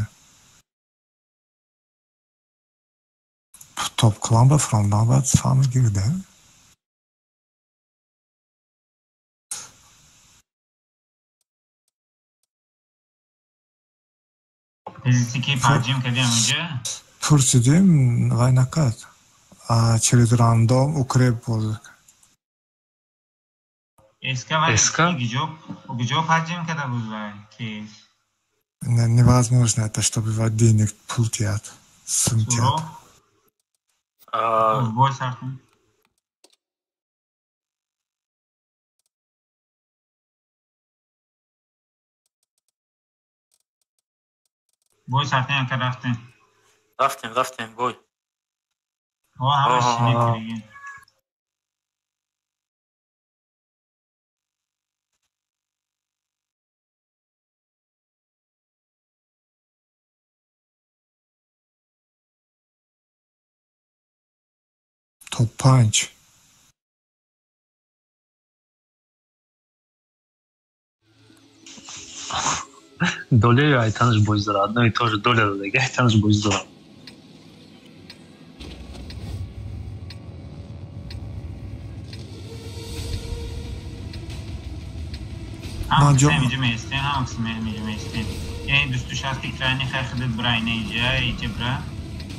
Топ-клан ба фуромадан баъд фаҳмидӣ да? Позиции ки парҷим кардем онҷа? Пурсидем, вай накард. Через рандом укреп бозӣ. Эска вай гиҷо парҷим карда буд вай ки? Невозможно это, чтобы вай денег пул тият, сум тият. Бой сар кун. Бой сартем ка рафтем. Рафтем, рафтем, бой. О, ҳамаш шиник. Топ-5. Доля айтанаш боз дорад. Одно и то же доля додага айтанаш боз дорад. Ман ҷо меистем, ҳамакс меистем. Яъне дусту шасти крайни хай худат бира, ина иҷа, иҷа бира.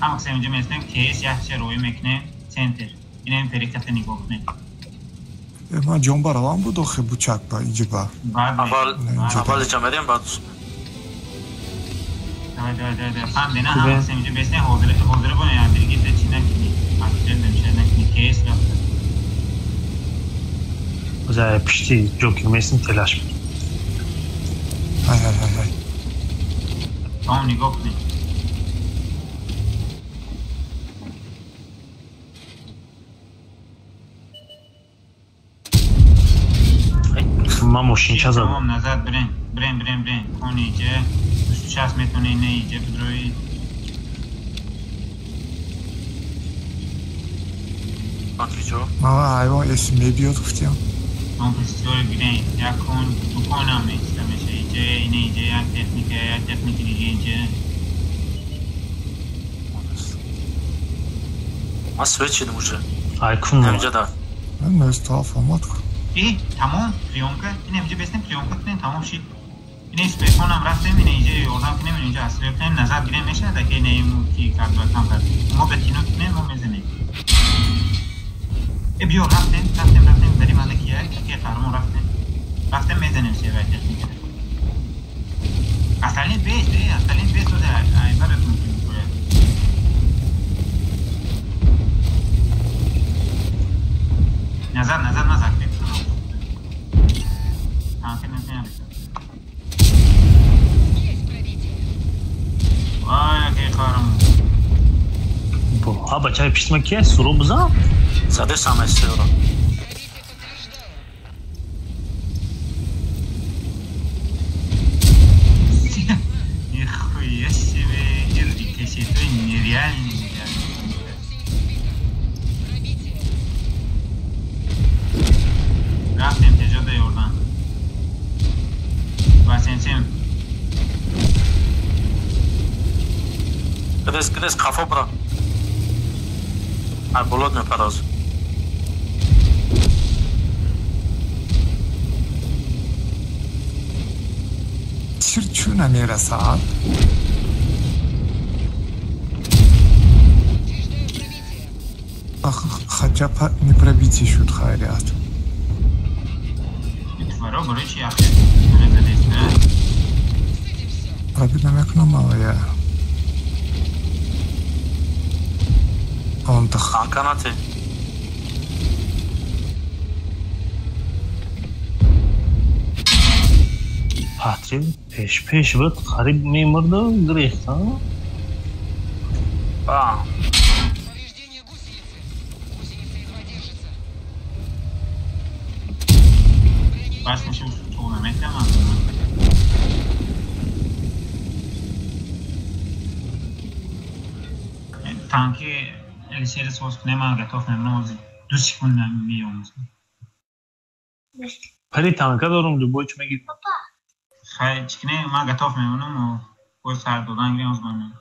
Ҳамакс инҷа меистем, кейс якча роӣ мекунем, центр. Ина ин периката нигоҳ кунем. Ман ҷон баравам буд охи бучак ба иҷа ба. Аввал иҷа мерем, баъд Давай, давай, давай, давай. Фаҳмидена, ҳамакс инҷа бестем, ҳозир бо биргита чӣ накунӣ. Аксел демша накунӣ, кейс рафта. За пишти ҷокер местим телаш. Ай, ай, ай, ай. Тамом нигоҳ кунед. Ман мошинча задам. Тамом назад бирен, бирен, бирен, бирен. Кон иҷа, 26 метавонӣ ина иҷа бидроӣ. Ман ҳайвон эси мебиёд гуфтиям. Ман пристёр гирен, як кон, ду конам меиста меша иҷа, ина иҷа, як техника, як техники дига иҷа. Ман свет шидам уже. Ай кун. Ҳамҷа да. Ман меистаф омад ку. И, тамом, приёмка, ина инҷа бестем, приёмка кунем, тамом шид. Ина спеконам рафтем, ина иҷа ёрдам кунем, ина инҷа асрё кунем, назар гирем мешавад, ака ина иму ки кард ва кам кард. Мо ба кино кунем, мо мезанем. Биё, рафтем, рафтем, рафтем, дарим анда кия, кия қаҳрамон рафтем. Рафтем мезанем севай техника. Остальные бес, остальные бес тоже айбарат мумкин бояд. Назад, назад, назад. Танки не Вай, акай қаҳрамон. Ҳа бачаи пишти ман кия суро бизан? Заде самое северо. Нихуя себе, рикошеты нереальные. Рафтем теҷода ёрдан. Васенсем. Грес, грес, қафо бра. Арболот мепароз. Чӯ намерасад? Хотя не пробитие шуд хайрият. Пробить намекунам я. Он тах. Анканате. Патри пеш пеш буд, қариб мемурду, гирехт, а? А. Танки Алишери соз кунем, ман готов мемонам, ҳозир 2 секунд меомӯзам. Пари танка дорум, любой чӣ мегӣ? Хай, чӣ кунем, ман готов мемонам, боз сар додан гирем, ҳозир ман.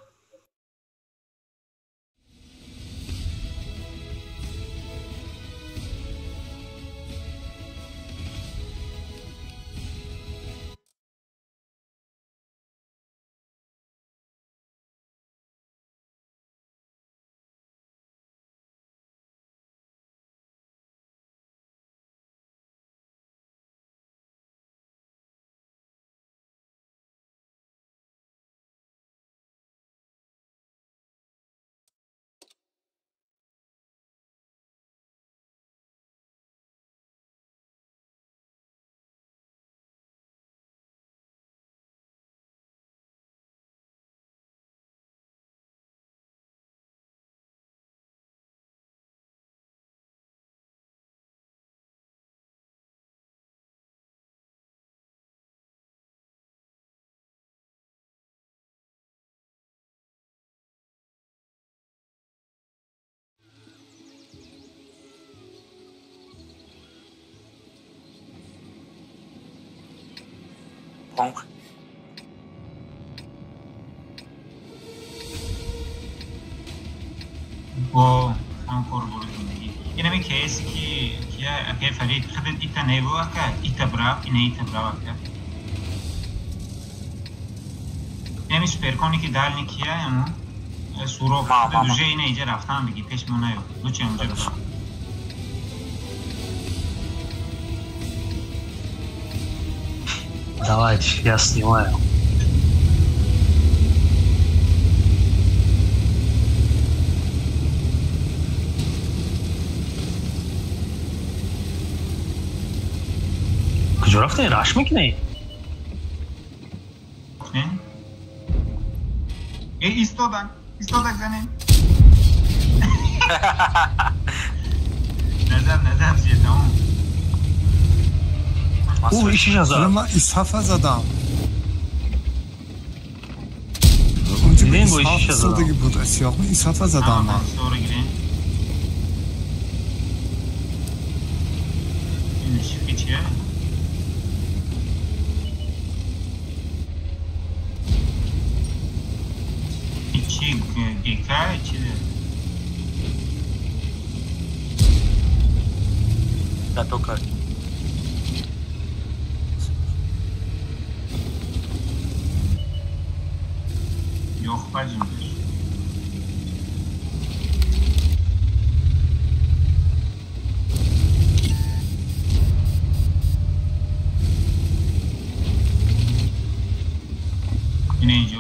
Понг. О, он кор бур зиндагӣ. Инами кейс ки кия аке Фарид худат ита неву ака, ита брав, ина ита брав ака. Инами суперкони ки дальний кия ему суроб уже ина иҷа рафтан биги пеш мо наё. Лучше унҷа брав. Давайте, я снимаю. Куҷо рафтаи? Раш мекунӣ? Э, истодан, истодак занем. Назад, назад, же тамом. О, ишиша зад. Ман исҳафа задам. Дидем бо ишиша задам. Буд асиёқ исҳафа задам ман. Датока. Yo'q, bajim.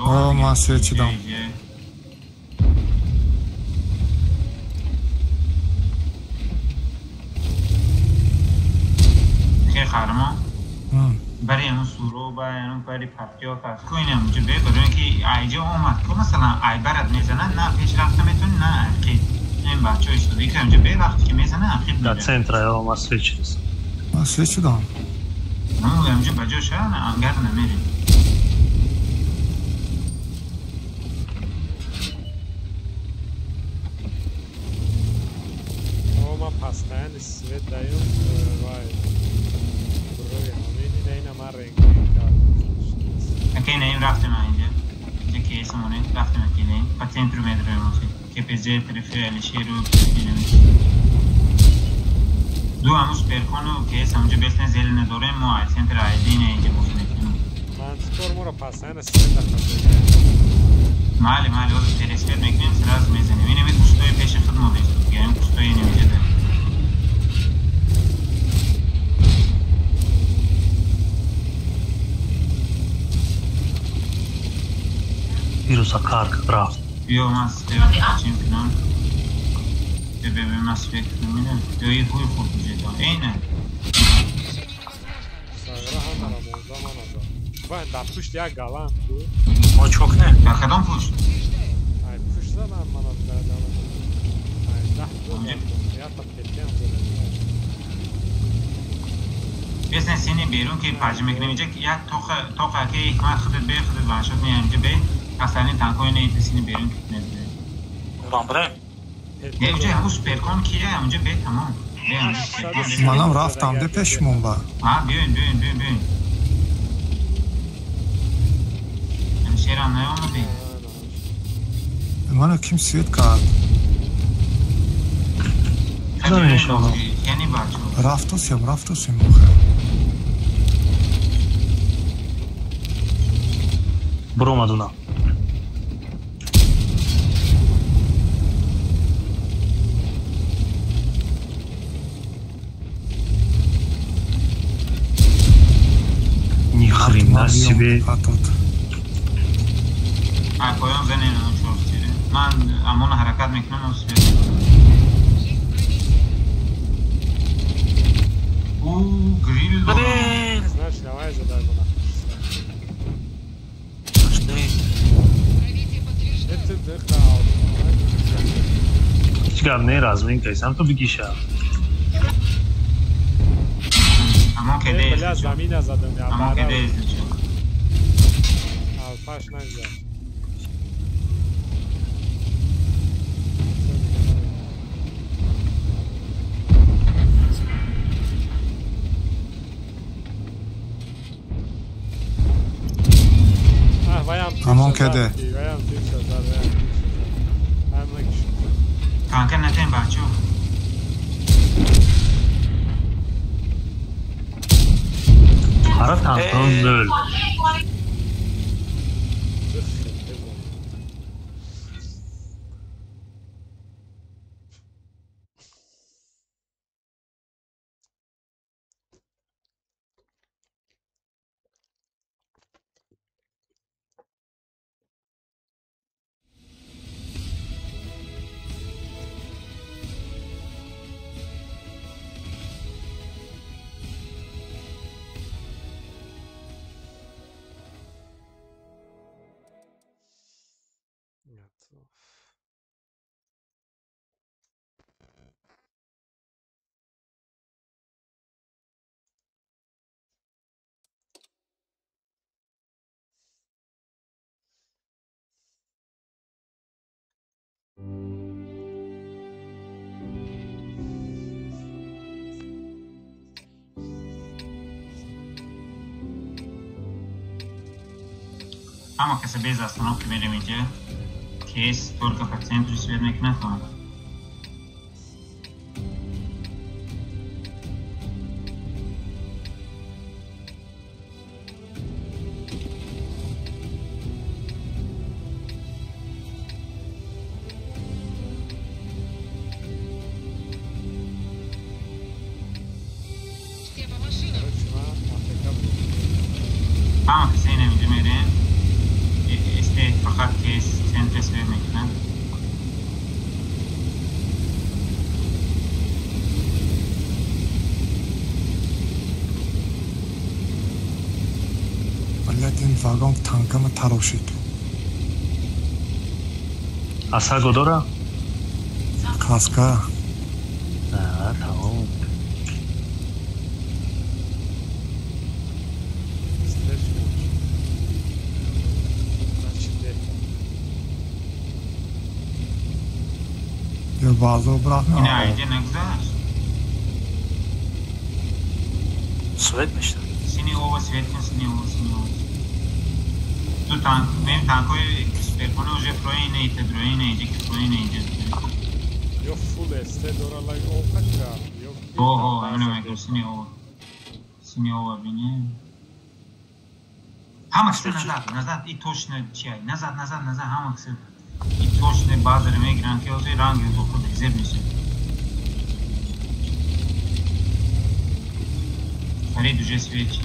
О, ман свет шудам. Бари ҳамун суроба, ҳамун бари пафтиёк аст. Ку инам унҷа бе, барои ки айҷа омад. Ку масалан айбарат мезанад, на пеш рафта метавонӣ, на ақиб. Ин бачаҳо истода ки унҷа бе, вақте ки мезанад ақиб Дар центра ё ман свет шудам. Ман свет шудам. Ҳамун унҷа ба ҷо ша, ангар намерем. Ман постоянно свет даём, вай. Окей, наим рафтем инҷа. Инҷа кейсмоне рафтем окей наим. Па центру медроем оси. КПЗ тарафи Алишеру инам. Ду ҳамун суперкону кейс ҳамунҷа бестен зел надорем, мо ай центр айди не инҷа боз мекунем. Ман скор моро постоянно свет дахтам. Мали, мали, ҳозир пересвет мекунем, сразу мезанем. Инами кустои пеши худ мо бестуд. Гирем кустои инам инҷа да. Вируса карк рафт. Биё ман свет чим кунам. Бе бе ман свет кунам ина. Ё и ҳуй хурд ҷеда. Эйна. Сагра ҳамара монда ман аза. Вай дар пушт як галанд ку. Мо чӣ кунем? Дар кадом пушт? Ай пушт задам ман аз дар дар. Ай даҳ ду. Я та петям задам. Бесен сини берун ки паҷ мекунем инҷа як тоқа тоқа ки ҳикмат худат бе худат ваншот меям инҷа бе. Аслани танкои не итисини берун китнед. Бамбре. Не унҷа ҳамун суперкон кия унҷа бе тамом. Манам рафтам де пешмон ба. Ҳа, биёин, биёин, биёин, биёин. Ам шерам наомадӣ. Мана ким свет кард? Яъне бачо. Рафтосем, рафтосем охир. Буромадуна. Ни хрена себе. Ай, поён занем он чорсире. Ман амона ҳаракат мекунам, он свет. У гриль. Значит, давай задай мана. Ҳеҷ гап не, разминка исам ту бигиша. Амон кеде. Бля, замина задам я. Амон кеде. Алфаш нагзад. каде. Танка натен бачо. Ҳара танкон нөл. Ҳама каса без остановки мерем инҷа. Кейс только по центру свет мекунад ҳама. Ҳама каса инам инҷа мерем. Фақат кейс центр свет мекунад. Блядь, ин вагон танкама тарошид. Асаго дора? Каска. Тамом. База обратно. Ина иҷа нагузашт. Свет мешта. Сини ова свет кун, сини ова, сини ова. Ту танк, мем танкои суперкона уже фрои не ита дрои не иҷа ки фрои не иҷа. Ё фул эсте дора лаг оқа ё. Ого, ҳамина мегӯм сини ова. Сини ова бини. Ҳама киса назад, назад и точно чия. Назад, назад, назад ҳама киса. И точно базаро мегиранд ки ҳозир ранги худ зеб мешавад. Фарид уже свечи.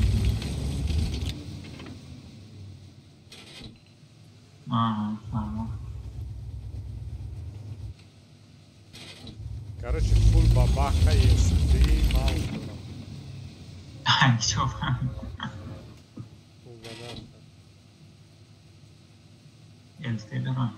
Ага, фаҳмо. Короче, фул бабаха ести мал дорам. Чо фаҳмид? Елсте дорам.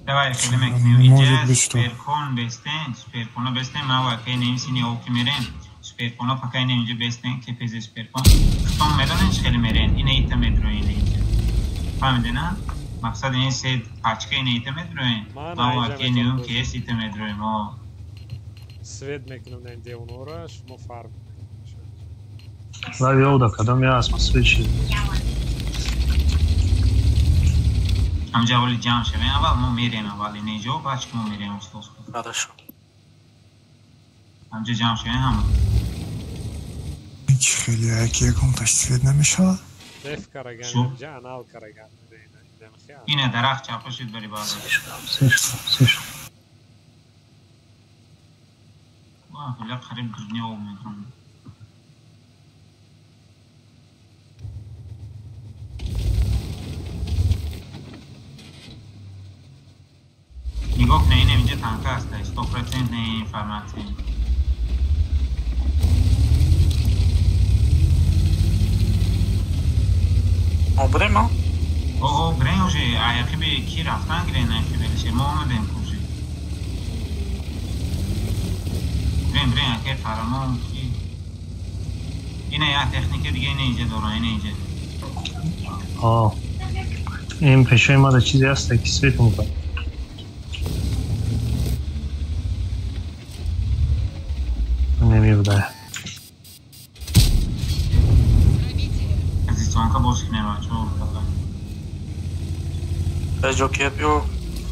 Давай, хеле мекунем. Инҷа суперкон бестен, суперкона бестен, ма вакай нем сини оки мерем. Суперкона пакай нем инҷа бестен, КПЗ суперкон. Хутон медонен чӣ хеле мерен? Ина ита медроен инҷа. Фаҳмиде на? Мақсад ин се пачка ина ита медроен. Ма вакай нем КС ита медроем. О. Свет мекунам на девонора, шумо фарм. Лави ода, кадом я асма свечи. Ҳамҷа аввали ҷамъ шавем, аввал мо мерем аввал инҷо, баъд шумо мерем устод. Хорошо. Ҳамҷа ҷамъ шавем ҳама. Ҳеҷ хеле яке ягонташ свет намешавад? Деф караган, инҷа анал караган. Ина дарахт чапа шуд бари база. Се шуд. Ва, хеле қариб дурни об мекунам. Нигоҳ кунед, инам инҷа танка аст, 100% информатсия. Мо бурем, а? Ого, грен уже, аяқиби ки рафтан грен аяқиби алишер, мо омадем уже. Грен, грен, акай фарамон ки. Ина як техника дига ина инҷа дорам, ина инҷа. О. Ин пешои ма да чизе ҳаст, ки свет мекунад. Намебуда. Позиционка боз кунем. Ҷо биё.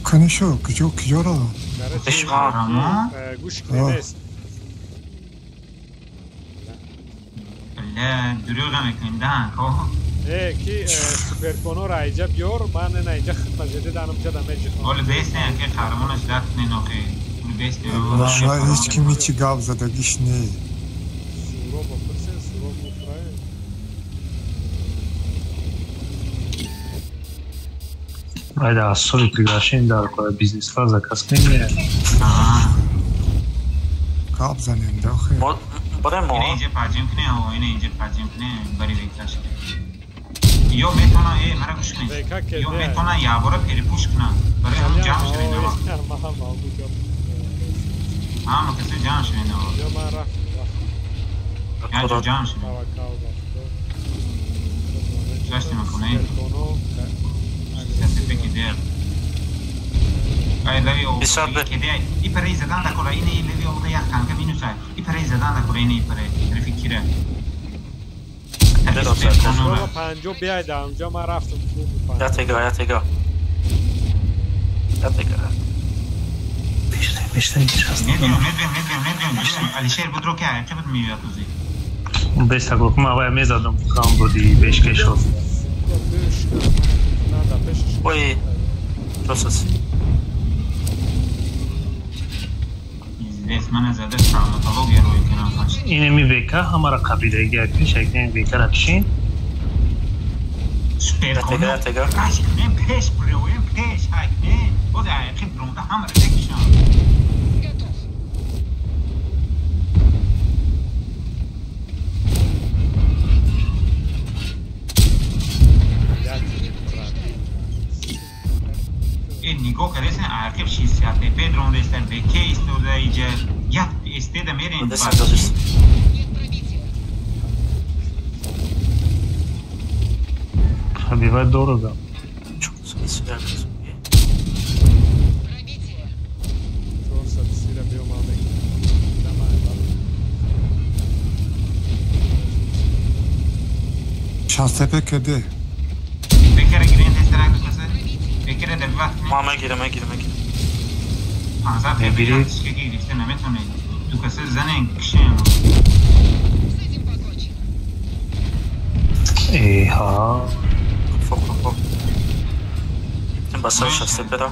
Канишо, куҷо куҷо равам? Гӯш кунед. Бля, дурӯға мекунем, да, ко? Э, ки суперконора инҷа биёр, ман ина инҷа хидмат жеде данам ҷада меҷихам. Оли бесне, ки қаҳрамонаш рафт не нохи. Оли бесне. Ман ҳеҷ ким ҳеҷи гап задагиш не. Суроба пурсен, суроб муфрае. Айда, особи приглашение дар кора бизнес-класс заказ кунем. Гап занем, да, хе. Барем мо. Ина инҷа паҷим кунем, ина инҷа паҷим кунем, бари бекаш. Ё метавонам, мара гӯш кунед. Ё метавонам якбора перепуш кунам. Барои ҳам ҷамъ шавед. Ҳама касе ҷамъ шавед. Ё ман рафтам. Як ҷо ҷамъ шавед. Гаштем хона. Касе ки дер. Ай леви о. Ки дер. И пари задан да кора ини леви о да як танка минус ай. И пари задан да кора ини пари. Рефикира. Панҷо биай да онҷо ман рафтам. Ятега, ятега. Ятега. Бештар нишаст. Медиам, медиам, медиам, медиам. Алишер будро ки ай чабад меояд узи. Беста гуфт ман вай мезадам хам буди бешкешов. Ой, процесс. Здесь мана зада травматология рӯй кунам. Инеми века ҳамара қабилагия пеш якнем векара пишин. Суперконо. Пеш кунем, пеш бировем, пеш ҳайкнем. Боз аяқи бронда ҳамара мекушам. Нигоҳ кардесен аяқиб 60 тп дрондестан ВК истода иҷа як СТ да мерем. Пробивать дорого. Шаст тп кеде. ВК-ра гирен тестера каса. ВК-ра дар вақт ма мегирам, мегирам, мегирам. 500 ТП ки гирифта наметавонед. Ду каса занен кишем. Эҳа. Хоб, хоб, хоб. Басар 6 ТП-ра.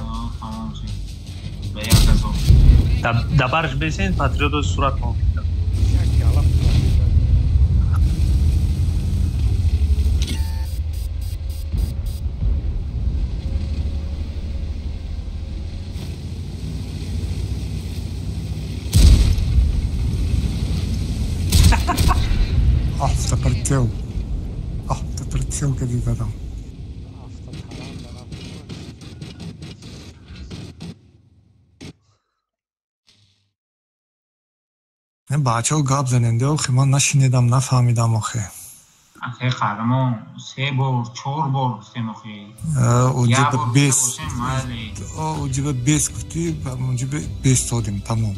Да барш бесен патриотро сурат мон. Автоприцел. Автоприцел кади задам. Не бачаҳо гап заненде охи ман нашинидам, нафаҳмидам охи. Ахи қаҳрамон се бор, чор бор гуфтем охи. Уҷиба бес. Уҷиба бес гуфтӣ, уҷиба бес додем, тамом.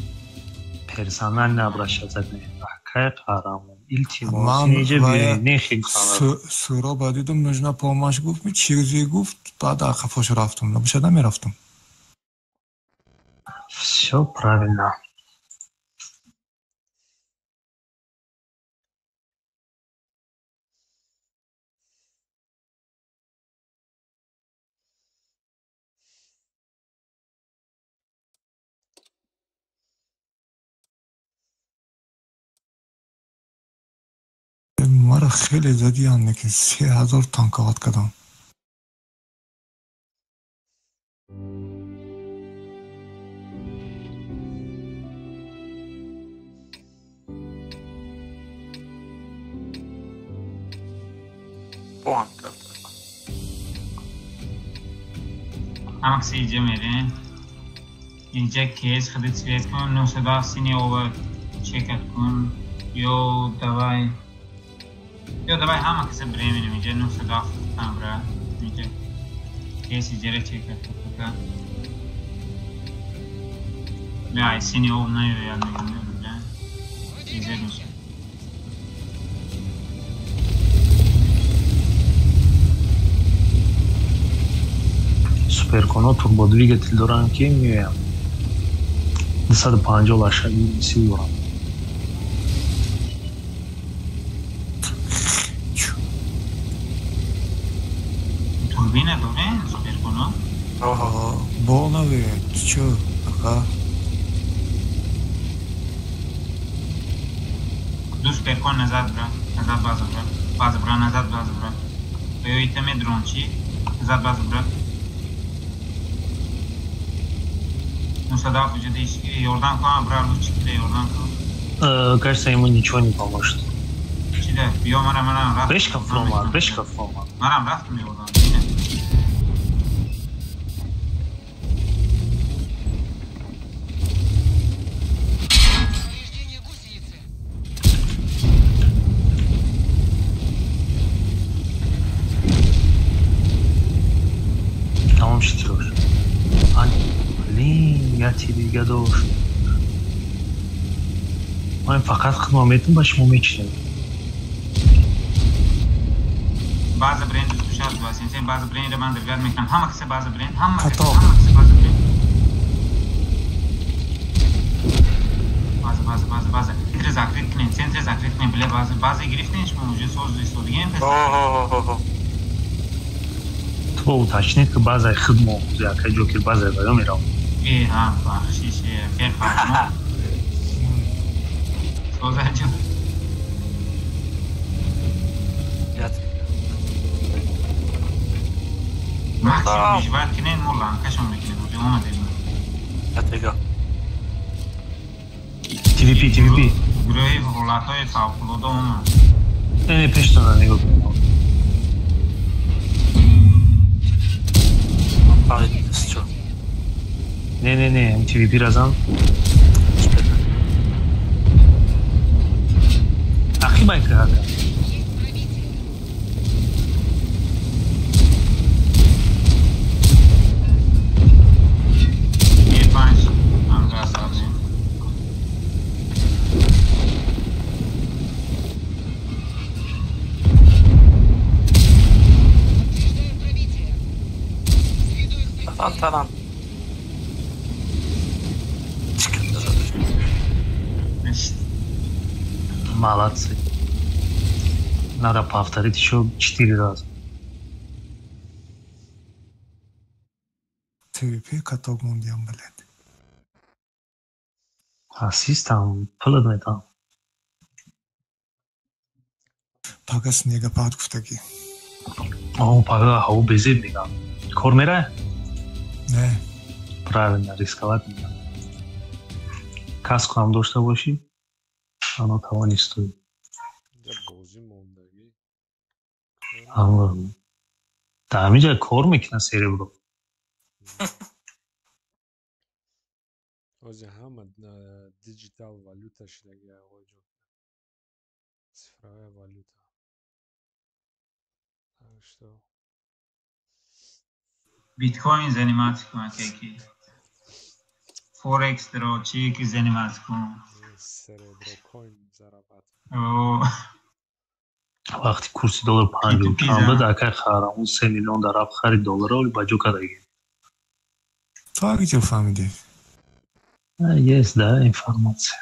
Персонально обращаться кунед. Акай қаҳрамон, илтимос, инҷа биёед, нехел Суроба дидам, нужна помощь гуфт, ми чизе гуфт, баъд ақафош рафтам, набошад намерафтам. Всё правильно. Мара хеле задиан, лекин 3000 танковат кардам. Ҳама касе инҷа мерем. Инҷа кейс худит свет кун, 907 сини ова чекат кун. Ё давай. Ё давай ҳама касе бирем инҷа 907 тамра. Инҷа кейс иҷара чекат кун. Не, ай сини ов наёяд мегӯям, бля. Инҷа мешавад. Суперконо турбодвигатель доранд, ки меоям. 250 лошадиные силы доранд. Турбина дорен суперконо? Ага, бонави, чё, ага. Ду суперкон назад бра, назад база бра, база бра, назад база бра. Оё итаме дрончи, назад база бра. Мусадав уже ёрдам кун, бра, лучше кида ёрдам кун. Кажется, ему ничего не поможет. Чида, биё мара мара рафт. Бешка фромад, бешка фромад. Марам рафтам ёрдам. Тамом шид тирош. Блин, я тебе дошт. Ман фақат худмон метум ба шумо мечинем. База бренд тушад ва сенсей база бренд ман диргар мекунам. Ҳама касе база бренд, ҳама касе, ҳама касе база бренд. База, база, база, база. Центр закрыт кунед, центр закрыт кунед, бля, база, база гирифтен шумо уже соз истодигем. Ту ба уточнит ки базаи худмо, яка ҷокер базаи баё меравам. Э, ҳа, бахшиш, хер фармо. Созаҷон. Максимум бижват кунед, мо ланкашон мекунем, уже омадем. Ятега. ТВП, ТВП. Гурӯҳи ҳолатҳои фавқулода омад. Не, пештона нигоҳ кунед. Не, не, не, ТВП разам. Ахи байка ака. Таран. Молодцы. Надо повторить еще 4 раза. ТВП каток мондиам, блядь. Ассистам, пулат там. Пага снегопад гуфтаги. О, пага ҳаво безеб мегам. Кор мерай? Не. Правильно, рисковать не надо. Каску ҳам дошта бошӣ, оно того не стоит. Да ҳаминҷа кор мекунад серебро. Ҳозир ҳама диджитал валюта шидаги оғоҷон. Цифровая валюта. Так что биткоин заниматься кун, ки форекс дро чи ки заниматься кун. Серебро коин зарабат. Вақти курси доллар 50 чанд буд, акай харамун 3 миллион дар рафт харид долларро, ба ҷо кардаги. Ту аги чӣ фаҳмидӣ? Есть, да, информация.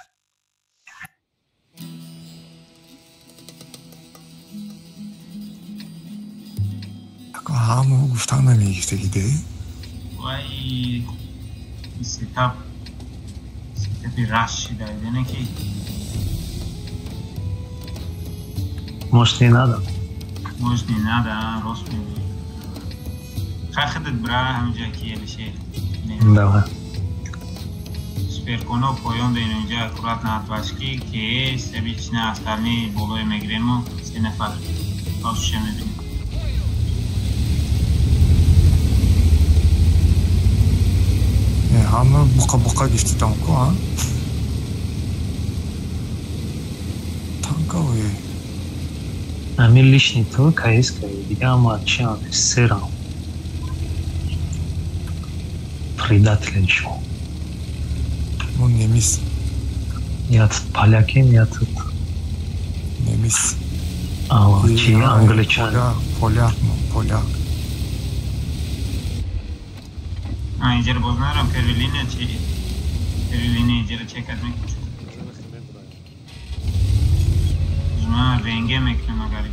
Ҳама гуфтан намегирифтагиде? Вай сетап сетапи раш шида, яъне ки Может, не надо? Может, не надо, рост мегӯӣ. Хай худат бира ҳаминҷа ки Алишер. Давай. Суперконо поён дорем инҷа аккуратно отвачки, ки обычно остальные болое мегирему, 3 нафар. Ҳозир мебинем. Ҳама буқа буқа гифтитам ку, а? Танковые. Ами лишний ту каискай, дига ама чиам серам. Предателен шо. Он немис. Я тут полякин, я тут немис. А, чи англичан. Поляк, поляк, поляк. Иҷара боз нарам, первый линия чи? Первый линия иҷара чекат мекунам. Ман ренге мекунам агар.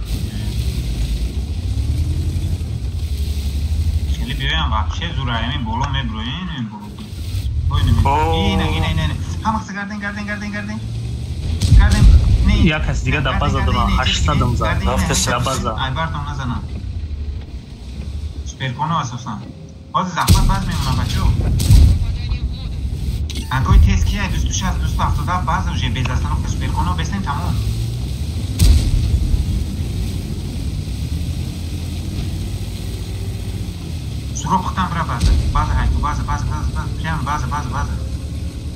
Хеле биёям вообще зура, ҳамин боло меброем, ин боло. Ой, ина, ина, ина, ина. Ҳамақса гарден, гарден, гарден, гарден. Гарден. Не. Як кас дига дар база дорам, 800-м зад. Дар база. Ай бартон назанам. Суперконо асосан. Ҳозир захмат баз мемонам, бачо. Танкои тез кия? 260, 277 база уже без остановка суперконо бестем тамом. Суроп хутам бира база. База ҳайту, база, база, база, база, прям база, база, база.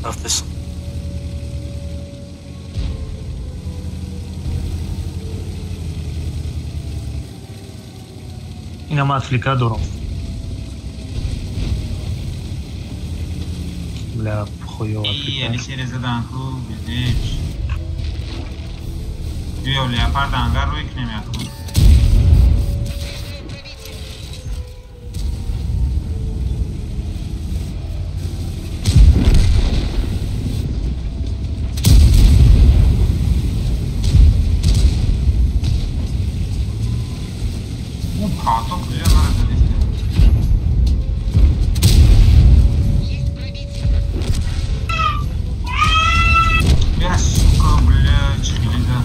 Рафтесам. Ина ман отвлека дорам. Бля, хуёво И отвлека. Алишер задан ку, безеч. Биё леопард ангар рӯй кунем яку. Ӯ пато куҷо мара задиста? Я, сука, бля, чӣ хелида.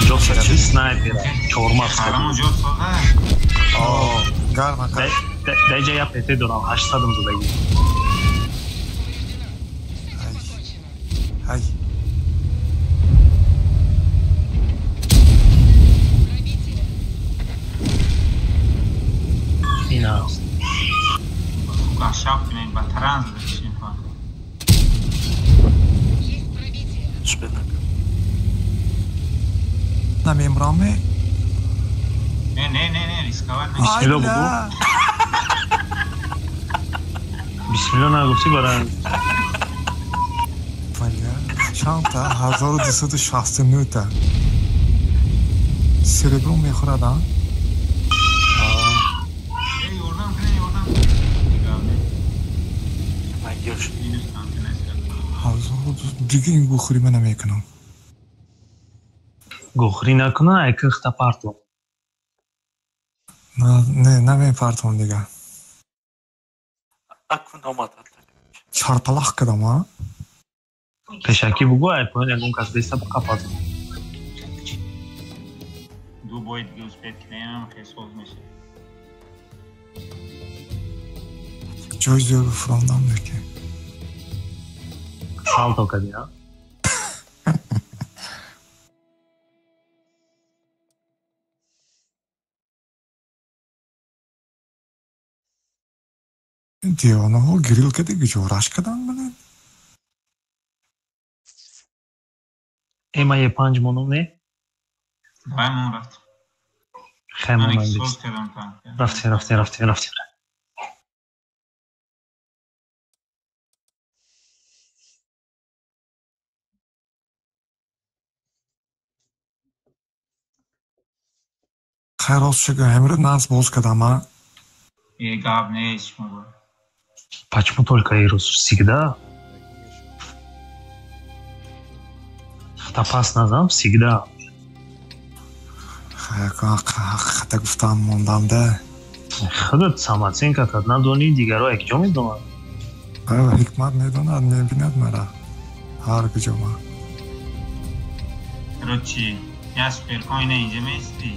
Ҷо сади снайпера. Чормағз Хараму кади. ҷо соза. Гарм ака. Дар иҷа як ПТ дорам, 800-м задагӣ. Ай. Ай. Ин аст. Сука, шаб кунем, ба таран зада кишем фа. Успеть накард. Намемрам ме? Не, не, не, не, рисковать не. Ай, Бисмилло бля. бугу. Бисмилло нагуфтӣ баран. Бля. Чанд та? 1269 та. Серебро мехӯрад, а? Эй, ёрдам кунем, ёрдам. Дигар не. Ман гир шуд. Минус танки насирад. Ҳазору дига ин гухӯри ман намекунам. Гухрӣ накуна, ай кихта партом. Не, намепартом дига. Акун омад. Чарпалах кардам, а? Пешакӣ бугу, ай поён ягон кас беста қапат. Ду бой дига успеть кунем, хел соз мешавад. Ҷои зиёд фурондам лекин. Салто кади, а? Девонаҳо гирил кади гиҷо раш карданд, блин. Э, ман е панҷ монум, не? Давай мон рафт. Хай Ман монам ки бис. соз кардам танк. Рафтем, рафтем, рафтем, рафтем. Хай рост шуд, ҳамира нағз боз кардам, а? Э, гап нест шумо. Почему только Ирус? Всегда. Хата пас назам, всегда. Хай, хата гуфтам мондам да. Худат самооценка тат надонӣ, дигарро якҷо медонанд. Ҳикмат медонад, мебинад мара. Ҳар куҷо ман. Короче, я суперкон ина инҷа меисти.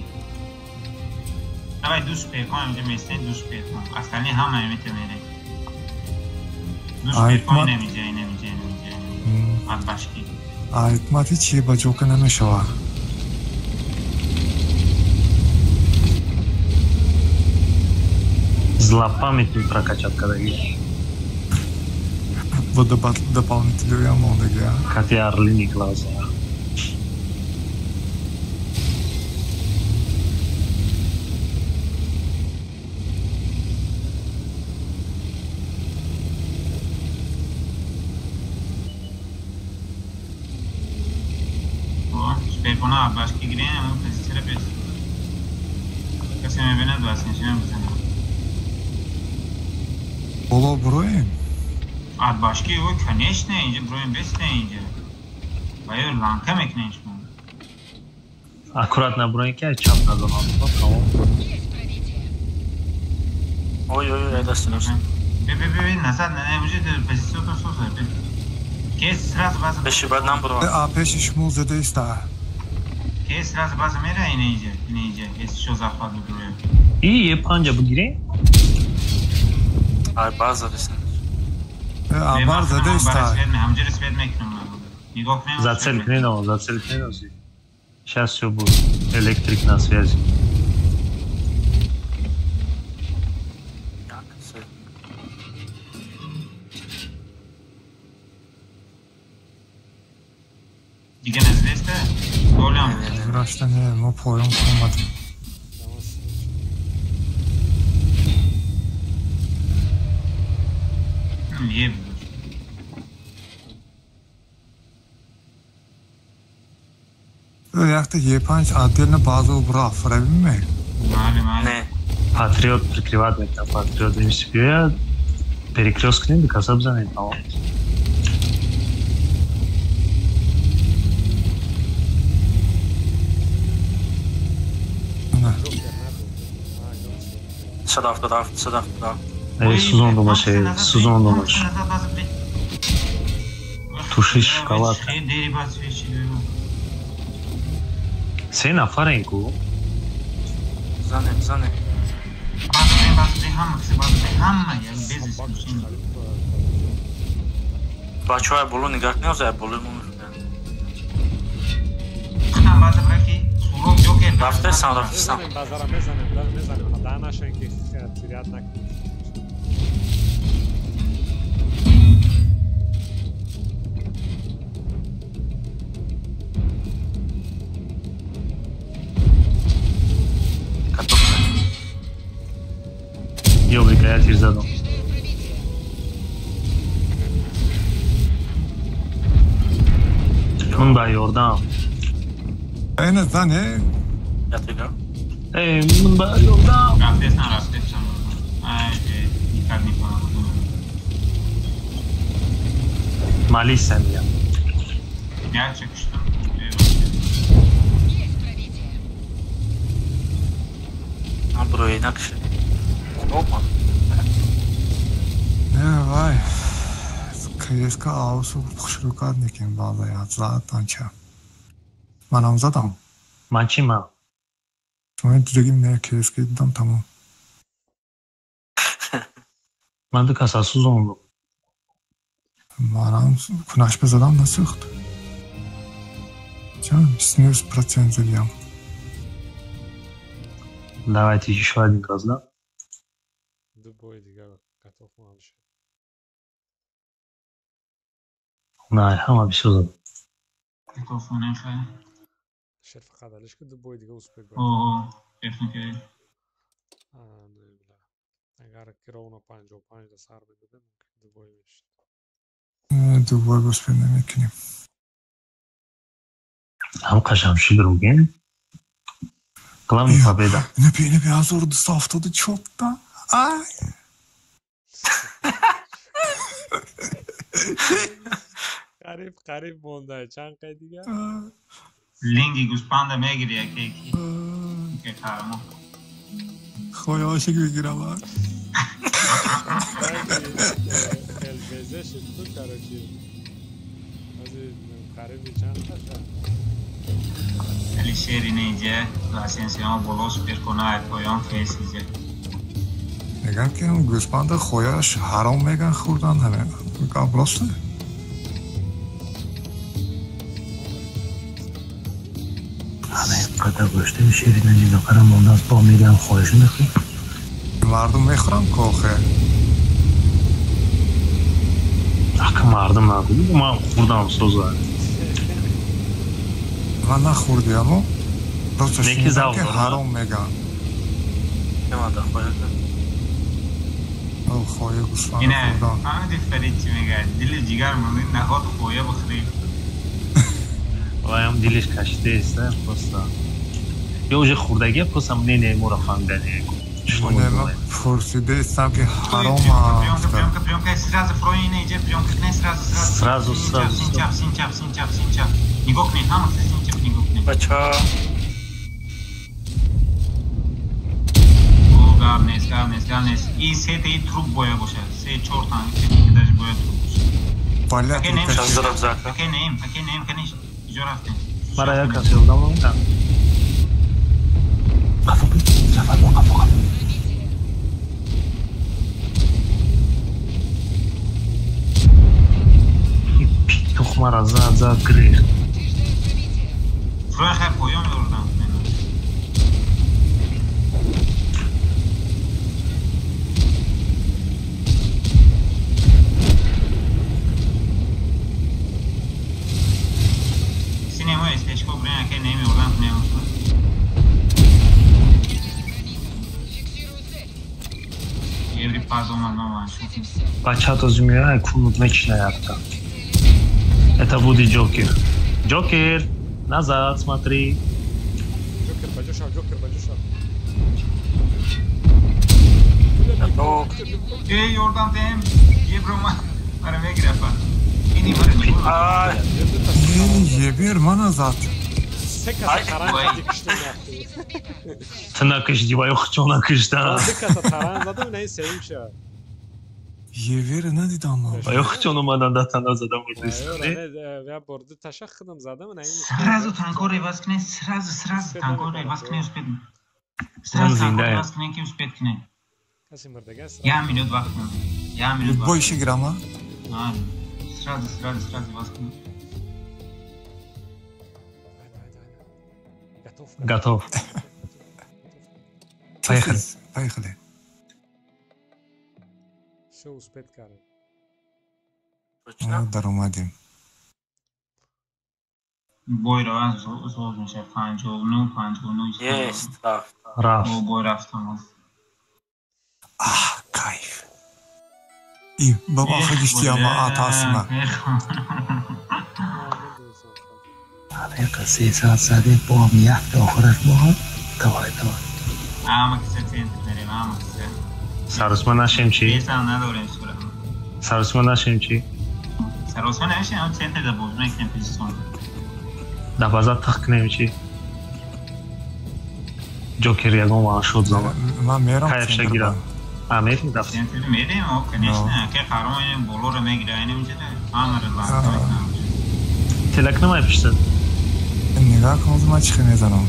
Давай ду суперкон инҷа меистем, ду суперкон. Остальные ҳама эмите мерем. Ду А, суперкон ҳикмат? ина инҷа, ина инҷа, ина инҷа. От башки. А ҳикмат ҳичи ба ҷока намешавад. Злопамятный прокачать кадаги. Бо дополнителёям мондагӣ, а? Кати орлиный глаза. О, суперкона от башки гирем, он позиция бес. Касе мебинад, бас нишона бизанад. Боло буроем? От башки ой, конечно, инҷа буроем бесте инҷа. Ба ё ланка мекунем шумо. Аккуратно буроем ки чап назанам. Тамом. Ой, ой, ой, дастинос. Бе, бе, бе, назад, не, уже позицию то созда. Кес сразу база. Пеши бад нам буро. А пеши шумо зада иста. Кес сразу база мера ине инҷа, ине инҷа. Если шо захват буроем. И е панҷа бигирем? Ай база бисен. А бар зада иста. Ҳамҷари свет мекунам. Нигоҳ кунем. Зацел кунем, зацел кунем. Сейчас все будет. Электрик на связи. Дига назвеста? Голям. Рашта не, мо поён омадем. Еб. Якта Е5 отдельно базу убрав, правильно? Не. Патриот прикрывать мекунам, патриот МСП перекрёст кунем, каса бизанем, тамом. Садаф, садаф, садаф. Сузон домаш, сузон домаш. Туши шоколад. Се нафарен ку? Занем, занем. Бачаҳои боло нигаҳ кунед, ай боло мо мехӯрем. Рафтесан, рафтесан. Базара мезанем, мезанем. Да нашен ки тирят накунем. Ёблика, я тир задам. Ман ба ёрдам. Эй, зане. Я тига. Эй, ман ба ёрдам. Рафтесан, рафтесан. Ай, никак не помогло. Молись я. Я чек что? А бро, инакше. Опа. Не, вай. КСК аусу хушрукат некем база я зад анча. Манам задам. Ман чи ман? Шумо дигим не КСК дидам тамом. Ман ду каса сӯзондам. Манам кунаш бизадам насӯхт. Чанд 29% задиям. Давайте еще один раз, да? Ду бой дигар готов ман шуд. На, ҳама бисёр зад. Готов нехай. Шер фақат алиш ки ду бой дига успеть. О, техника. А, не, бля. Агар ки ровно 55 да сар медодем, мумкин ду бой мешуд. Ду бой успеть намекунем. Ҳам қашам шуд руген. Главный победа. Не, не, 1274 та. Ай. Қариб, қариб монда. Чанд қай дига? Линги гӯспанда мегири яке ки. Ке қарамо. Хоёшик мегирам. ЛБЗ шуд ту, короче. Ҳозир қариби чанд қаша? Алишер ине инҷа, ласенсион боло суперкона ай поён фейс инҷа. Меган ки гӯспанда хояш ҳаром меган хӯрдан ҳамин. Гап рост? Ҳама қадар гӯштаи ширина нигоҳ мондааст, бо мегӯям хоҳиш мехӯрӣ? Мардум мехӯрам кохе. Ака мардум нагӯ, ман хӯрдам соза. Ман нахӯрдиаму просто Не ки завқ ки дорам. ҳаром меган. Немада хоя. О, хоя гӯсфанда Ине, хӯрдан. фаҳмиди Фарид чӣ мегӯяд? Дили ҷигар монди наход хоя бихӯрӣ. Ваям дилиш кашидааст, просто. Ё уже хӯрдагия, просто мнение моро фаҳмидани. Пурсидаистам ки ҳаром аст. Приёмка, приёмка, сразу фрои не иҷа, приёмка кне, сразу, сразу. Сразу, сразу. Синчап, синчап, синчап, синчап. Нигоҳ кне, ҳама синчап нигоҳ кне. Бача. О, гап нест, гап нест, гап нест. И сета и труп боя бошад. Се, чор танк, даже боя труп бошад. Баля трупка. Аке неем, аке неем, конечно. Иҷо рафтем. Мара як кас ёрдам намедам. Қафо бит, Ҷафар, қафо, қафо. Тухмара зад, зад, гирифт. Фроя хай поён ёрдам. Синемо естечко брен, аке неем ёрдам кунем. Бача този меояд, кунут мечина якта. Это будет Джокер. Джокер, назад смотри. Джокер, баҷошав, Джокер, баҷошав. Эй, ёрдам дем. Ебро мара мегирапа. Ини мара нигоҳ. Ебер мана зад. Се каса таран зади киштем рафтем. Ту накишди ва ё хчо накишда. Се каса таран задам, на ин сеюм ша. Евера надидам ман. Ва ё хчон омадан да тана задам бурдист. Я борду таша худам задам, на ин. Сразу танкор иваз кне, сразу, сразу танкор иваз кне успед. Сразу танкор иваз кне ки успед кне. Каси мурдага. Я минут вақт монд. Я минут вақт. Бойши гирама? Сразу, сразу, сразу иваз кне. Готов. Поехали. Поехали. Все успеть кардем. Даромадем. Бой раван зоз мешавад 59 59. Есть, рафт. Рафт. Бой рафтам. Аҳ, кайф. И баба хагишти ама атасма. Ҳақиқа се саат задем, бо ҳам якта охираш бо ҳам. Давай, давай. Ама киса центр мерем, ама киса. Саросма нашем чӣ? Бесам надорем сура. Саросма нашем чӣ? Саросма нашем, ам центр да боз мекунем позицион. Да база тах кунем чӣ? Ҷокер ягон ваншот зама. Ман мерам. Кайфша гирам. А, мерем дафт. Центр мерем, о, конечно, ке қаром болоро мегира, инем ҷада. Ҳамаро ланг мекунам. Телак намай пишта. Нигоҳ кун, ман чӣ хел мезанам.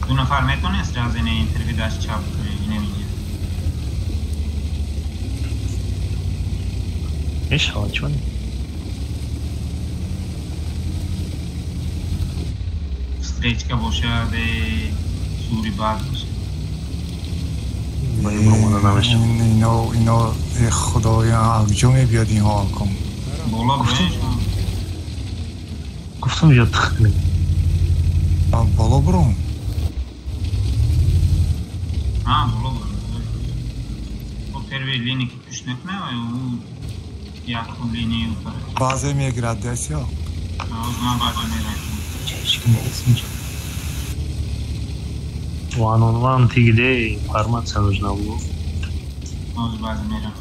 Ду нафар метавонист сразу ина интервю даст чап кунед, ина видео. Мешавад, чун? Встречка бошад, сури бад бошад. Ино, ино, худоя, куҷо мебиёд инҳо кум? Боло бурем. Гуфтам ё тих кунем. Боло бурум. А, боло бурум. О, первой линии ки пуш накунем, ӯ якум линии баъзе мегирад дес ё? Оз ман баъзе мерам. Чешки нест инҷо. One on one ты где? Информация нужна была. Оз баъзе мерам.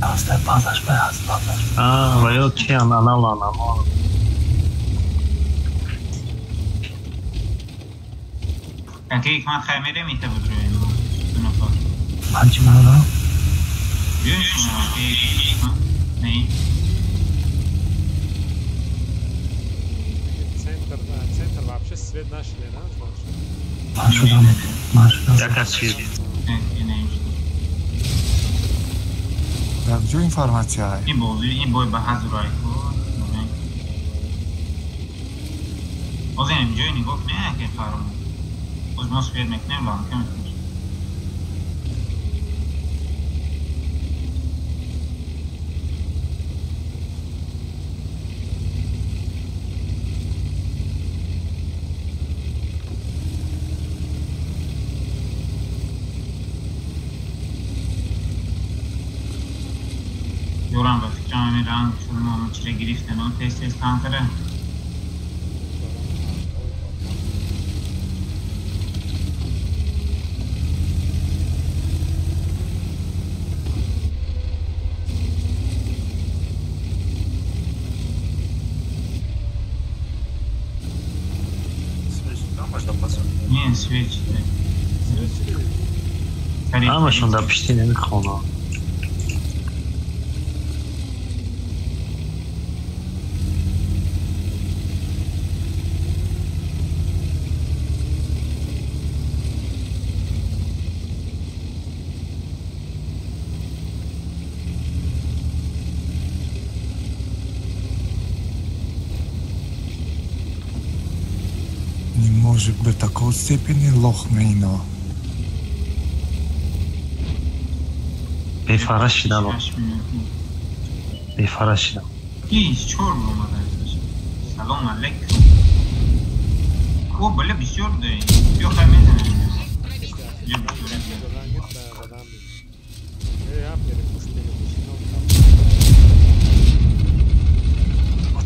Аста базаш бай, аст базаш. А, ва ё чи анал анал. Аке ҳикмат хай мерем ита будроем. Ду нафар. Ман чӣ манам? Биёед шумо аке ҳикмат. Не. Центр, центр вообще свет нашли, да? Ман шудам, ман шудам. Як аз чиз. Дар куҷо информатсия? Ин бозӣ, ин бой ба ҳазурай ку. Боз ин ҷои нигоҳ кунед, аке фармо. Боз мо свет мекунем, ланка мекунем. Ёрам ба фикрам ҳамин ранг шумо чире гирифтану тез-тез танкара. Не, свечи. Ҳамашон дар пишти намехонам. Не може до такой степени лох ме ино. Бефара шидам. Бефара шидам. Иш чор омада. Салом алейкум. О, бля, бисёр да. Биё хай мезанем.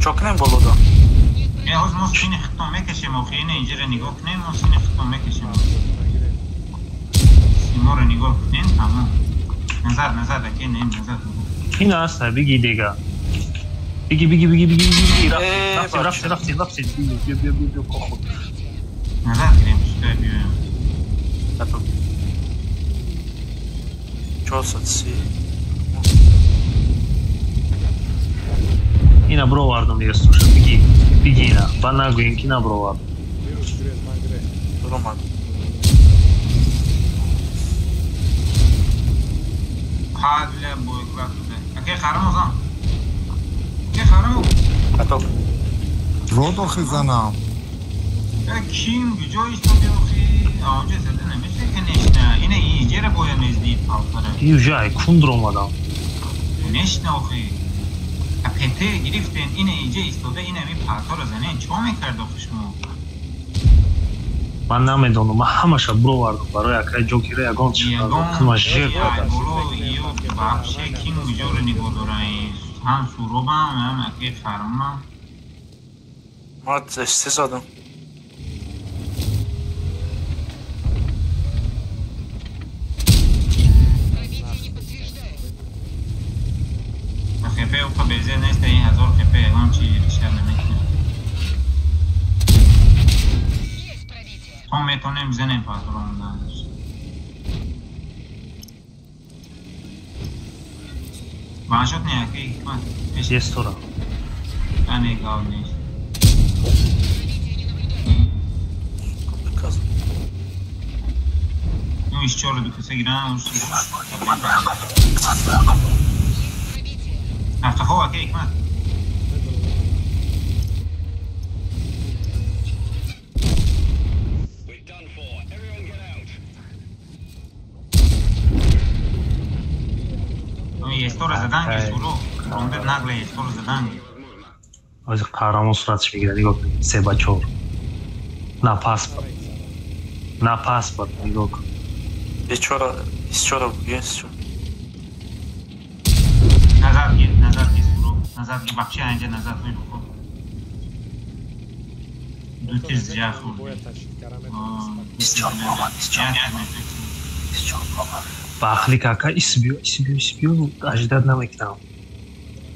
Чо кунем болода? Э, ҳоз мо сини хитон мекашем, охи ина инҷара нигоҳ кунем, мо сини хитон мекашем. Симоро нигоҳ кунем, тамом. Назад, назад, аке, не, назад. Ин аст, биги дига. Биги, биги, биги, биги, биги, рафтем, рафтем, рафтем, рафтем. Биё, биё, биё, биё, коху. Назад гирем, сюда биёем. 430. Ина бровардам дига, слушай, биги, биги ина. Ба нагӯем ки набровардам. Роман. Падля бойклак. Аке харам озан. Аке харам. Готов. Родохи занам. Ким куҷо истоди охи? Онҷо зада намеша, конечно. Ина инҷера бояд мездид палтара. И уже ай кундр омадам. Конечно охи. ПТ гирифтен, ина инҷа истода, ина ми палтара занен. Чо мекард охи шумо? Ман намедонам, ман ҳамаша бировардам барои акай ҷокира ягон чиз кунам жер кардам. Вообще ким куҷоро нигоҳ дорам? Ҳам суробам, ҳам аке фармам. Ма се задам. ХП уқа безе нест, ин 1000 ХП ягон чи решар намекунад. То метавонем бизанем патрон. Ваншот не, аки ҳикмат. Естора. Ане гав нест. Ну, иш чор ду каса гирам. Ҳафтаҳо аки ҳикмат. Естора заданги суро, ронде нагле естора заданги. Ози қаҳрамон суратш мегирад, нигоҳ кун, 3-4. На паспорт. На паспорт, нигоҳ кун. Бечора, исчора бугес. Назад гир, назад гир суро, назад гир, вообще инҷа назад мебухо. Ду тиз ҷа хӯрд. Исчор омад, исчор. Исчор омад. Бахли кака ис биё, ис биё, ис биё, аждад намекунам.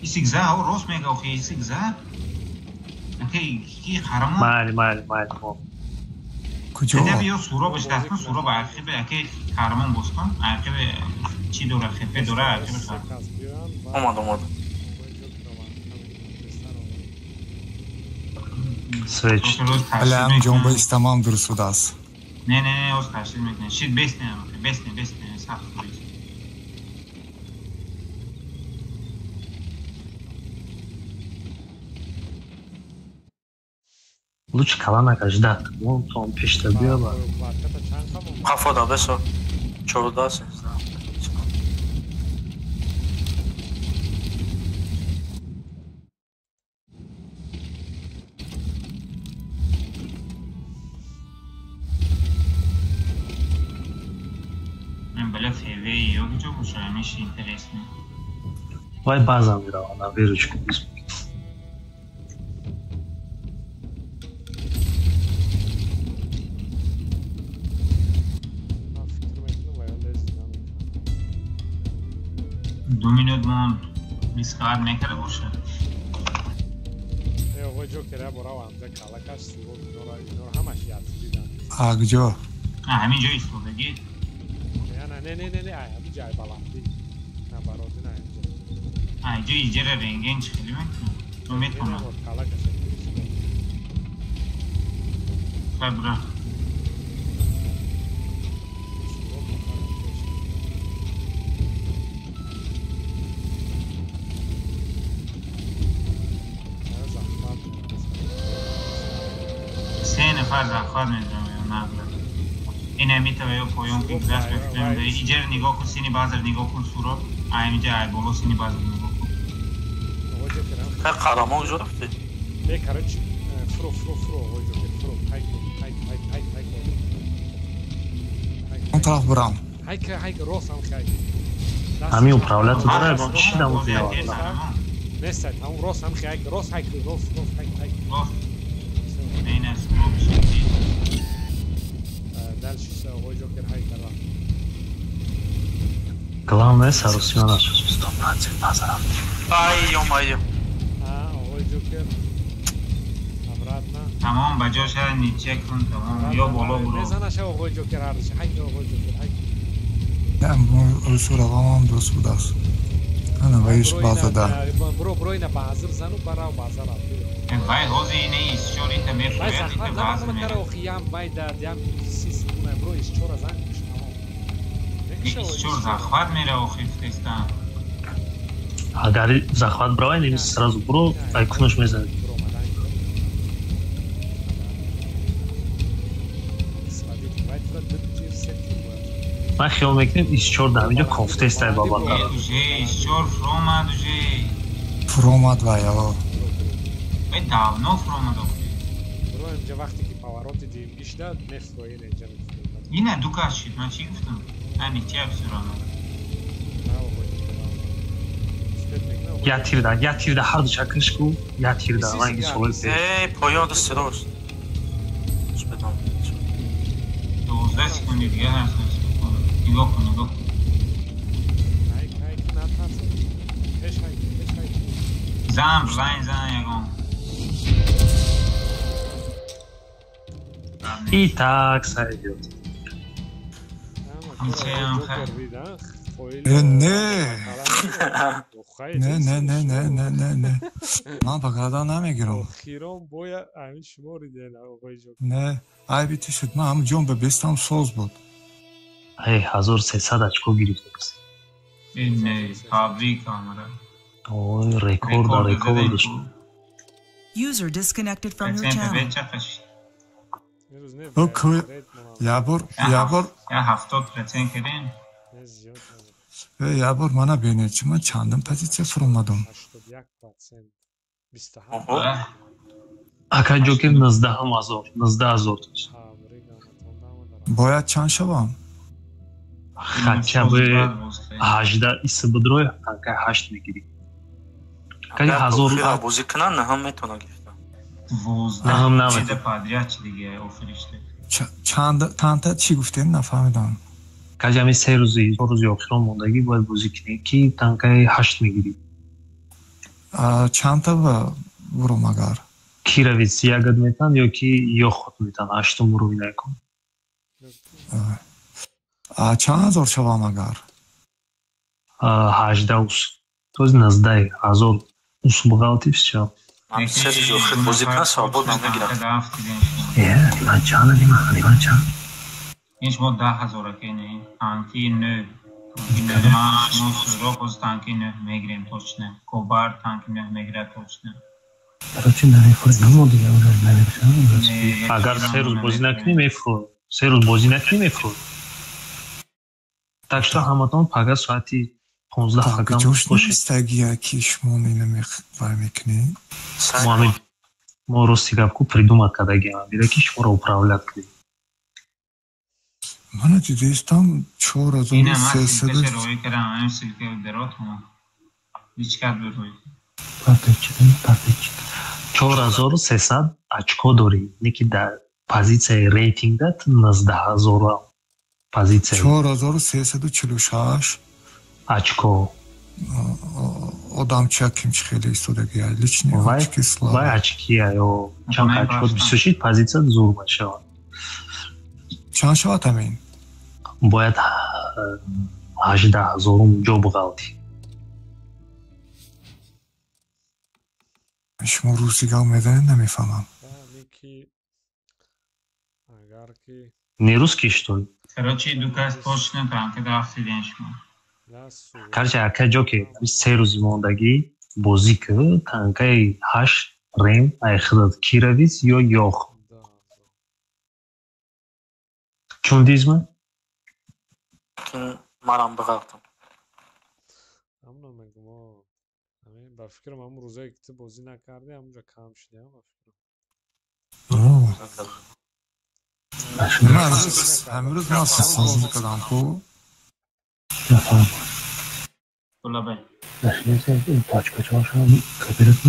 Исигза, о рост мега охи, исигза. Аке ки харамон. Майли, майли, майли. Куҷо? Деда биё суробаш даст кун, суроб архибе аке харамон боз кун, архибе чӣ дора, хепе дора, архибе харам. Омад, омад. Свеч. Алям ҷон ба истамам дуруст будааст. Не, не, не, оз ташкил мекунем. Шит бесне, бесне, бесне, сахт бесне. Лучше каланака ждат. Вон том пешта биёба. Қафода бесо. 14 13. Бля, ФВ ё куҷо боша, ҳамеш интересно. Вай база мерава на выручку. Ду минут монд, рисковать мекарда боша. Э, оғои Ҷокер, я бора ҳамҷа калакаш суроб, инора ҳамаш ятидан. А куҷо? Ҳамин ҷо истодагӣ. Не, не, не, не, не, ай ҳамин ҷай баландӣ. На бароди, на инҷа. Ай ҷо иҷера рентген чӣ хеле мекунад? Ту метавонад. Калакаш. Хай бира. Се нафар захват медонам нағла. Ина митава ё поён ки гузашт бифтем. Иҷер нигоҳ кун, сини базар нигоҳ кун суро. Ай инҷа ай боло сини базар нигоҳ кун. Хай қарамон куҷо рафтед? Э, короче, фуро, фуро, фуро, оғои Ҷокер, фуро. Ҳайк, ҳайк, ҳайк, ҳайк, ҳайк. Он тараф бурам. Ҳайк, ҳайк, рост ҳам ҳайк. Ҳамин управлять дора, чӣ дамо биёвад? Нест, ҳамон рост ҳам ҳайк, рост ҳайк, рост, рост, ҳайк, ҳайк. Рост. Ина суро бишед. Дальше оғои Ҷокер ҳайк кардам. Главное, сарусима нашуд, 100% база рафт. Ай, ё-моё. А, оғои Ҷокер. Обратно. Тамом, ба ҷоша ниче кун, тамом. Ё боло буро. Мезанаша оғои Ҷокер ҳардуша. Ҳайк, оғои Ҷокер, ҳайк. Не, суравамам дуруст будааст. Ана ваиш база да. Буро, буро, ина баҳазир зану, барав база рафт. Вай ҳозир ина исчор ита мефурӯяд, ита база меравад. Охи ям вай да ям сис буро исчора зан куш, тамом. Исчор захват мерава охи фтестан. Агар захват бравай, неми сразу буро, ай кунаш мезанед. Ман хиёл мекунем исчор дар ҳаминҷо кофтестай баба. Уже исчор фуромад уже. Фуромад вай, о. Вай давно фуромад охи. Буро инҷа вақте ки повороти ДМГ шуда, мефурои ина инҷа мефурои. Ина ду кас шид, ман чӣ гуфтам? Ани чӣ фуромад. Я тирда, я тирда ҳар ду чакиш ку, я тирда, ранги солои пеш. Э, поён ду сирост. Чӣ 12 секунди дига ҳаст. Нигоҳ кун, нигоҳ кун. Ҳайк, ҳайк, натарс. Пеш ҳайк, пеш ҳайк. Зан, лайн зан ягон. И так сойдёт. Не. Не, не, не, не, не, не, не. Ман ба гардан намегирам. Охирон боя ҳамин шумо риден, оғои Ҷокер. Не, айби ту шуд. Ман ҳам ҷон ба бестам соз буд. Эй, 1300 очко гирифтааст. Не, табрик амара. Ой, рекорд, рекорд. User disconnected from your channel. Окей. Ябор, ябор. Я 70% кардем. Э, ябор мана бинед, чи ман чандум позитсия фуромадам? 81%. 27. Ака Ҷокер 19 000, 19 000. Бояд чанд шавам? Хотя бы 18 исбдрой, танкай 8 мегирӣ. Каги ҳазор бозӣ кунан, наҳам метавонад гирифта. Наҳам наметавонад. Подряд чи дига офиришта. Чанд танта чӣ гуфтем, нафаҳмидам. Каги ҳамин се рӯзи, 4 рӯзи охирон мондагӣ бояд бозӣ кунӣ, ки танкаи 8 мегирӣ. Чандта буром агар? Кировец ягод метан ё ки ё худ метан, ҳаштум уровень айкон. Чанд ҳазор шавам агар? 18 ус. То есть 19 000 ус буғалти всё. Се рӯзи охир бозӣ кунад, свободно мегирад. Э, ман чанд нима, нима чанд? Ин шумо 10 000 аке, не? Танки нӯ. Шумо суроғ боз танки нӯ мегирем точно. Кобар танки нӯ мегирад точно. Короче, намефурем, намо дига уже намефурем. Агар 3 рӯз бозӣ накунӣ, мефурӯ. 3 рӯз бозӣ накунӣ, мефурӯ. Так что ҳаматон пага соати 15 факам ҷош бошед. Нестагия ки шумо ина вай мекунед? Мо ҳамин мо рости гап ку придумать кардагиам, бира ки шуморо управлять кунем. Мана дидистам чор Ина ҳазору ман сесаду ссылкаша роӣ кардам, ҳамин ссылка даротам. Личкат бирӯй. Подписчик. 4300 очко дорӣ. Не ки дар позитсияи рейтингда ту 19 000 позитсия. 4346 очко. Одамча кимчи хеле истодаги личный очки слава. Вай очки ё чанд очко бисёр шид, позитсия зур мешавад. Чанд шавад ҳамин? Бояд 18 000-ум ҷо биғалтӣ. Шумо русӣ гап мезанед, намефаҳмам. Не русский, что ли? Короче, ду кас точно танка дафтиден шумо. Короче, ака ҷоке 3 рӯзи мондагӣ бозӣ ки танкаи ҳашт рем айхидат кировец ё ёх. Чун дизма? Манам биғалтам. Ҳамно мегум, ба фикрам ҳамун рӯзое ки ту бозӣ накардӣ, ҳамунҷо кам шудӣ, ба фикрам. Ҳамрӯз ман бозӣ кардам ку. Лабай. Пачкачошам копировать.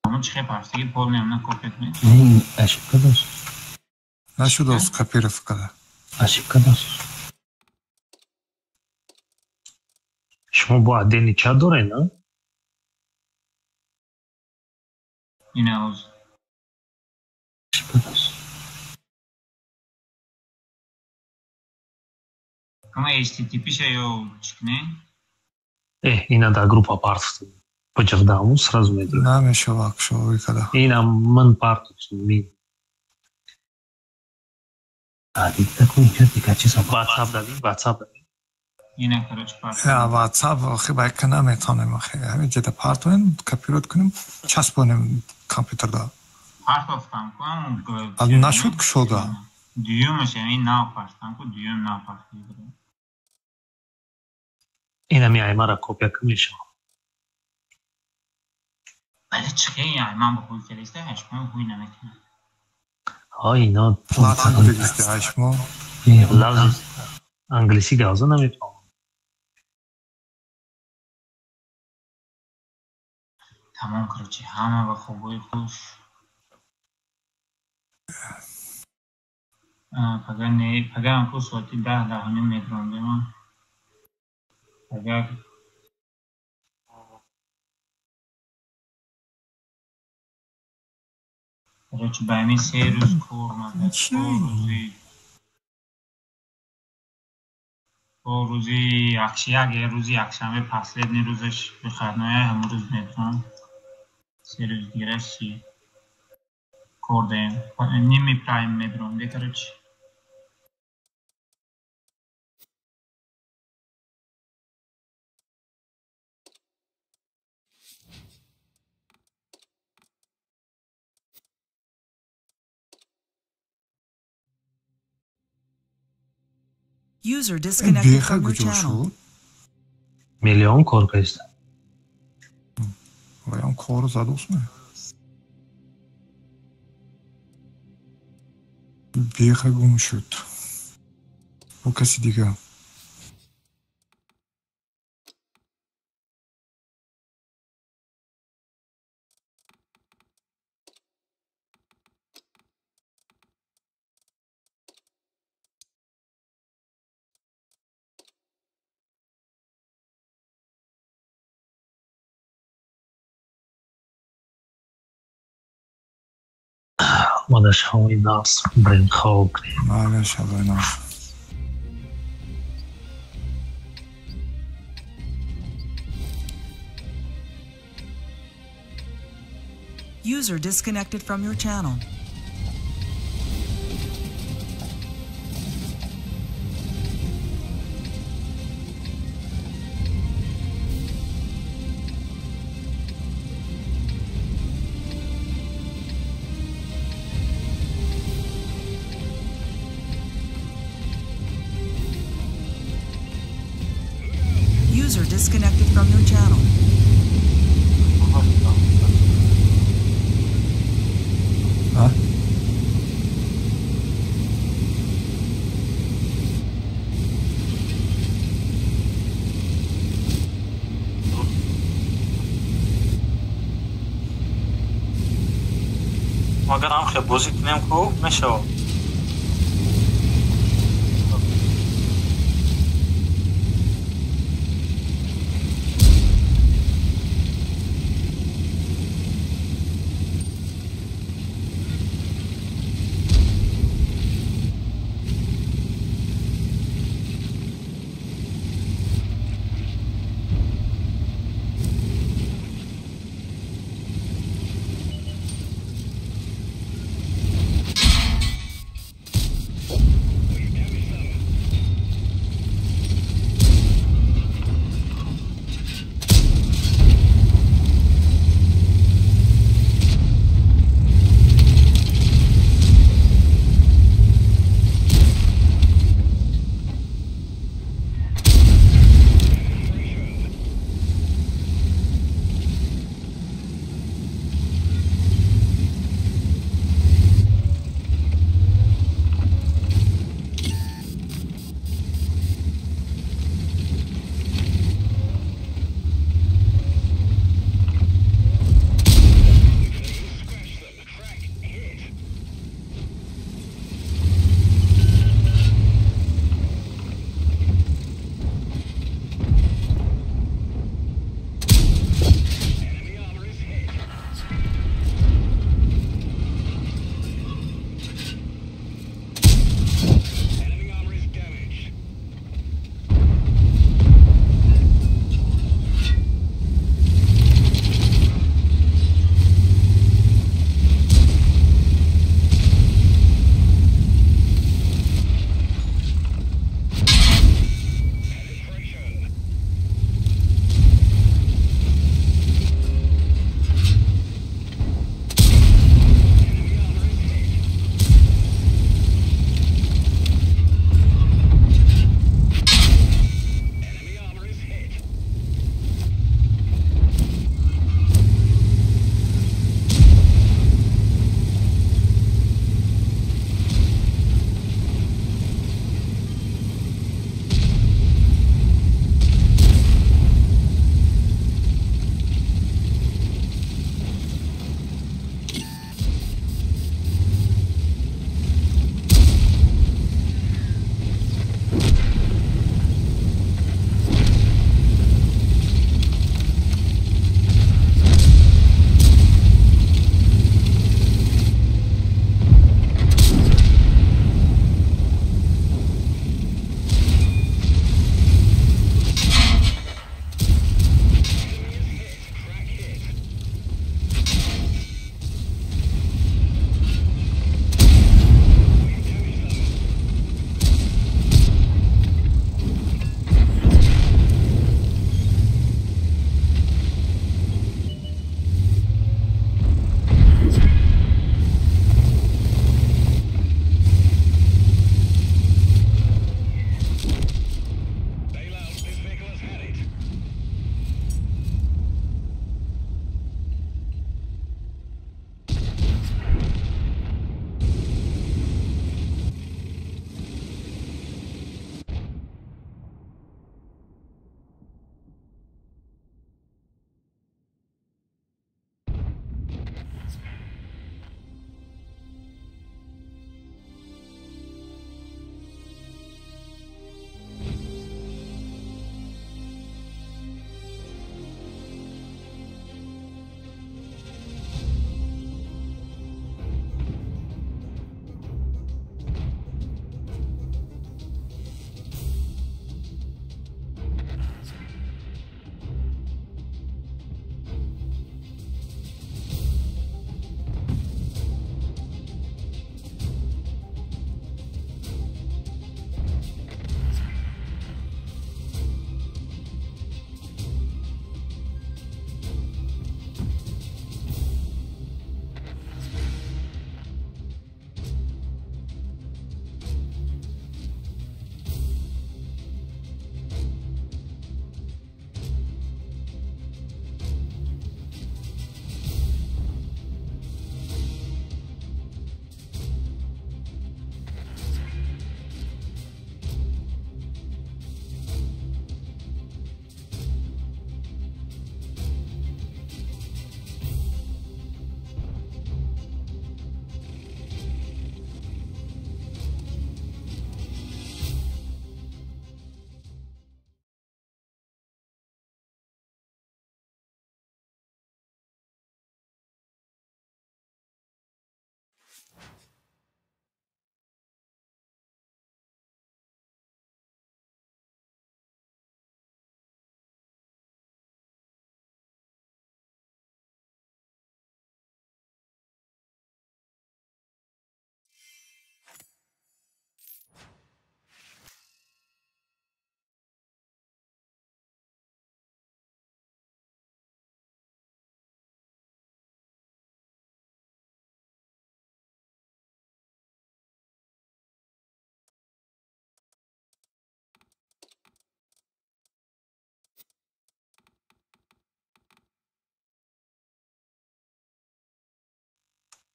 Ҳамун чихе парстаги полный ҳамна копия кунед. Не, ошибка дошт. Нашудост копировка карда. Ошибка дошт. Шумо бо отдельный чат доред, на? Ина ҳозир. Ошибка дошт. Ама HTTP-ша ё чӣ кунед? Э, ина дар группа партофтем. Пиҷиқдааму сразу медиҳад. Намешава кушоӣ када. Ина ман партофтем, мин. WhatsApp дадим, WhatsApp дадим. Ина, короче, партоф. Я WhatsApp охи байка наметонем охи. Ҳамин ҷеда партоем, копировать кунем, часпонем компютерда. Партофтам ку ҳамун. Нашуд кушода. Дуюмаш ҳамин нав партам ку, дуюм нав партофтам. Инами аймара копия ки мешавад. Вале чихе айман ба ҳуй кардиста, ҳашмо ҳуй намекунад. Ҳо, ино Латин будагисти ҳашмо. Лавзи англисӣ гавза намефаҳмам. Тамом, короче, ҳама ба хобҳои хуш. Пага не, пагаам ку соати 10, 10:30 медрондем. Агар короче, ба ҳамин 3 рӯз кор мада, то рӯзи як рӯзи якшанбе, последний рӯзаш выходной, ҳамон рӯз метавонам. 3 рӯз дигараш чи кор даем, ними прайм медронде, короче. User disconnected Беха from your куҷо channel. шуд? Миллион кор кардиста. Ваям кору задост ме? Беха гум шуд. Бо каси дига. Омада шавои нафс брем хоб кунем. Бале, шабои нафс. User disconnected from your channel. User disconnected from your channel. А? Агар ҳам хел бозӣ кунем ку мешавад.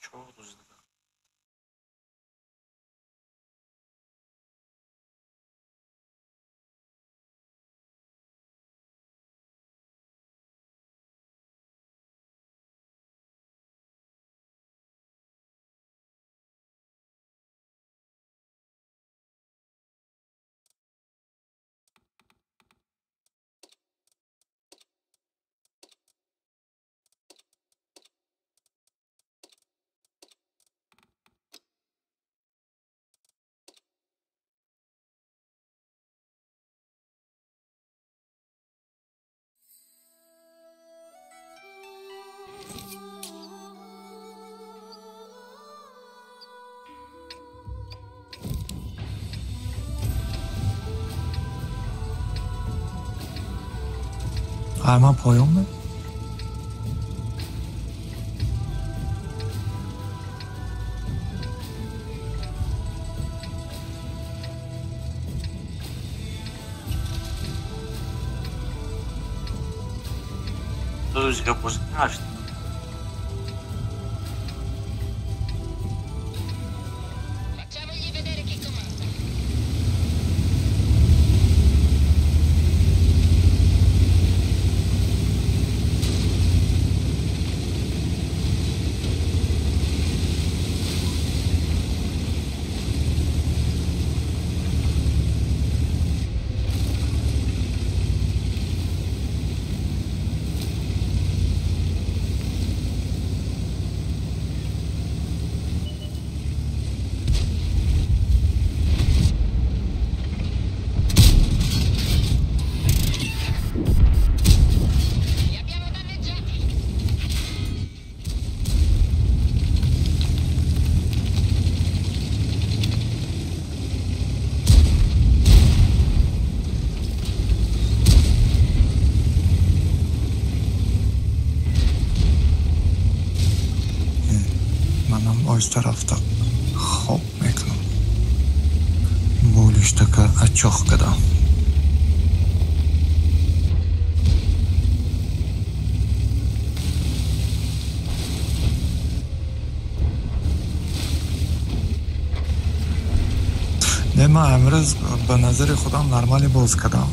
4 рӯз дигар. Ман поён ме? Ду рӯз дигар бозӣ нашд. Оҳиста рафта хоб мекунам. Болиштака ачоқ кардам. Не, ман имрӯз ба назари худам нормалӣ боз кардам.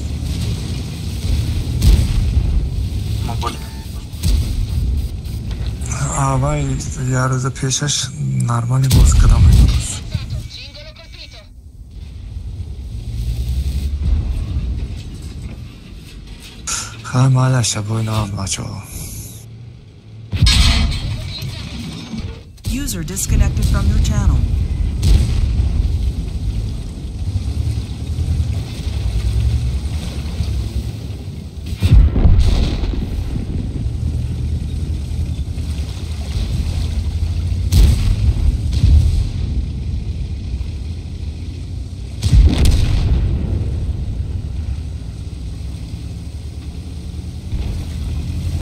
Аввай як рӯза пешаш нормалӣ боз кардам имрӯз. Хай майла шабои нав бачаҳо. User disconnected from your channel.